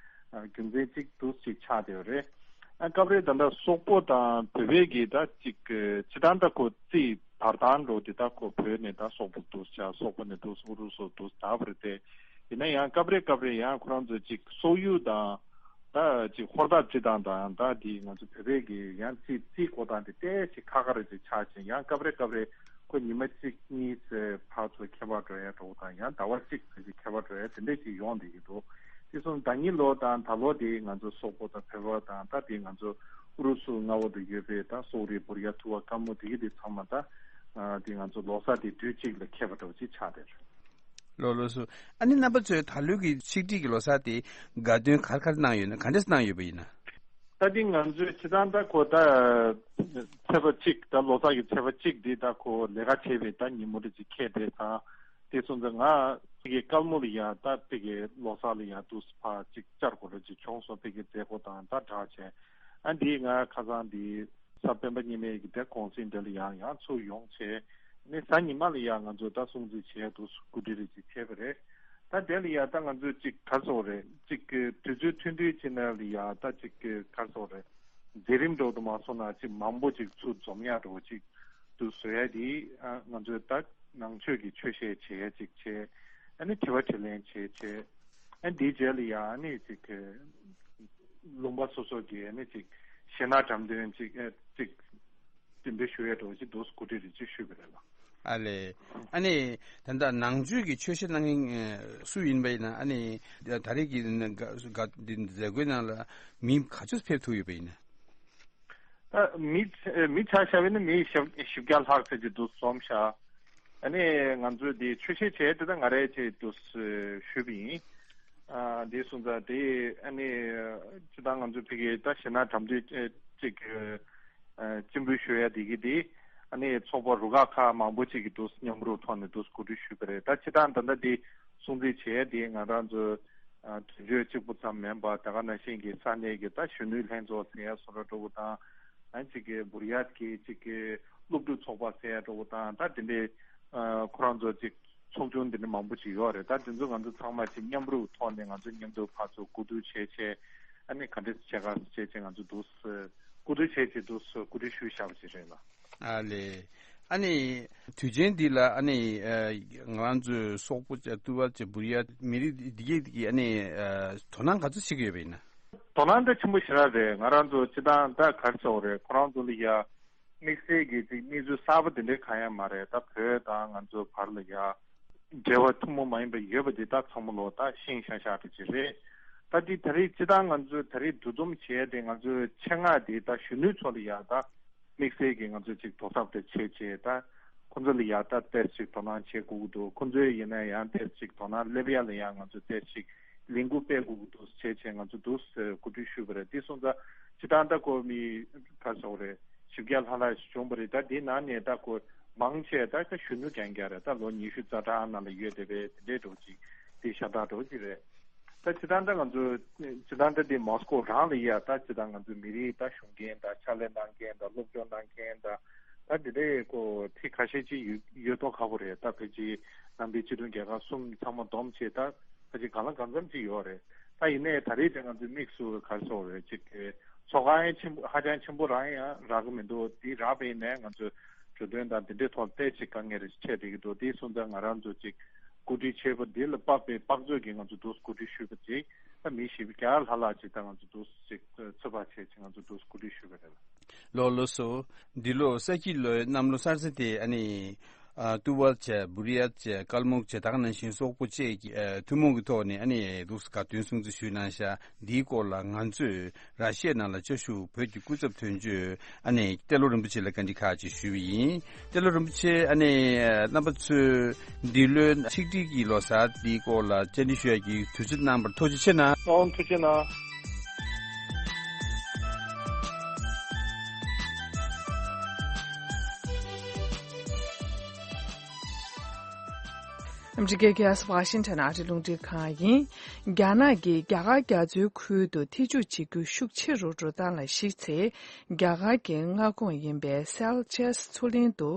ཨ་རྒྱུ་མཚན་གཅིག་འདུག་ཅིག་ཆགས་བསྡད་ཡོད་རེད། ཨ་སྐབས་རེ་ད་ལྟ་སོག་པོ་དང་བོད་པའི་གི་ད་ཅིག་སྤྱི་བཏང་ད་ཁོ་རྩིས་བར་ཐག་འགྲོ་དེ་ད་ཁོ་བོད་ནས་ད་སོག་པོ་འདུག་ཆགས། སོག་པོ་ནས་འདུག་ཨུ་རུ་སུ་འདུག་ད་བར་དེ་ཡིན་ན་ཡང་སྐབས་རེ་སྐབས་རེ་ཡང་ཁོ་རང་ཚོ་ཅིག་སོག་ཡུལ་དང་། ད་ཅིག་ཧོར་ཟླ་སྤྱི་བཏང་དང་ད་འདི་ང་ཚོ་བོད་པའི་གི་ཡང་རྩིས་རྩིས་འགོད་སྟངས་དེ་ཏོག་ཙམ་ཁག་ཁག་རེ་ཅིག་ཆགས་ཤིང་། ཡང་སྐབས་རེ་སྐབས་རེ་ཁོ་ཉི་མ་གཅིག་གཉིས་ཙམ་ཕར་ཚུར་ཁྱད་པར་འགྲོ་ཡ་འདྲ་བོ་དང་། ཡང་ཟླ་བ་གཅིག་ཙམ་ཅིག་ཁྱད་པར་འགྲོ་ཡ་དེ་འདྲ་ཅིག་ཡོང་བསྡད་ཀྱི་འདུག་དེ་སོང་ད་གིན་ལོ་དང་ད་ལོ་དེ་ང་ཚོ་སོག་པོ་དང་བོད་པ་དང་ད་དེ་ང་ཚོ་ཨུ་རུ་སུ་མངའ་འོག་ཏུ་ཡོད་པའི་ད་སོག་རིགས་བུ་རི་ཡ། ཐུ་བ། ཀ་མུ་དེ་གི་དེ་ཚང་མ་ད་དེ་ང་ཚོ་ལོ་གསར་དེ་དུས་གཅིག་ལ་འཁེལ་བ་འདྲ་བོ་ཅིག་ཆགས་བསྡད་རེད། ལགས་ལགས་སོ། ཨ་ནི་རྣམ་པ་ཚོས་ད་ལོའི་གི་ཆིག་སྒྲིལ་གྱི་ལོ་གསར་དེ་དགའ་སྟོན་ག་རེ་ག་རེ་གནང་ཡོད་ན། ག་འདྲས་གནང་ཡོད་པ་ཡིན་ན། ད་འདི་ང་ཚོའི་སྤྱི་བཏང་ད་ཁོ་ད་ ཚེས་པ་གཅིག་ད་ལོ་གསར་གྱི་ཚེས་པ་གཅིག་འདི་ད་ཁོ་ལས་ཀ་བྱེད་པའི་ད་ཉིན་མོ་རེ་ཅིག་ཁེལ་བསྡད་ཙང་། དེ་སོང་ཙང་ང་ཕ་གི་སྐལ་མོ་ལ་ཡ་ད་ཕ་གི་ལོ་གསར་ལ་ཡ་དུས་ཕར་ཅིག་བཅར་དགོས་རེ་ཅིག་བྱུང་སོང་། ཕ་གི་མཛད་སྒོ་དང་ད་དྲག་བྱས། ཨ་འདི་ང་ཁ་སང་འདི་གཟའ་སྤེན་པ་ཉི་མའི་གི་དེ་གུང་སེང་འདི་ལ་ཡང་ཡང་ཚུར་ཡོང་བྱས། ནི་གཟའ་ཉི་མ་ལ་ཡང་ང་ཚོ་ད་སྲུང་བརྩི་བྱས་འདུག་གོ་སྒྲིག་རེ་ཅིག་བྱས་པ་རེད། ད་དེ་ལ་ཡ་ད་ང་ཚོས་ཅིག་ག་རེ་ཟེར་དགོས་རེད། ཅིག་གི་དུས་ཚོད་ཐུང་ཐུང་ཅིག་ནང་ལ་ཡ་ད་ཅིག་གི་ག་རེ་ཟེར་དགོས་རེད། མཛད་རིམ་འདྲ་བོ་དུ་མ་སོང་ན་ཅིག་མང་པོ་ཅིག་ཚུར་འཛོམས་ཡག་འདྲ་བོ་ཅིག་ཏུ་བཟོ་ཡ་དེ། ཨ་ང་ཚོས་ད་ནང་ཆོས་ཀྱི་ཆོས་བཤད་བྱེད་ཡ་ཅིག་བྱས། ཨ་ནི་དྲི་བ་དྲིས་ལན་བྱེད་བྱས། ཨ་འདིའི་རྗེས་ལ་ཡ་ཨ་ནི་ཅིག་གི་ལུང་པ་སོ་སོ་གི་ཨ་ནི་ཅིག་གཞས་སྣ་འགྲམ་སྟོན་ཅིག་ཨ་ཅིག་འདི་འདྲ་ཞུ་ཡ་འདྲ་བོ་ཅིག་འདུག་གོ་སྒྲིག་རེ་ཅིག་ཞུས་པ་རེད་ལ། ཨ་ལས། ཨ་ནི་ད་ལྟ་ནང་ཆོས་ཀྱི་ཆོས་བཤད་གནང་མཁན་སུ་ཡིན་པ་ཡིན་ན། ཨ་ནི་ད་རེས་ཀྱི་འདི་མཛད་སྒོའི་ནང་ལ་མི་ག་ཚོད་ཕེབས་ཐུབ་ཡོད་པ་ཡིན་ན། ཨ་མི་མི་ཆ་བཞག་པ་ཡིན་ན་མི་བཞི་བཞི་བརྒྱ་ལྷག་ཙམ་ཅིག་འདུག་འཛོམས་ཤག་ཨ་ནི་ང་ཚོས་འདི་ཆོས་བཤད་བྱས་དེ་ད་ང་རང་ཅིག་འདུག་ཞུས་པ་ཡིན། ཨ་འདི་སོང་ཙང་དེ་ཨ་ནི་སྤྱིར་བཏང་ང་ཚོ་ཕ་གི་ད་གཞས་སྣ་འགྲམ་སྟོན་ཅིག་ཨ་རྩེད་འབུལ་ཞུ་ཡ་དེ་གི་དེ་ཨ་ནི་ཚོགས་པ་རུ་ཁག་ཁག་མང་པོ་ཅིག་གི་འདུག་མཉམ་རུབ་ཐོག་ནས་འདུག་གོ་སྒྲིག་ཞུས་པ་རེད། ད་སྤྱིར་བཏང་ད་ལྟ་འདི་སྲུང་བརྩི་བྱས་དེ་ང་རང་ཚོ་ཨ་དོན་གཅོད་གཅིག་པུ་ཙམ་མིན་པ་ད་ག་ནང་བཞིན་གྱི་ས་གནས་ཀྱི་ད་གཞོན་ནུའི་ལྷན་ཚོགས་ཟེར་ཡ་བཟོ་འདྲ་འདྲ་བོ་དང་། ཨ་ཅིག་གི་བུ་རི་ཡ་གི་ཅིག་གི་སློབ་ཕྲུག་ཚོགས་པ་ཟེར་ཡ་འདྲ་བོ་དང་། ད་དེ་འདྲའི་ཨ་ཁོ་རང་ཚོ་ཅིག་ཚོགས་ཆུང་དེ་འདྲ་མང་པོ་ཅིག་ཡོད་རེད། ད་དེ་ཚོ་ང་ཚོ་ཚང་མ་ཅིག་མཉམ་རུབ་ཐོག་ནས་ང་ཚོ་མཉམ་དུ་ཕར་ཚུར་གོ་བསྡུར་བྱས་བྱས། ཨ་ནི་ག་འདྲ་བྱེད་ག་བྱས་བྱས་ང་ཚོ་འདུག་གོ་བསྡུར་བྱས་བྱས་འདུག་གོ་སྒྲིག་ཞུས་བཞག་པ་ཅིག་རེད་ལ། ཨ་ལས། ཨ་ནི་དུས་ཆེན་འདི་ལ་ཨ་ནི་ཨ་ང་རང་ཚོའི་སོག་པོ་བཅས་ཏུ་བ་བཅས་བུ་རི་ཡ་མི་རིགས་འདི་གས་འདི་གས་ཨ་ནི་ཨ་དོ་སྣང་ག་ཚོད་བྱེད་ཀྱི་ཡོད་པ་ཡིན་ན། དོ་སྣང་ད་ཆེན་པོ་ཞེ་དྲག་རེད། ང་རང་ཚོ་སྤྱིར་བཏང་ད་ག་རེ་ཟེར་དགོས་རེད། ཁོ་རང་ཚོ་ལ་ཡ་དམིགས་བསལ་གྱི་ཅིག་གནས་ཚུལ་གསར་པ་དེ་འདྲའི་གང་ཡང་མ་རེད། ད་བོད་དང་ང་ཚོའི་བར་ལ་ཡ་འབྲེལ་བ་ཐུན་མོང་མ་ཡིན་པ་ཡོད་པ་འདི་ད་ཚང་མ་ལོ་ད་ཤེས་ཤ་ཤ་འདྲ་ཅིག་རེད། ད་འདི་ད་རེས་སྤྱིར་བཏང་ང་ཚོས་ད་རེས་འདུ་འཛོམས་བྱས་ཏེ་ང་ཚོའི་ཆེད་མངགས་དེ་ད་གཞོན་ནུའི་ཚོ་ལ་ཡ་ད་དམིགས་བསལ་གྱི་ང་ཚོས་ཅིག་དོ་ཟབ་དེ་བྱས་བྱས། ད་ཁོ་ཚོ་ལ་ཡ་ད་ཏོག་ཙམ་ཅིག་དོ་སྣང་བྱེད་དགོས་ཀྱི་འདུག་ཁོ་ཚོའི་ཡིན་ན་ཡང་ཏོག་ཙམ་ཅིག་དོ་སྣང་སླེབས་ཡ་ལ་ཡ་ང་ཚོས་ཏོག་ཙམ་ཅིག་ལས་འགུལ་སྤེལ་དགོས་ཀྱི་འདུག་བྱས་བྱས་ང་ཚོ་འདུག་གོ་སྒྲིག་ཞུས་པ་རེད། དེ་སོང་ཙང་སྤྱིར་བཏང་ད་ཁོ་མི་ག་རེ་ཟེར་དགོས་རེད། བཞི་བརྒྱ་ལྷག་ལྷག་ཞིག་བྱུང་བ་རེད། ད་དེའི་ནང་ནས་ད་ཁོ་མང་ཆེ་ད་ཁ་གཞོན་ནུ་རྐྱང་རྐྱང་རེད། ད་ལོ་ཉི་ཤུ་རྩ་གྲངས་ནང་ལ་ཡོད་བསྡད་པའི་དེ་འདྲའི་འདྲ་བོ་ཅིག་དེ་ཤ་སྟག་འདྲ་བོ་ཅིག་རེད། ད་སྤྱིར་བཏང་ད་ང་ཚོ་སྤྱིར་བཏང་ད་དེ་མོ་སི་ཀོ་རང་ལ་ཡ་ད་སྤྱིར་བཏང་ང་ཚོ་མི་རིགས་ད་ཞུགས་མཁན་དང་ཕྱག་ལས་གནང་མཁན་དང་སློབ་སྦྱོང་གནང་མཁན་དང་ད་དེ་འདྲའི་ཁོ་ཁྲི་ཁ་ཤས་ཅིག་ཡོད་ཡོད་མདོག་ཁ་པོ་རེད། ད་ཕལ་ཆེར་ནང་པའི་སྤྱི་མཐུན་རྒྱལ་ཁབ་གསུམ་ཚང་མ་བསྡོམས་བྱས་ད་ཕལ་ཆེར་གང་ལ་གང་འཚམ་ཅིག་ཡོད་རེད། ད་ཡིན་ནའི་ད་རེས་དེ་ང་ཚོའི་དམིགས་སུ་ག་རེ་ཟེར་དགོས་རེད། ཅིག་གི་ཚོགས་ཁག་ཡང་ཆེན་པོ་ཧ་ཅང་ཆེན་པོ་རང་ཡང་རག་གི་མི་འདུག་དེ་རག་པ་ཡིན་ནའི་ང་ཚོས་གྲོས་དོན་དང་དེ་འདྲའི་ཐོག་ཏོག་ཙམ་དཀའ་ངལ་རེ་འཕྲད་བསྡད་ཀྱི་འདུག་དེ་སོང་ཙང་ང་རང་ཚོ་ཅིག་གོ་སྒྲིག་བྱས་པ་འདི་ལ་དཔག་པའི་དཔག་ཚོད་ཀྱིས་ང་ཚོ་འདུག་གོ་སྒྲིག་ཞུས་པ་ཅིག་ད་མི་བཞི་བརྒྱ་ལྷག་ལྷག་ཅིག་ད་ང་ཚོ་འདུག་ཅིག་ཚོད་དཔག་བྱས་ཅིག་ང་ཚོ་འདུག་གོ་སྒྲིག་ཞུས་པ་རེད། ལགས་ལགས་སོ། འདི་ལོ་ས་ཁྱི་ལོའི་གནམ་ལོ་གསར་ཚེས་དེ་ཨ་ནི་ཨ་ཏུ་ཝལ་བཅས་བུ་རི་ཡ་བཅས་ཀལ་མོག་བཅས་ད་ག་ནང་བཞིན་སོག་པོ་བཅས་ཀྱི་ཨ་ཐུན་མོང་གི་ཐོག་ནས་ཨ་ནི་འདུག་སེ་དགའ་སྟོན་སྲུང་བརྩི་ཞུས་གནང་ཤག་འདིའི་སྐོར་ལ་ང་ཚོས་ར་ཤི་ཡའི་ནང་ལ་བཅའ་བཞུགས་བོད་ཀྱི་སྐུ་ཚབ་དོན་གཅོད་ཨ་ནི་ཏེ་ལོ་རིན་པོ་ཆེ་ལ་བཀའ་འདྲི་ཁག་ཅིག་ཞུས་པ་ཡིན། ཏེ་ལོ་རིན་པོ་ཆེ་ཨ་ནི་རྣམ་པ་ཚོས་འདི་ལོའི་ཆིག་སྒྲིལ་གྱི་ལོ་གསར་འདིའི་སྐོར་ལ་བཅར་འདྲི་ཞུ་ཡ་གི་དུས་ཚོད་གནང་བར་ཐུགས་རྗེ་ཆེ་གནང་། ཨོང་ཐུགས་རྗེ་གནང་། ཨ་མི་རི་ཀའི་རྒྱལ་ས་ཝ་ཤིང་ཊོན་ཨ་རིའི་རླུང་འཕྲིན་ཁང་ཡིན། རྒྱ་ནག་གིས་རྒྱ་གར་རྒྱ་མཚོའི་ཁུལ་དུ་ཐེ་ཇུས་བྱེད་རྒྱུ་ཤུགས་ཆེ་རུ་འགྲོ་སྟངས་ལ་གཞིགས་ཚེ། རྒྱ་གར་གྱི་མངའ་ཁོངས་ཡིན་པའི་སེལ་ཅེས་མཚོ་གླིང་དུ་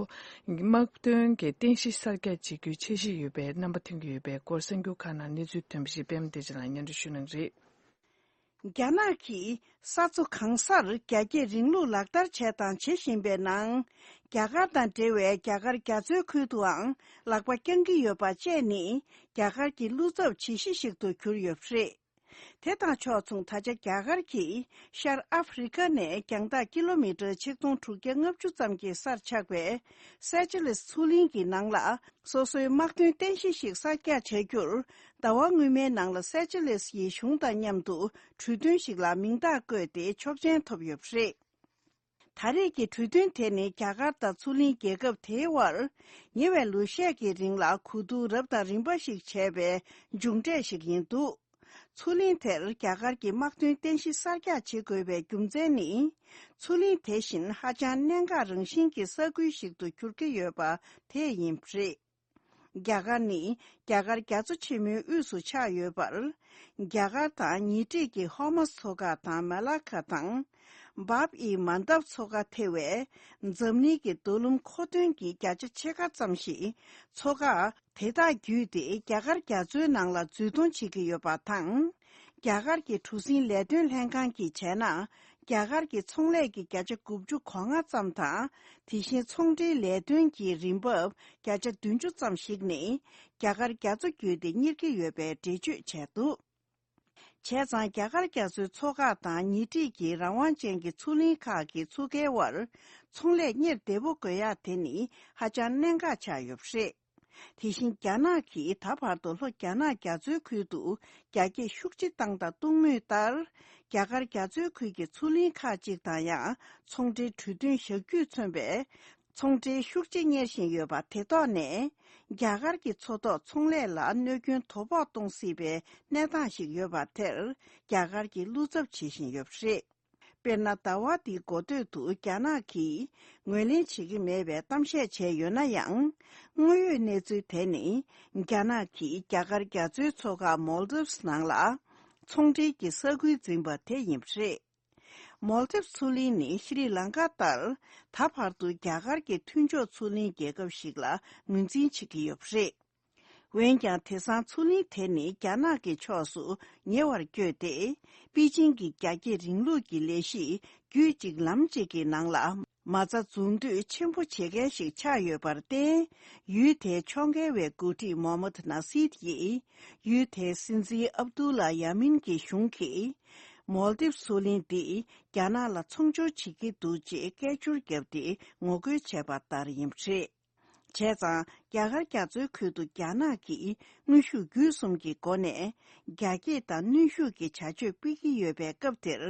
དམག་དོན་གྱི་རྟེན་གཞི་གསར་རྒྱག་བྱེད་རྒྱུའི་འཆར་གཞི་ཡོད་པའི་རྣམ་པ་ཐོན་གྱི་ཡོད་པའི་སྐོར་གསར་འགྱུར་ཁག་ནང་གནས་ཚུལ་ཐོན་པ་ཞིག་པད་མ་བདེ་ཆེན་ལགས་སྙན་སྒྲོན་ཞུ་གནང་གི་རེད། རྒྱ་ནག་གིས་ས་མཚོ་གང་སར་རྒྱ་སྐྱེད་རིང་ལུགས་ལག་བསྟར་བྱས་དང་བྱེད་བཞིན་པའི་ནང་། རྒྱ་གར་དང་འབྲེལ་བའི་རྒྱ་གར་རྒྱ་མཚོའི་ཁུལ་དུའང་ལག་པ་བརྐྱང་གི་ཡོད་པ་བཅས་ནི་རྒྱ་གར་གྱི་བློ་འཚབ་བྱེད་གཞི་ཞིག་ཏུ་གྱུར་ཡོད་པ་རེད། དེ་དང་ཕྱོགས་མཚུངས་ད་ཆ་རྒྱ་གར་གྱིས་ཤར་ཨ་ཧྥེ་རི་ཁ་ནས་རྒྱང་ཐག་ཀི་ལོ་མི་ཊར་ཆིག་སྟོང་དྲུག་བརྒྱ་ལྔ་བཅུ་ཙམ་གྱི་སར་ཆགས་པའི་སེ་ཅེ་ལེས་མཚོ་གླིང་གི་ནང་ལ། སོ་སོའི་དམག་དོན་རྟེན་གཞི་ཞིག་གསར་རྒྱག་བྱ་རྒྱུར། ཟླ་བ་སྔོན་མའི་ནང་ལ་སེ་ཅེ་ལེས་ཡི་གཞུང་དང་མཉམ་དུ་གྲོས་མཐུན་ཞིག་ལ་མིང་རྟགས་བཀོད་དེ་ཆོག་མཆན་ཐོབ་ཡོད་པ་རེད། ད་རེས་ཀྱི་གྲོས་མཐུན་དེ་ནི་རྒྱ་གར་དང་མཚོ་གླིང་རྒྱལ་ཁབ་དེའི་དབར་ཉེ་བའི་ལོ་ཤས་ཀྱི་རིང་ལ་གོ་བསྡུར་རབ་དང་རིམ་པ་ཞིག་བྱས་པའི་མཇུག་འབྲས་ཤིག་ཡིན་འདུག་མཚོ་གླིང་དེར་རྒྱ་གར་གྱི་དམག་དོན་རྟེན་གཞི་གསར་རྒྱག་བྱེད་དགོས་པའི་རྒྱུ་མཚན་ནི། མཚོ་གླིང་དེ་བཞིན་ཧ་ཅང་གནད་འགག་རང་བཞིན་གྱི་ས་ཁུལ་ཞིག་ཏུ་གྱུར་གྱི་ཡོད་པ་དེ་ཡིན་པ་རེད། རྒྱ་གར་ནི་རྒྱ་གར་རྒྱ་མཚོ་ཆེན་མོའི་དབུས་སུ་ཆགས་ཡོད་པར། རྒྱ་གར་དང་ཉེ་འཁྲིས་ཀྱི་ཧོར་མུཛ་མཚོ་འགག་དང་མ་ལ་ཁ་དང་། བཱབ་ཨི་མན་དབ་མཚོ་འགག་ཐེ་བའི་འཛམ་གླིང་གི་རྡོ་ལུང་མཁོ་འདོན་གྱི་བརྒྱ་ཆ་ཕྱེད་ཀ་ཙམ་ཞིག་མཚོ་འགག་དེ་དག་བརྒྱུད་དེ་རྒྱ་གར་རྒྱ་མཚོའི་ནང་ལ་འཛུལ་གཏོང་བྱེད་ཀྱི་ཡོད་པ་དང་། རྒྱ་གར་གྱི་གྲུ་གཟིངས་ལས་དོན་ལྷན་ཁང་གིས་བྱས་ན། རྒྱ་གར་གྱི་ཚོང་ལས་ཀྱི་བརྒྱ་ཆ་དགུ་བཅུ་གོ་ལྔ་ཙམ་དང་། དེ་བཞིན་ཚོང་འབྲེལ་ལས་དོན་གྱི་རིན་འབབ་བརྒྱ་ཆ་བདུན་ཅུ་ཙམ་ཞིག་ནི་རྒྱ་གར་རྒྱ་མཚོ་བརྒྱུད་དེ་གཉེར་གྱི་ཡོད་པའི་འགྲེལ་བརྗོད་བྱས་འདུག་བྱས་ཙང་རྒྱ་གར་རྒྱ་མཚོའི་མཚོ་འགག་དང་ཉེ་འཁྲིས་ཀྱི་རང་དབང་ཅན་གྱི་མཚོ་གླིང་ཁག་གི་མཚོ་ཁའི་དབར་ཚོང་ལས་གཉེར་བདེ་པོ་དགོས་ཡག་དེ་ནི་ཧ་ཅང་གནད་འགག་ཆགས་ཡོད་པ་རེད། དེ་བཞིན་རྒྱ་ནག་གིས་ད་བར་དུ་ལྷོ་རྒྱ་ནག་རྒྱ་མཚོའི་ཁུལ་དུ་རྒྱ་སྐྱེད་ཤུགས་ཆེ་བཏང་དང་གཏོང་མུས་ལྟར། རྒྱ་གར་རྒྱ་མཚོའི་ཁུལ་གྱི་མཚོ་གླིང་ཁག་ཅིག་དང་ཡང་ཚོང་འབྲེལ་གྲོས་མཐུན་བཞག་རྒྱུས་མཚོན་པའི་ཚོང་འབྲེལ་ཤུགས་ཆེ་གཉེར་བཞིན་ཡོད་པ་དེ་ཐོག་ནས། རྒྱ་གར་གྱི་མཚོ་ཐོག་ཚོང་ལས་ལ་གནོད་སྐྱོན་དོ་ཕོག་གཏོང་སྲིད་པའི་གནས་སྟངས་ཤིག་ཡོད་པ་དེར་རྒྱ་གར་གྱིས་བློ་འཚབ་བྱེད་བཞིན་ཡོད་པ་རེད། དཔེར་ན། ཟླ་བ་འདིའི་འགོ་སྟོད་དུ་རྒྱ་ནག་གིས་ངོས་ལེན་བྱེད་ཀྱི་མེད་པའི་གཏམ་བཤད་བྱས་ཡོད་ན་ཡང་། དངོས་ཡོད་གནས་ཚུལ་དེ་ནི། རྒྱ་ནག་གིས་རྒྱ་གར་རྒྱ་མཚོའི་མཚོ་ཁ་མོལ་དིབ་སི་ནང་ལ་ཚོང་འབྲེལ་གྱི་ས་ཁུལ་འཛིན་པ་དེ་ཡིན་པ་རེད། མོལ་དིབ་མཚོ་གླིང་ནི་ཤྲི་ལང་ཀ་ལྟར་ད་བར་དུ་རྒྱ་གར་གྱི་མཐུན་ཕྱོགས་མཚོ་གླིང་རྒྱལ་ཁབ་ཞིག་ལ་ངོས་འཛིན་བྱེད་ཀྱི་ཡོད་པ་རེད། འོན་ཀྱང་། དེང་སང་མཚོ་གླིང་དེ་ནི་རྒྱ་ནག་གི་ཕྱོགས་སུ་ཉེ་བར་བསྐྱོད་དེ། པེ་ཅིང་གི་རྒྱ་སྐྱེད་རིང་ལུགས་ཀྱི་ལས་གཞི་རྒྱུད་གཅིག་ལམ་གཅིག་གི་ནང་ལ་མ་རྩ་འཛུགས་གཏོད་ཆེན་པོ་བྱེད་མཁན་ཞིག་ཆགས་ཡོད་པར་བརྟེན། ཡུལ་དེའི་ཕྱོགས་འགལ་བའི་འགོ་ཁྲིད་མོ་མད་ན་སིད་ཀྱིས། ཡུལ་དེའི་སྲིད་འཛིན་ཨབ་ཏུ་ལ་ཡ་མིན་གྱི་གཞུང་གིས། མོལ་དིབ་མཚོ་གླིང་འདི་རྒྱ་ནག་ལ་ཚོང་སྦྱོར་བྱེད་ཀྱི་འདུག་ཅེས་སྐད་ཅོར་བརྒྱབ་སྟེ་ངོ་རྒོལ་བྱས་པ་ལྟར་ཡིན་པ་རེད། བྱས་ཙང་། རྒྱ་གར་རྒྱ་མཚོའི་ཁུལ་དུ་རྒྱ་ནག་གིས་དངོས་ཤུགས་བརྒྱུད་གསུམ་གྱི་སྒོ་ནས་རྒྱ་སྐྱེད་དང་གནོན་ཤུགས་ཀྱི་བྱ་སྤྱོད་སྤེལ་གྱི་ཡོད་པའི་སྐབས་དེར།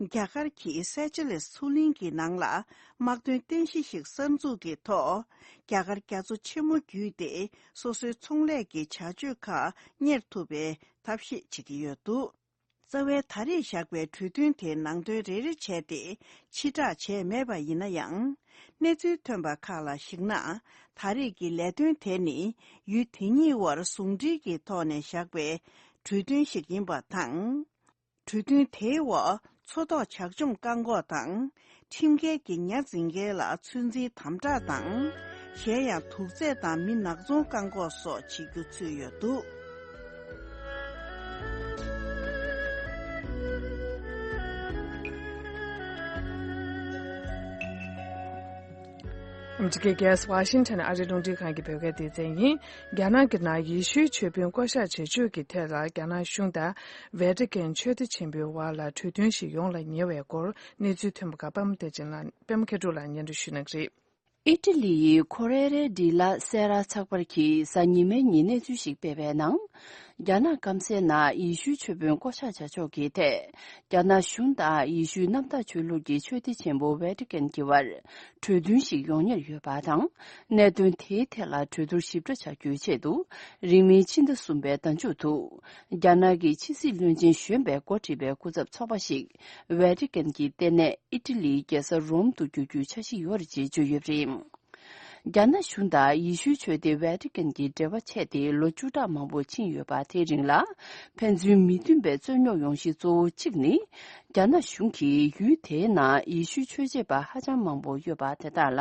རྒྱ་གར་གྱིས་སེ་ཅལ་སི་མཚོ་གླིང་གི་ནང་ལ་དམག་དོན་རྟེན་གཞི་ཞིག་གསར་འཛུགས་ཀྱི་ཐོག་རྒྱ་གར་རྒྱ་མཚོ་ཆེན་མོ་བརྒྱུད་དེ་སོ་སོའི་ཚོང་ལས་ཀྱི་བྱ་སྤྱོད་ཁག་གཉེར་ཐུབ་པའི་ཐབས་ཤེས་བྱེད་ཀྱི་ཡོད་འདུག་རྩ་བའི་ད་རེས་བཞག་པའི་གྲོས་མཐུན་དེའི་ནང་དོན་རེ་རེ་བྱས་ཏེ་ཕྱིར་བསྒྲགས་བྱས་མེད་པ་ཡིན་ན་ཡང་། གནས་ཚུལ་ཐོན་པ་ཁག་ལ་གཞིགས་ན། ད་རེས་ཀྱི་ལས་དོན་དེ་ནི་ཡུལ་དེ་གཉིས་དབར་ཟུང་འབྲེལ་གྱི་ཐོག་ནས་བཞག་པའི་གྲོས་མཐུན་ཞིག་ཡིན་པ་དང་། གྲོས་མཐུན་དེའི་འོག་མཚོ་ཐོག་བྱག་མཆོང་བཀག་འགོག་དང་། ཁྲིམས་འགལ་གྱི་ཉ་འཛིན་མཁན་ལ་ཚོད་འཛིན་དམ་དྲག་དང་། གཞན་ཡང་དུག་རྫས་དང་མི་ནག་ཚོང་བཀག་འགོག་སོགས་བྱེད་རྒྱུ་ཚུད་ཡོད་འདུག་ཨ་མི་རི་ཀའི་རྒྱལ་ས་ཝ་ཤིང་ཊོན་ཨ་རིའི་རླུང་འཕྲིན་ཁང་གི་བོད་སྐད་སྡེ་ཚན་ཡིན། རྒྱ་ནག་གི་ནང་ཡེ་ཤུའི་ཆོས་དཔོན་བསྐོ་བཞག་བྱེད་ཕྱོགས་ཀྱི་ཐད་ལ་རྒྱ་ནག་གཞུང་དང་ཝེ་ཏི་ཀན་ཆོས་སྡེ་ཆེན་པོའི་དབར་ལ་གྲོས་མཐུན་ཞིག་ཡོང་ལ་ཉེ་བའི་སྐོར་གནས་ཚུལ་ཐོན་པ་ཁག་པདྨ་བདེ་ཆེན་ལགས། པདྨ་མཁས་གྲུབ་ལགས་སྙན་སྒྲོན་ཞུ་གནང་གི་རེད། ཨི་ཊ་ལི་ཡི་ཁོ་རེ་རེ་ཌི་ལ་སེ་ར་ཚགས་པར་གྱིས་གཟའ་ཉི་མའི་ཉིན་གནས་ཚུལ་ཞིག་སྤེལ་བའི་ནང་། རྒྱ་ནག་སྐམ་སའི་ནང་ཡེ་ཤུའི་ཆོས་དཔོན་བསྐོ་བཞག་བྱ་ཕྱོགས་ཀྱི་ཐད། རྒྱ་ནག་གཞུང་དང་ཡེ་ཤུའི་གནམ་བདག་ཆོས་ལུགས་ཀྱི་ཆོས་སྡེ་ཆེན་པོ་ཝེ་ཏི་ཀན་གྱི་བར་གྲོས་མཐུན་ཞིག་ཡོང་ཉེར་ཡོད་པ་དང་། གནད་དོན་དེའི་ཐད་ལ་གྲོས་བསྡུར་ཞིབ་ཕྲ་བྱ་རྒྱུའི་ཆེད་དུ། རིང་མིན་ཕྱི་ཟླ་གསུམ་པའི་ཟླ་མཇུག་ཏུ། རྒྱ་ནག་གི་ཕྱི་སྲིད་བློན་ཆེན་གཞོན་པས་འགོ་ཁྲིད་པའི་སྐུ་ཚབ་ཚོགས་པ་ཞིག་ཝེ་ཏི་ཀན་གྱི་ལྟེ་གནས་ཨི་ཊ་ལིའི་རྒྱལ་ས་རོམ་དུ་བསྒྱུར་རྒྱུའི་འཆར་གཞི་ཡོད་རེད་ཅེས་བརྗོད་ཡོད་པ་རེད། རྒྱ་ནག་གཞུང་དང་ཡེ་ཤུའི་ཆོས་སྡེ་ཝེ་ཏི་ཀན་གྱི་འབྲེལ་བ་ཆད་དེ་ལོ་བཅུ་ཕྲག་མང་པོ་ཕྱིན་ཡོད་པ། དེའི་རིང་ལ་ཕན་ཚུན་མི་མཐུན་པའི་རྩོད་རྙོག་ཡོང་གཞི་གཙོ་བོ་གཅིག་ནི། རྒྱ་ནག་གཞུང་གིས་ཡུལ་དེའི་ནང་ཡེ་ཤུའི་ཆོས་བྱེད་པ་ཧ་ཅང་མང་པོ་ཡོད་པ་དེ་དག་ལ་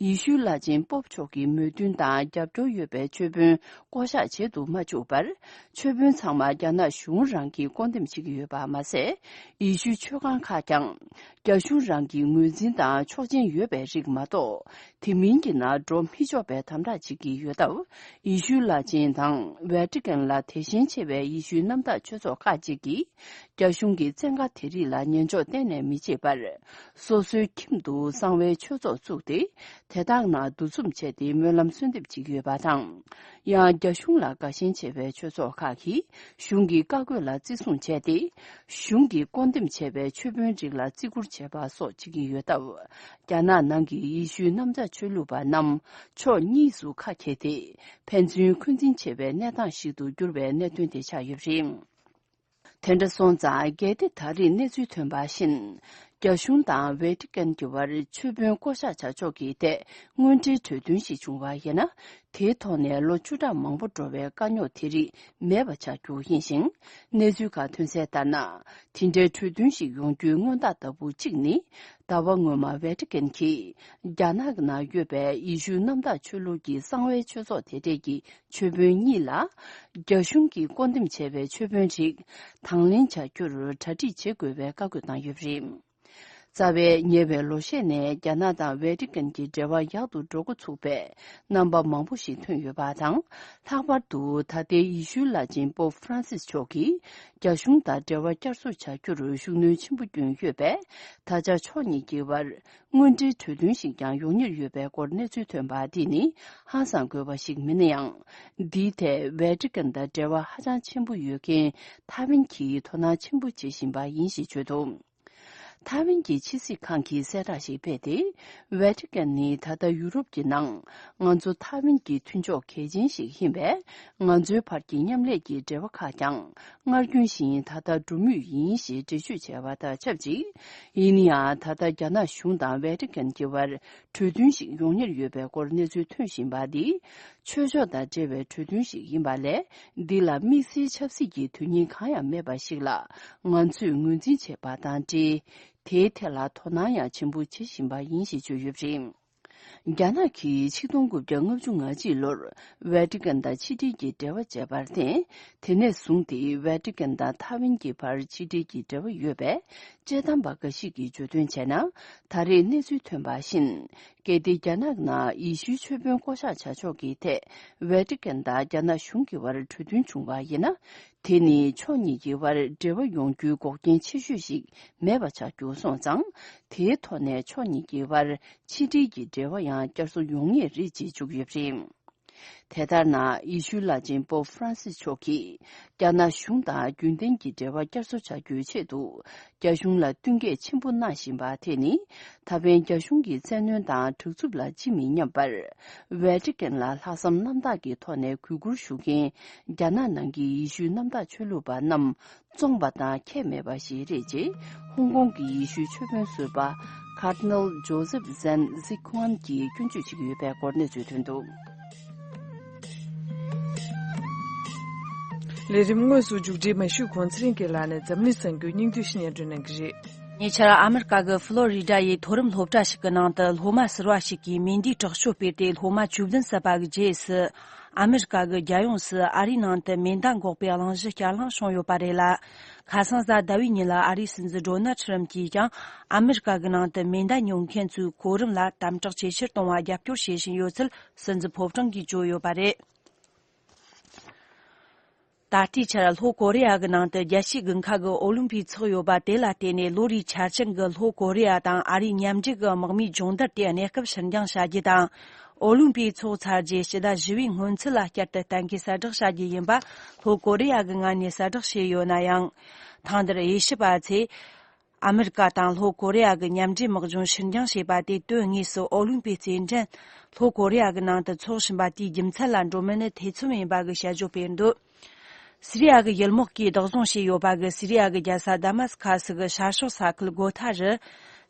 ཡེ་ཤུའི་བླ་ཆེན་པོབ་མཆོག་གི་མོས་མཐུན་དང་རྒྱབ་སྐྱོར་ཡོད་པའི་ཆོས་དཔོན་བསྐོ་གཞག་བྱེད་དུ་མ་བཅུག་པར། ཆོས་དཔོན་ཚང་མ་རྒྱ་ནག་གཞུང་རང་གིས་བསྐོ་འདེམས་བྱེད་ཀྱི་ཡོད་པ་མ་ཟད། ཡེ་ཤུའི་ཆོས་ཁང་ཁག་ཀྱང་རྒྱ་གཞུང་རང་གི་ངོས་འཛིན་དང་ཆོག་མཆན་ཡོད་པའི་རིགས་མ་གཏོགས། དེ་མིན་གྱི་ནང་འགྲོ་མི་ཆོག་པའི་དམ་དྲག་བྱེད་ཀྱི་ཡོད་སྟབས། ཡེ་ཤུའི་བླ་ཆེན་དང་ཝེ་ཏི་ཀན་ལ་དད་ཞེན་ཆེ་བའི་ཡེ་ཤུའི་གནམ་བདག་ཆོས་ཚོགས་ཁག་ཅིག་གིས། རྒྱ་གཞུང་གིས་བཙན་བཀའ་དེ་རིགས་ལ་ཉན་འཇོག་གཏན་ནས་མི་བྱེད་པར། སོ་སོའི་ཁྱིམ་དུ་གསང་བའི་ཆོས་ཚོགས་བཙུགས་ཏེ། དེ་དག་ནང་འདུ་འཛོམས་བྱས་ཏེ་སྨོན་ལམ་གསོལ་འདེབས་བྱེད་ཀྱི་ཡོད་པ་དང་། ཡང་། རྒྱ་གཞུང་ལ་དགའ་ཞེན་ཆེ་བའི་ཆོས་ཚོགས་ཁག་གིས། གཞུང་གི་བཀའ་བཀོད་ལ་བརྩི་སྲུང་བྱས་ཏེ། གཞུང་གིས་བསྐོ་འདེམས་བྱས་པའི་ཆོས་དཔོན་རིགས་ལ་བརྩི་བཀུར་བྱེད་པ་སོགས་བྱེད་ཀྱི་ཡོད་སྟབས། རྒྱ་ནག་ནང་གི་ཡེ་ཤུའི་གནམ་བདག་ཆོས་ལུགས་པ་རྣམས་ཕྱོགས་གཉིས་སུ་ཁ་གྱེས་ཏེ། ཕན་ཚུན་འཁོན་འཛིན་ཆེ་བའི་གནས་སྟངས་ཤིག་ཏུ་གྱུར་བའི་གནད་དོན་དེ་ཆགས་ཡོད་པ་རེད། དེ་འདྲ་སོང་ཙང་། གལ་ཏེ་ད་རེས་གནས་ཚུལ་ཐོན་པ་བཞིན། རྒྱ་གཞུང་དང་ཝེ་ཏི་ཀན་གྱི་བར་ཆོས་དཔོན་བསྐོ་གཞག་བྱ་ཕྱོགས་ཀྱི་ཐད་དངོས་འབྲེལ་གྲོས་མཐུན་ཞིག་བྱུང་བ་ཡིན་ན། དེའི་ཐོག་ནས་ལོ་བཅུ་ཕྲག་མང་པོ་འགྲོ་བའི་དཀའ་རྙོག་དེ་རིགས་མེད་པ་ཆགས་རྒྱུ་ཡིན་ཞིང་། གནས་ཚུལ་ཁག་ཐོན་གསལ་ལྟར་ན། དེ་འདྲའི་གྲོས་མཐུན་ཞིག་ཡོང་རྒྱུའི་སྔོན་རྟགས་ལྟ་བུ་གཅིག་ནི། ཟླ་བ་སྔོན་མ་ཝེ་ཏི་ཀན་གྱིས་རྒྱ་ནག་གི་ནང་ཡོད་པའི་ཡེ་ཤུའི་གནམ་བདག་ཆོས་ལུགས་ཀྱི་གསང་བའི་ཆོས་ཚོགས་དེ་གྲས་ཀྱི་ཆོས་དཔོན་གཉིས་ལ། རྒྱ་གཞུང་གིས་བསྐོ་འདེམས་བྱས་པའི་ཆོས་དཔོན་རིགས་དང་ལེན་བྱ་རྒྱུར་གྲ་སྒྲིག་བྱེད་དགོས་པའི་བཀའ་བཀོད་བཏང་ཡོད་པ་རེད། རྩ་བའི་ཉེ་བའི་ལོ་ཤས་ནས་རྒྱ་ནག་དང་ཝེ་ཏི་ཀན་གྱི་འབྲེལ་བ་ཡག་ཏུ་འགྲོ་འགོ་ཚུགས་པའི་རྣམ་པ་མང་པོ་ཞིག་ཐོན་ཡོད་པ་དང་། ལྷག་པར་དུ་ད་ལྟའི་ཡེ་ཤུའི་བླ་ཆེན་པོབ་ཧྥ་རན་སིས་མཆོག་གིས་རྒྱ་གཞུང་དང་འབྲེལ་བ་བསྐྱར་གསོ་བྱ་རྒྱུར་ཤུགས་སྣོན་ཆེན་པོ་བསྐྱོན་ཡོད་པས། ད་ཆ་ཕྱོགས་གཉིས་ཀྱི་བར་དངོས་འབྲེལ་གྲོས་མཐུན་ཞིག་ཀྱང་ཡོང་ཉེར་ཡོད་པའི་སྐོར་གནས་ཚུལ་ཐོན་པ་འདི་ནི་ཧང་སང་དགོས་པ་ཞིག་མིན་ན་ཡང་། འདིའི་ཐད་ཝེ་ཏི་ཀན་དང་འབྲེལ་བ་ཧ་ཅང་ཆེན་པོ་ཡོད་མཁན་ཐའེ་ཝན་གྱིས་དོ་སྣང་ཆེན་པོ་བྱེད་བཞིན་པ་ཡིན་ཞེས་བརྗོད་འདུག་ཐའེ་ཝན་གྱི་ཕྱི་སྲིད་ཁང་གིས་གསལ་བསྒྲགས་ཤིག་སྤེལ་ཏེ། ཝེ་ཏི་ཀན་ནི་ད་ལྟ་ཡུ་རོབ་ཀྱི་ནང་ང་ཚོ་ཐའེ་ཝན་གྱི་མཐུན་ཕྱོགས་གལ་ཆེན་ཞིག་ཡིན་པས། ང་ཚོའི་བར་གྱི་མཉམ་ལས་ཀྱི་འབྲེལ་བ་ཁག་ཀྱང་སྔར་རྒྱུན་བཞིན་ད་ལྟ་འགྲོ་མུས་ཡིན་ཞེས་འགྲེལ་བརྗོད་བྱས་པ་དང་ཆབས་ཅིག་ཡིན་ན་ཡང་། ད་ལྟ་རྒྱ་ནག་གཞུང་དང་ཝེ་ཏི་ཀན་གྱི་བར་གྲོས་མཐུན་ཞིག་ཡོང་ཉེར་ཡོད་པའི་སྐོར་གནས་ཚུལ་ཐོན་བཞིན་པ་འདི། ཆོས་ཕྱོགས་དང་འབྲེལ་བའི་གྲོས་མཐུན་ཞིག་ཡིན་པ་ལས། འདི་ལ་དམིགས་བསལ་ཆབ་སྲིད་ཀྱི་དོན་སྙིང་གང་ཡང་མེད་པ་ཞིག་ལ་ང་ཚོས་ངོས་འཛིན་བྱས་པ་དང་འབྲེལ། དེའི་ཐད་ལ་དོ་སྣང་ཡང་ཆེན་པོ་བྱེད་བཞིན་པ་ཡིན་ཞེས་བརྗོད་ཡོད་པ་རེད། རྒྱ་ནག་གིས་ཆིག་སྟོང་དགུ་བརྒྱ་ལྔ་བཅུ་ང་གཅིག་ལོར་ཝེ་ཏི་ཀན་དང་ཕྱི་འབྲེལ་གྱི་འབྲེལ་བ་བཅད་པར་བརྟེན། དེ་ནས་བཟུང་སྟེ་ཝེ་ཏི་ཀན་དང་ཐའེ་ཝན་གྱི་བར་ཕྱི་འབྲེལ་གྱི་འབྲེལ་བ་ཡོད་པས། དཔྱད་གཏམ་པ་འགའ་ཞིག་གིས་བརྗོད་དོན་བྱས་ན། ད་རེས་གནས་ཚུལ་ཐོན་པ་བཞིན། གལ་ཏེ་རྒྱ་ནག་ནང་ཡེ་ཤུའི་ཆོས་དཔོན་བསྐོ་གཞག་བྱ་ཕྱོགས་ཀྱི་ཐད་ཝེ་ཏི་ཀན་དང་རྒྱ་ནག་གཞུང་གི་བར་གྲོས་མཐུན་བྱུང་བ་ཡིན་ན། དེ་ནི་ཕྱོགས་གཉིས་ཀྱི་བར་འབྲེལ་བ་ཡོང་རྒྱུའི་འགོག་རྐྱེན་ཆེ་ཤོས་ཤིག་མེད་པ་ཆགས་རྒྱུ་སོང་ཙང་། དེའི་ཐོག་ནས་ཕྱོགས་གཉིས་ཀྱི་བར་ཕྱི་འབྲེལ་གྱི་འབྲེལ་བ་ཡང་བསྐྱར་གསོ་ཡོང་ངེས་རེད་ཅེས་བརྗོད་ཡོད་པ་རེད། དེ་ལྟར་ན། ཡེ་ཤུའི་བླ་ཆེན་པོབ་ཧྥ་རན་སིས་མཆོག་གིས་རྒྱ་ནག་གཞུང་དང་རྒྱུན་ལྡན་གྱི་འབྲེལ་བ་བསྐྱར་གསོ་བྱ་རྒྱུའི་ཆེད་དུ། རྒྱ་གཞུང་ལ་བསྟུན་མཁས་ཆེན་པོ་གནང་བཞིན་པ་དེ་ནི། ད་ཕན་རྒྱ་གཞུང་གི་བཙན་གནོན་དང་དྲག་རྩུབ་ལ་ཅི་མི་སྙམ་པར། ཝེ་ཏི་ཀན་ལ་ལྷག་བསམ་རྣམ་དག་གི་ཐོག་ནས་གུས་བཀུར་ཞུ་མཁན་རྒྱ་ནག་ནང་གི་ཡེ་ཤུའི་གནམ་བདག་ཆོས་ལུགས་པ་རྣམས་བཙོངས་པ་དང་ཁྱད་མེད་པ་ཞིག་རེད་ཅེས། ཧོང་ཀོང་གི་ཡེ་ཤུའི་ཆོས་དཔོན་ཟུར་པ་ཀར་ཌི་ནལ་ཇོ་སེབ་ཟན་ཟི་ཁོན་གྱིས་སྐྱོན་བརྗོད་བྱེད་ཀྱི་ཡོད་པའི་སྐོར་གནས་ཚུལ་ཐོན་འདུག་ལས་རིམ་དངོས་སུ་མཇུག་སྒྲིལ་མ་ཞུས་གོང་ཚེ་རིང་གི་ལག་ནས་འཛམ་གླིང་གསར་འགྱུར་སྙིང་བསྡུས་ཤིག་སྙན་སྒྲོན་གནང་གི་རེད། ཉེ་ཆར་ཨ་མེ་རི་ཀ་གི་ཕློ་རི་ཌ་ཡི་མཐོ་རིམ་སློབ་གྲྭ་ཞིག་གི་ནང་དུ་སློབ་མ་ཟུར་བ་ཞིག་གིས་མེ་མདའི་དྲག་སྤྱོད་སྤེལ་ཏེ། སློབ་མ་བཅུ་བདུན་བསད་པ་གི་རྗེས་སུ། ཨ་མེ་རི་ཀ་གི་རྒྱལ་ཡོངས་སུ་ཨ་རིའི་ནང་དུ་མེ་མདའ་འགོག་པའི་གླེང་གཞི་བསྐྱར་གླེང་བྱུང་ཡོད་པ་རེད་ལ། ཁ་སང་གཟའ་ཟླ་བའི་ཉིན་ལ་ཨ་རིའི་སྲིད་འཛིན་ཌོ་ནལ་ཁྲི་རམ་གྱིས་ཀྱང་ཨ་མེ་རི་ཀ་གི་ནང་དུ་མེ་མདའ་ཉོ་མཁན་ཚོའི་གོ་རིམ་ལ་དམ་དྲག་ཇེ་ཆེར་གཏོང་བར་རྒྱབ་སྐྱོར་བྱེད་བཞིན་ཡོད་ཚུལ་སྲིད་འཛིན་ཕོ་བྲང་གིས་བརྗོད་ཡོད་པ་རེད། ད་ལྟའི་ཆར་ལྷོ་ཀོ་རི་ཡ་གི་ནང་དུ་རྒྱལ་སྤྱིའི་དགུན་ཁ་གི་ཨོ་ལིམ་པིག་འཚོགས་ཡོད་པ་དེ་ལ་བརྟེན་ནས། ལོ་རེའི་ཆ་རྐྱེན་གྱི་ལྷོ་ཀོ་རི་ཡ་དང་ཨ་རིའི་མཉམ་འབྲེལ་གྱི་དམག་མིའི་སྦྱོང་བརྡར་དེ་གནས་སྐབས་ཕྱིར་འགྱངས་བྱ་རྒྱུ་དང་། ཨོ་ལིམ་པིག་འཚོགས་ཚར་རྗེས་སྤྱི་ཟླ་བཞི་བའི་སྔོན་ཚུད་ལ་བསྐྱར་དུ་གཏན་འཁེལ་གསལ་བསྒྲགས་བྱ་རྒྱུ་ཡིན་པ་ལྷོ་ཀོ་རི་ཡ་གི་ངོས་ནས་གསལ་བསྒྲགས་བྱས་ཡོད་ན་ཡང་། ཐེངས་འདིར་དབྱེ་ཞིབ་པ་ཚོས། ཨ་མེ་རི་ཀ་དང་ལྷོ་ཀོ་རི་ཡ་གི་མཉམ་འབྲེལ་དམག་སྦྱོང་ཕྱིར་འགྱངས་བྱས་པ་དེ། དོན་དངོས་སུ་ཨོ་ལིམ་པིག་རྩེད་འགྲན་ལྷོ་ཀོ་རི་ཡ་གི་ནང་དུ་འཚོགས་བཞིན་པ་དེའི་རྒྱུ་མཚན་ལ་འགྲོ་མིན་ནི་ཐེ་ཚོམ་ཡིན་པ་གི་དཔྱད་བརྗོད་སྤེལ་འདུག་སི་རི་ཡ་གི་ཡུལ་དམག་གིས་བདག་བཟུང་བྱས་ཡོད་པ་གི་སི་རི་ཡ་གི་རྒྱལ་ས་དཱ་མཱ་སི་ཁ་སི་གི་ཤར་ཕྱོགས་ས་ཁུལ་གོ་ཐ་རུ།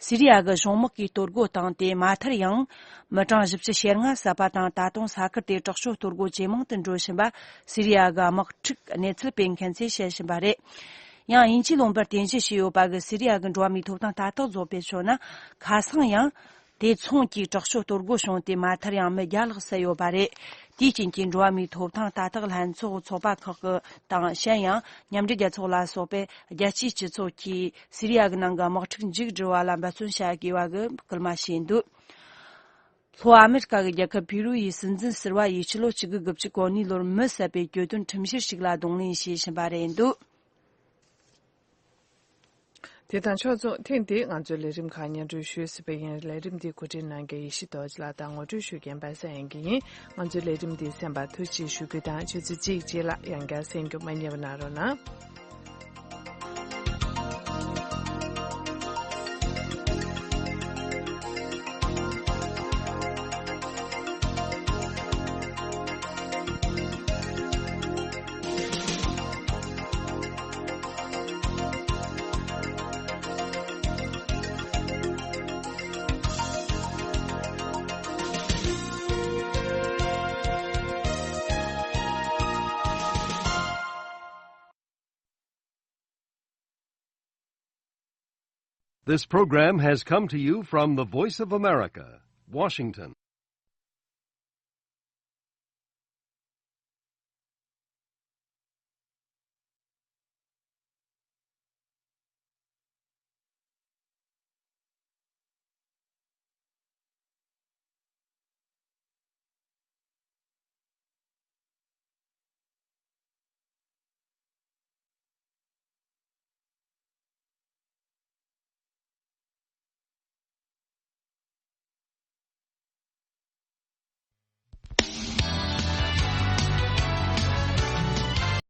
སི་རི་ཡ་གི་གཞུང་དམག་གིས་གཏོར་རྒོལ་བཏང་སྟེ། མ་མཐར་ཡང་མི་གྲངས་བཞི་བཅུ་ཞེ་ལྔ་བསད་པ་དང་། ད་དུང་ས་ཁུལ་དེའི་དྲག་སྤྱོད་གཏོར་རྒོལ་ཇེ་མང་དུ་འགྲོ་བཞིན་པ་སི་རི་ཡ་གི་དམག་འཁྲུག་གནས་ཚུལ་སྤེལ་མཁན་ཚོས་བཤད་བཞིན་པ་རེད། ཡང་དབྱིན་ཇིའི་ལུང་པར་རྟེན་གཞི་བྱས་ཡོད་པ་གི་སི་རི་ཡ་གི་འགྲོ་བ་མིའི་ཐོབ་ཐང་ལྟ་རྟོག་ཚོགས་པས་མཚོན་ན། ཁ་སང་ཡང་དེ་མཚུངས་ཀྱི་དྲག་སྤྱོད་གཏོར་རྒོལ་བྱུང་སྟེ། མ་མཐར་ཡང་མི་བརྒྱ་ལྷག་བསད་ཡོད་པ་རེད། དེའི་རྐྱེན་གྱིས་འགྲོ་བ་མིའི་ཐོབ་ཐང་ལྟ་རྟོག་ལྷན་ཚོགས་ཚོགས་པ་ཁག་གི་དང་། གཞན་ཡང་མཉམ་འབྲེལ་རྒྱལ་ཚོགས་ལ་སོགས་པའི་རྒྱལ་སྤྱིའི་སྤྱི་ཚོགས་ཀྱིས་སི་རི་ཡ་གི་ནང་གི་དམག་འཁྲུག་མཇུག་སྒྲིལ་བ་ལ་འབད་བརྩོན་བྱ་དགོས་པ་གི་སྐུལ་མ་བྱས་འདུག་ལྷོ་ཨ་མེ་རི་ཀ་གི་རྒྱལ་ཁབ་པི་རུ་ཡི་སྲིད་འཛིན་ཟུར་པ་ཡིས་ཕྱི་ལོ་ཆིག་སྟོང་དགུ་བརྒྱ་གོ་གཉིས་ལོར་མི་བསད་པའི་གྱོད་དོན་ཁྲིམས་བཤེར་ཞིག་ལ་གདོང་ལེན་བྱེད་བཞིན་པ་རེད་འདུག་དེ་དང་ཕྱོགས་མཚུངས། ཐེངས་འདིའི་ང་ཚོའི་ལས་རིམ་ཁག་སྙན་སྒྲོན་ཞུས་ཟིན་པ་ཡིན། ལས་རིམ་འདི་གོ་སྒྲིག་གནང་མཁན་ཡེ་ཤེས་རྡོ་རྗེ་ལགས་དང་ངོ་སྤྲོད་ཞུ་མཁན་པ་སངས་དབྱངས་སྐྱིད་ཡིན། ང་ཚོའི་ལས་རིམ་འདི་གསན་པར་ཐུགས་རྗེ་ཆེ་ཞུ་རྒྱུ་དང་། ཆུ་ཚོད་གཅིག་རྗེས་ལ་ཡང་བསྐྱར་གསན་རྒྱུ་མ་བསྙེལ་བ་གནང་རོགས་གནང་། This program has come to you from the Voice of America, Washington.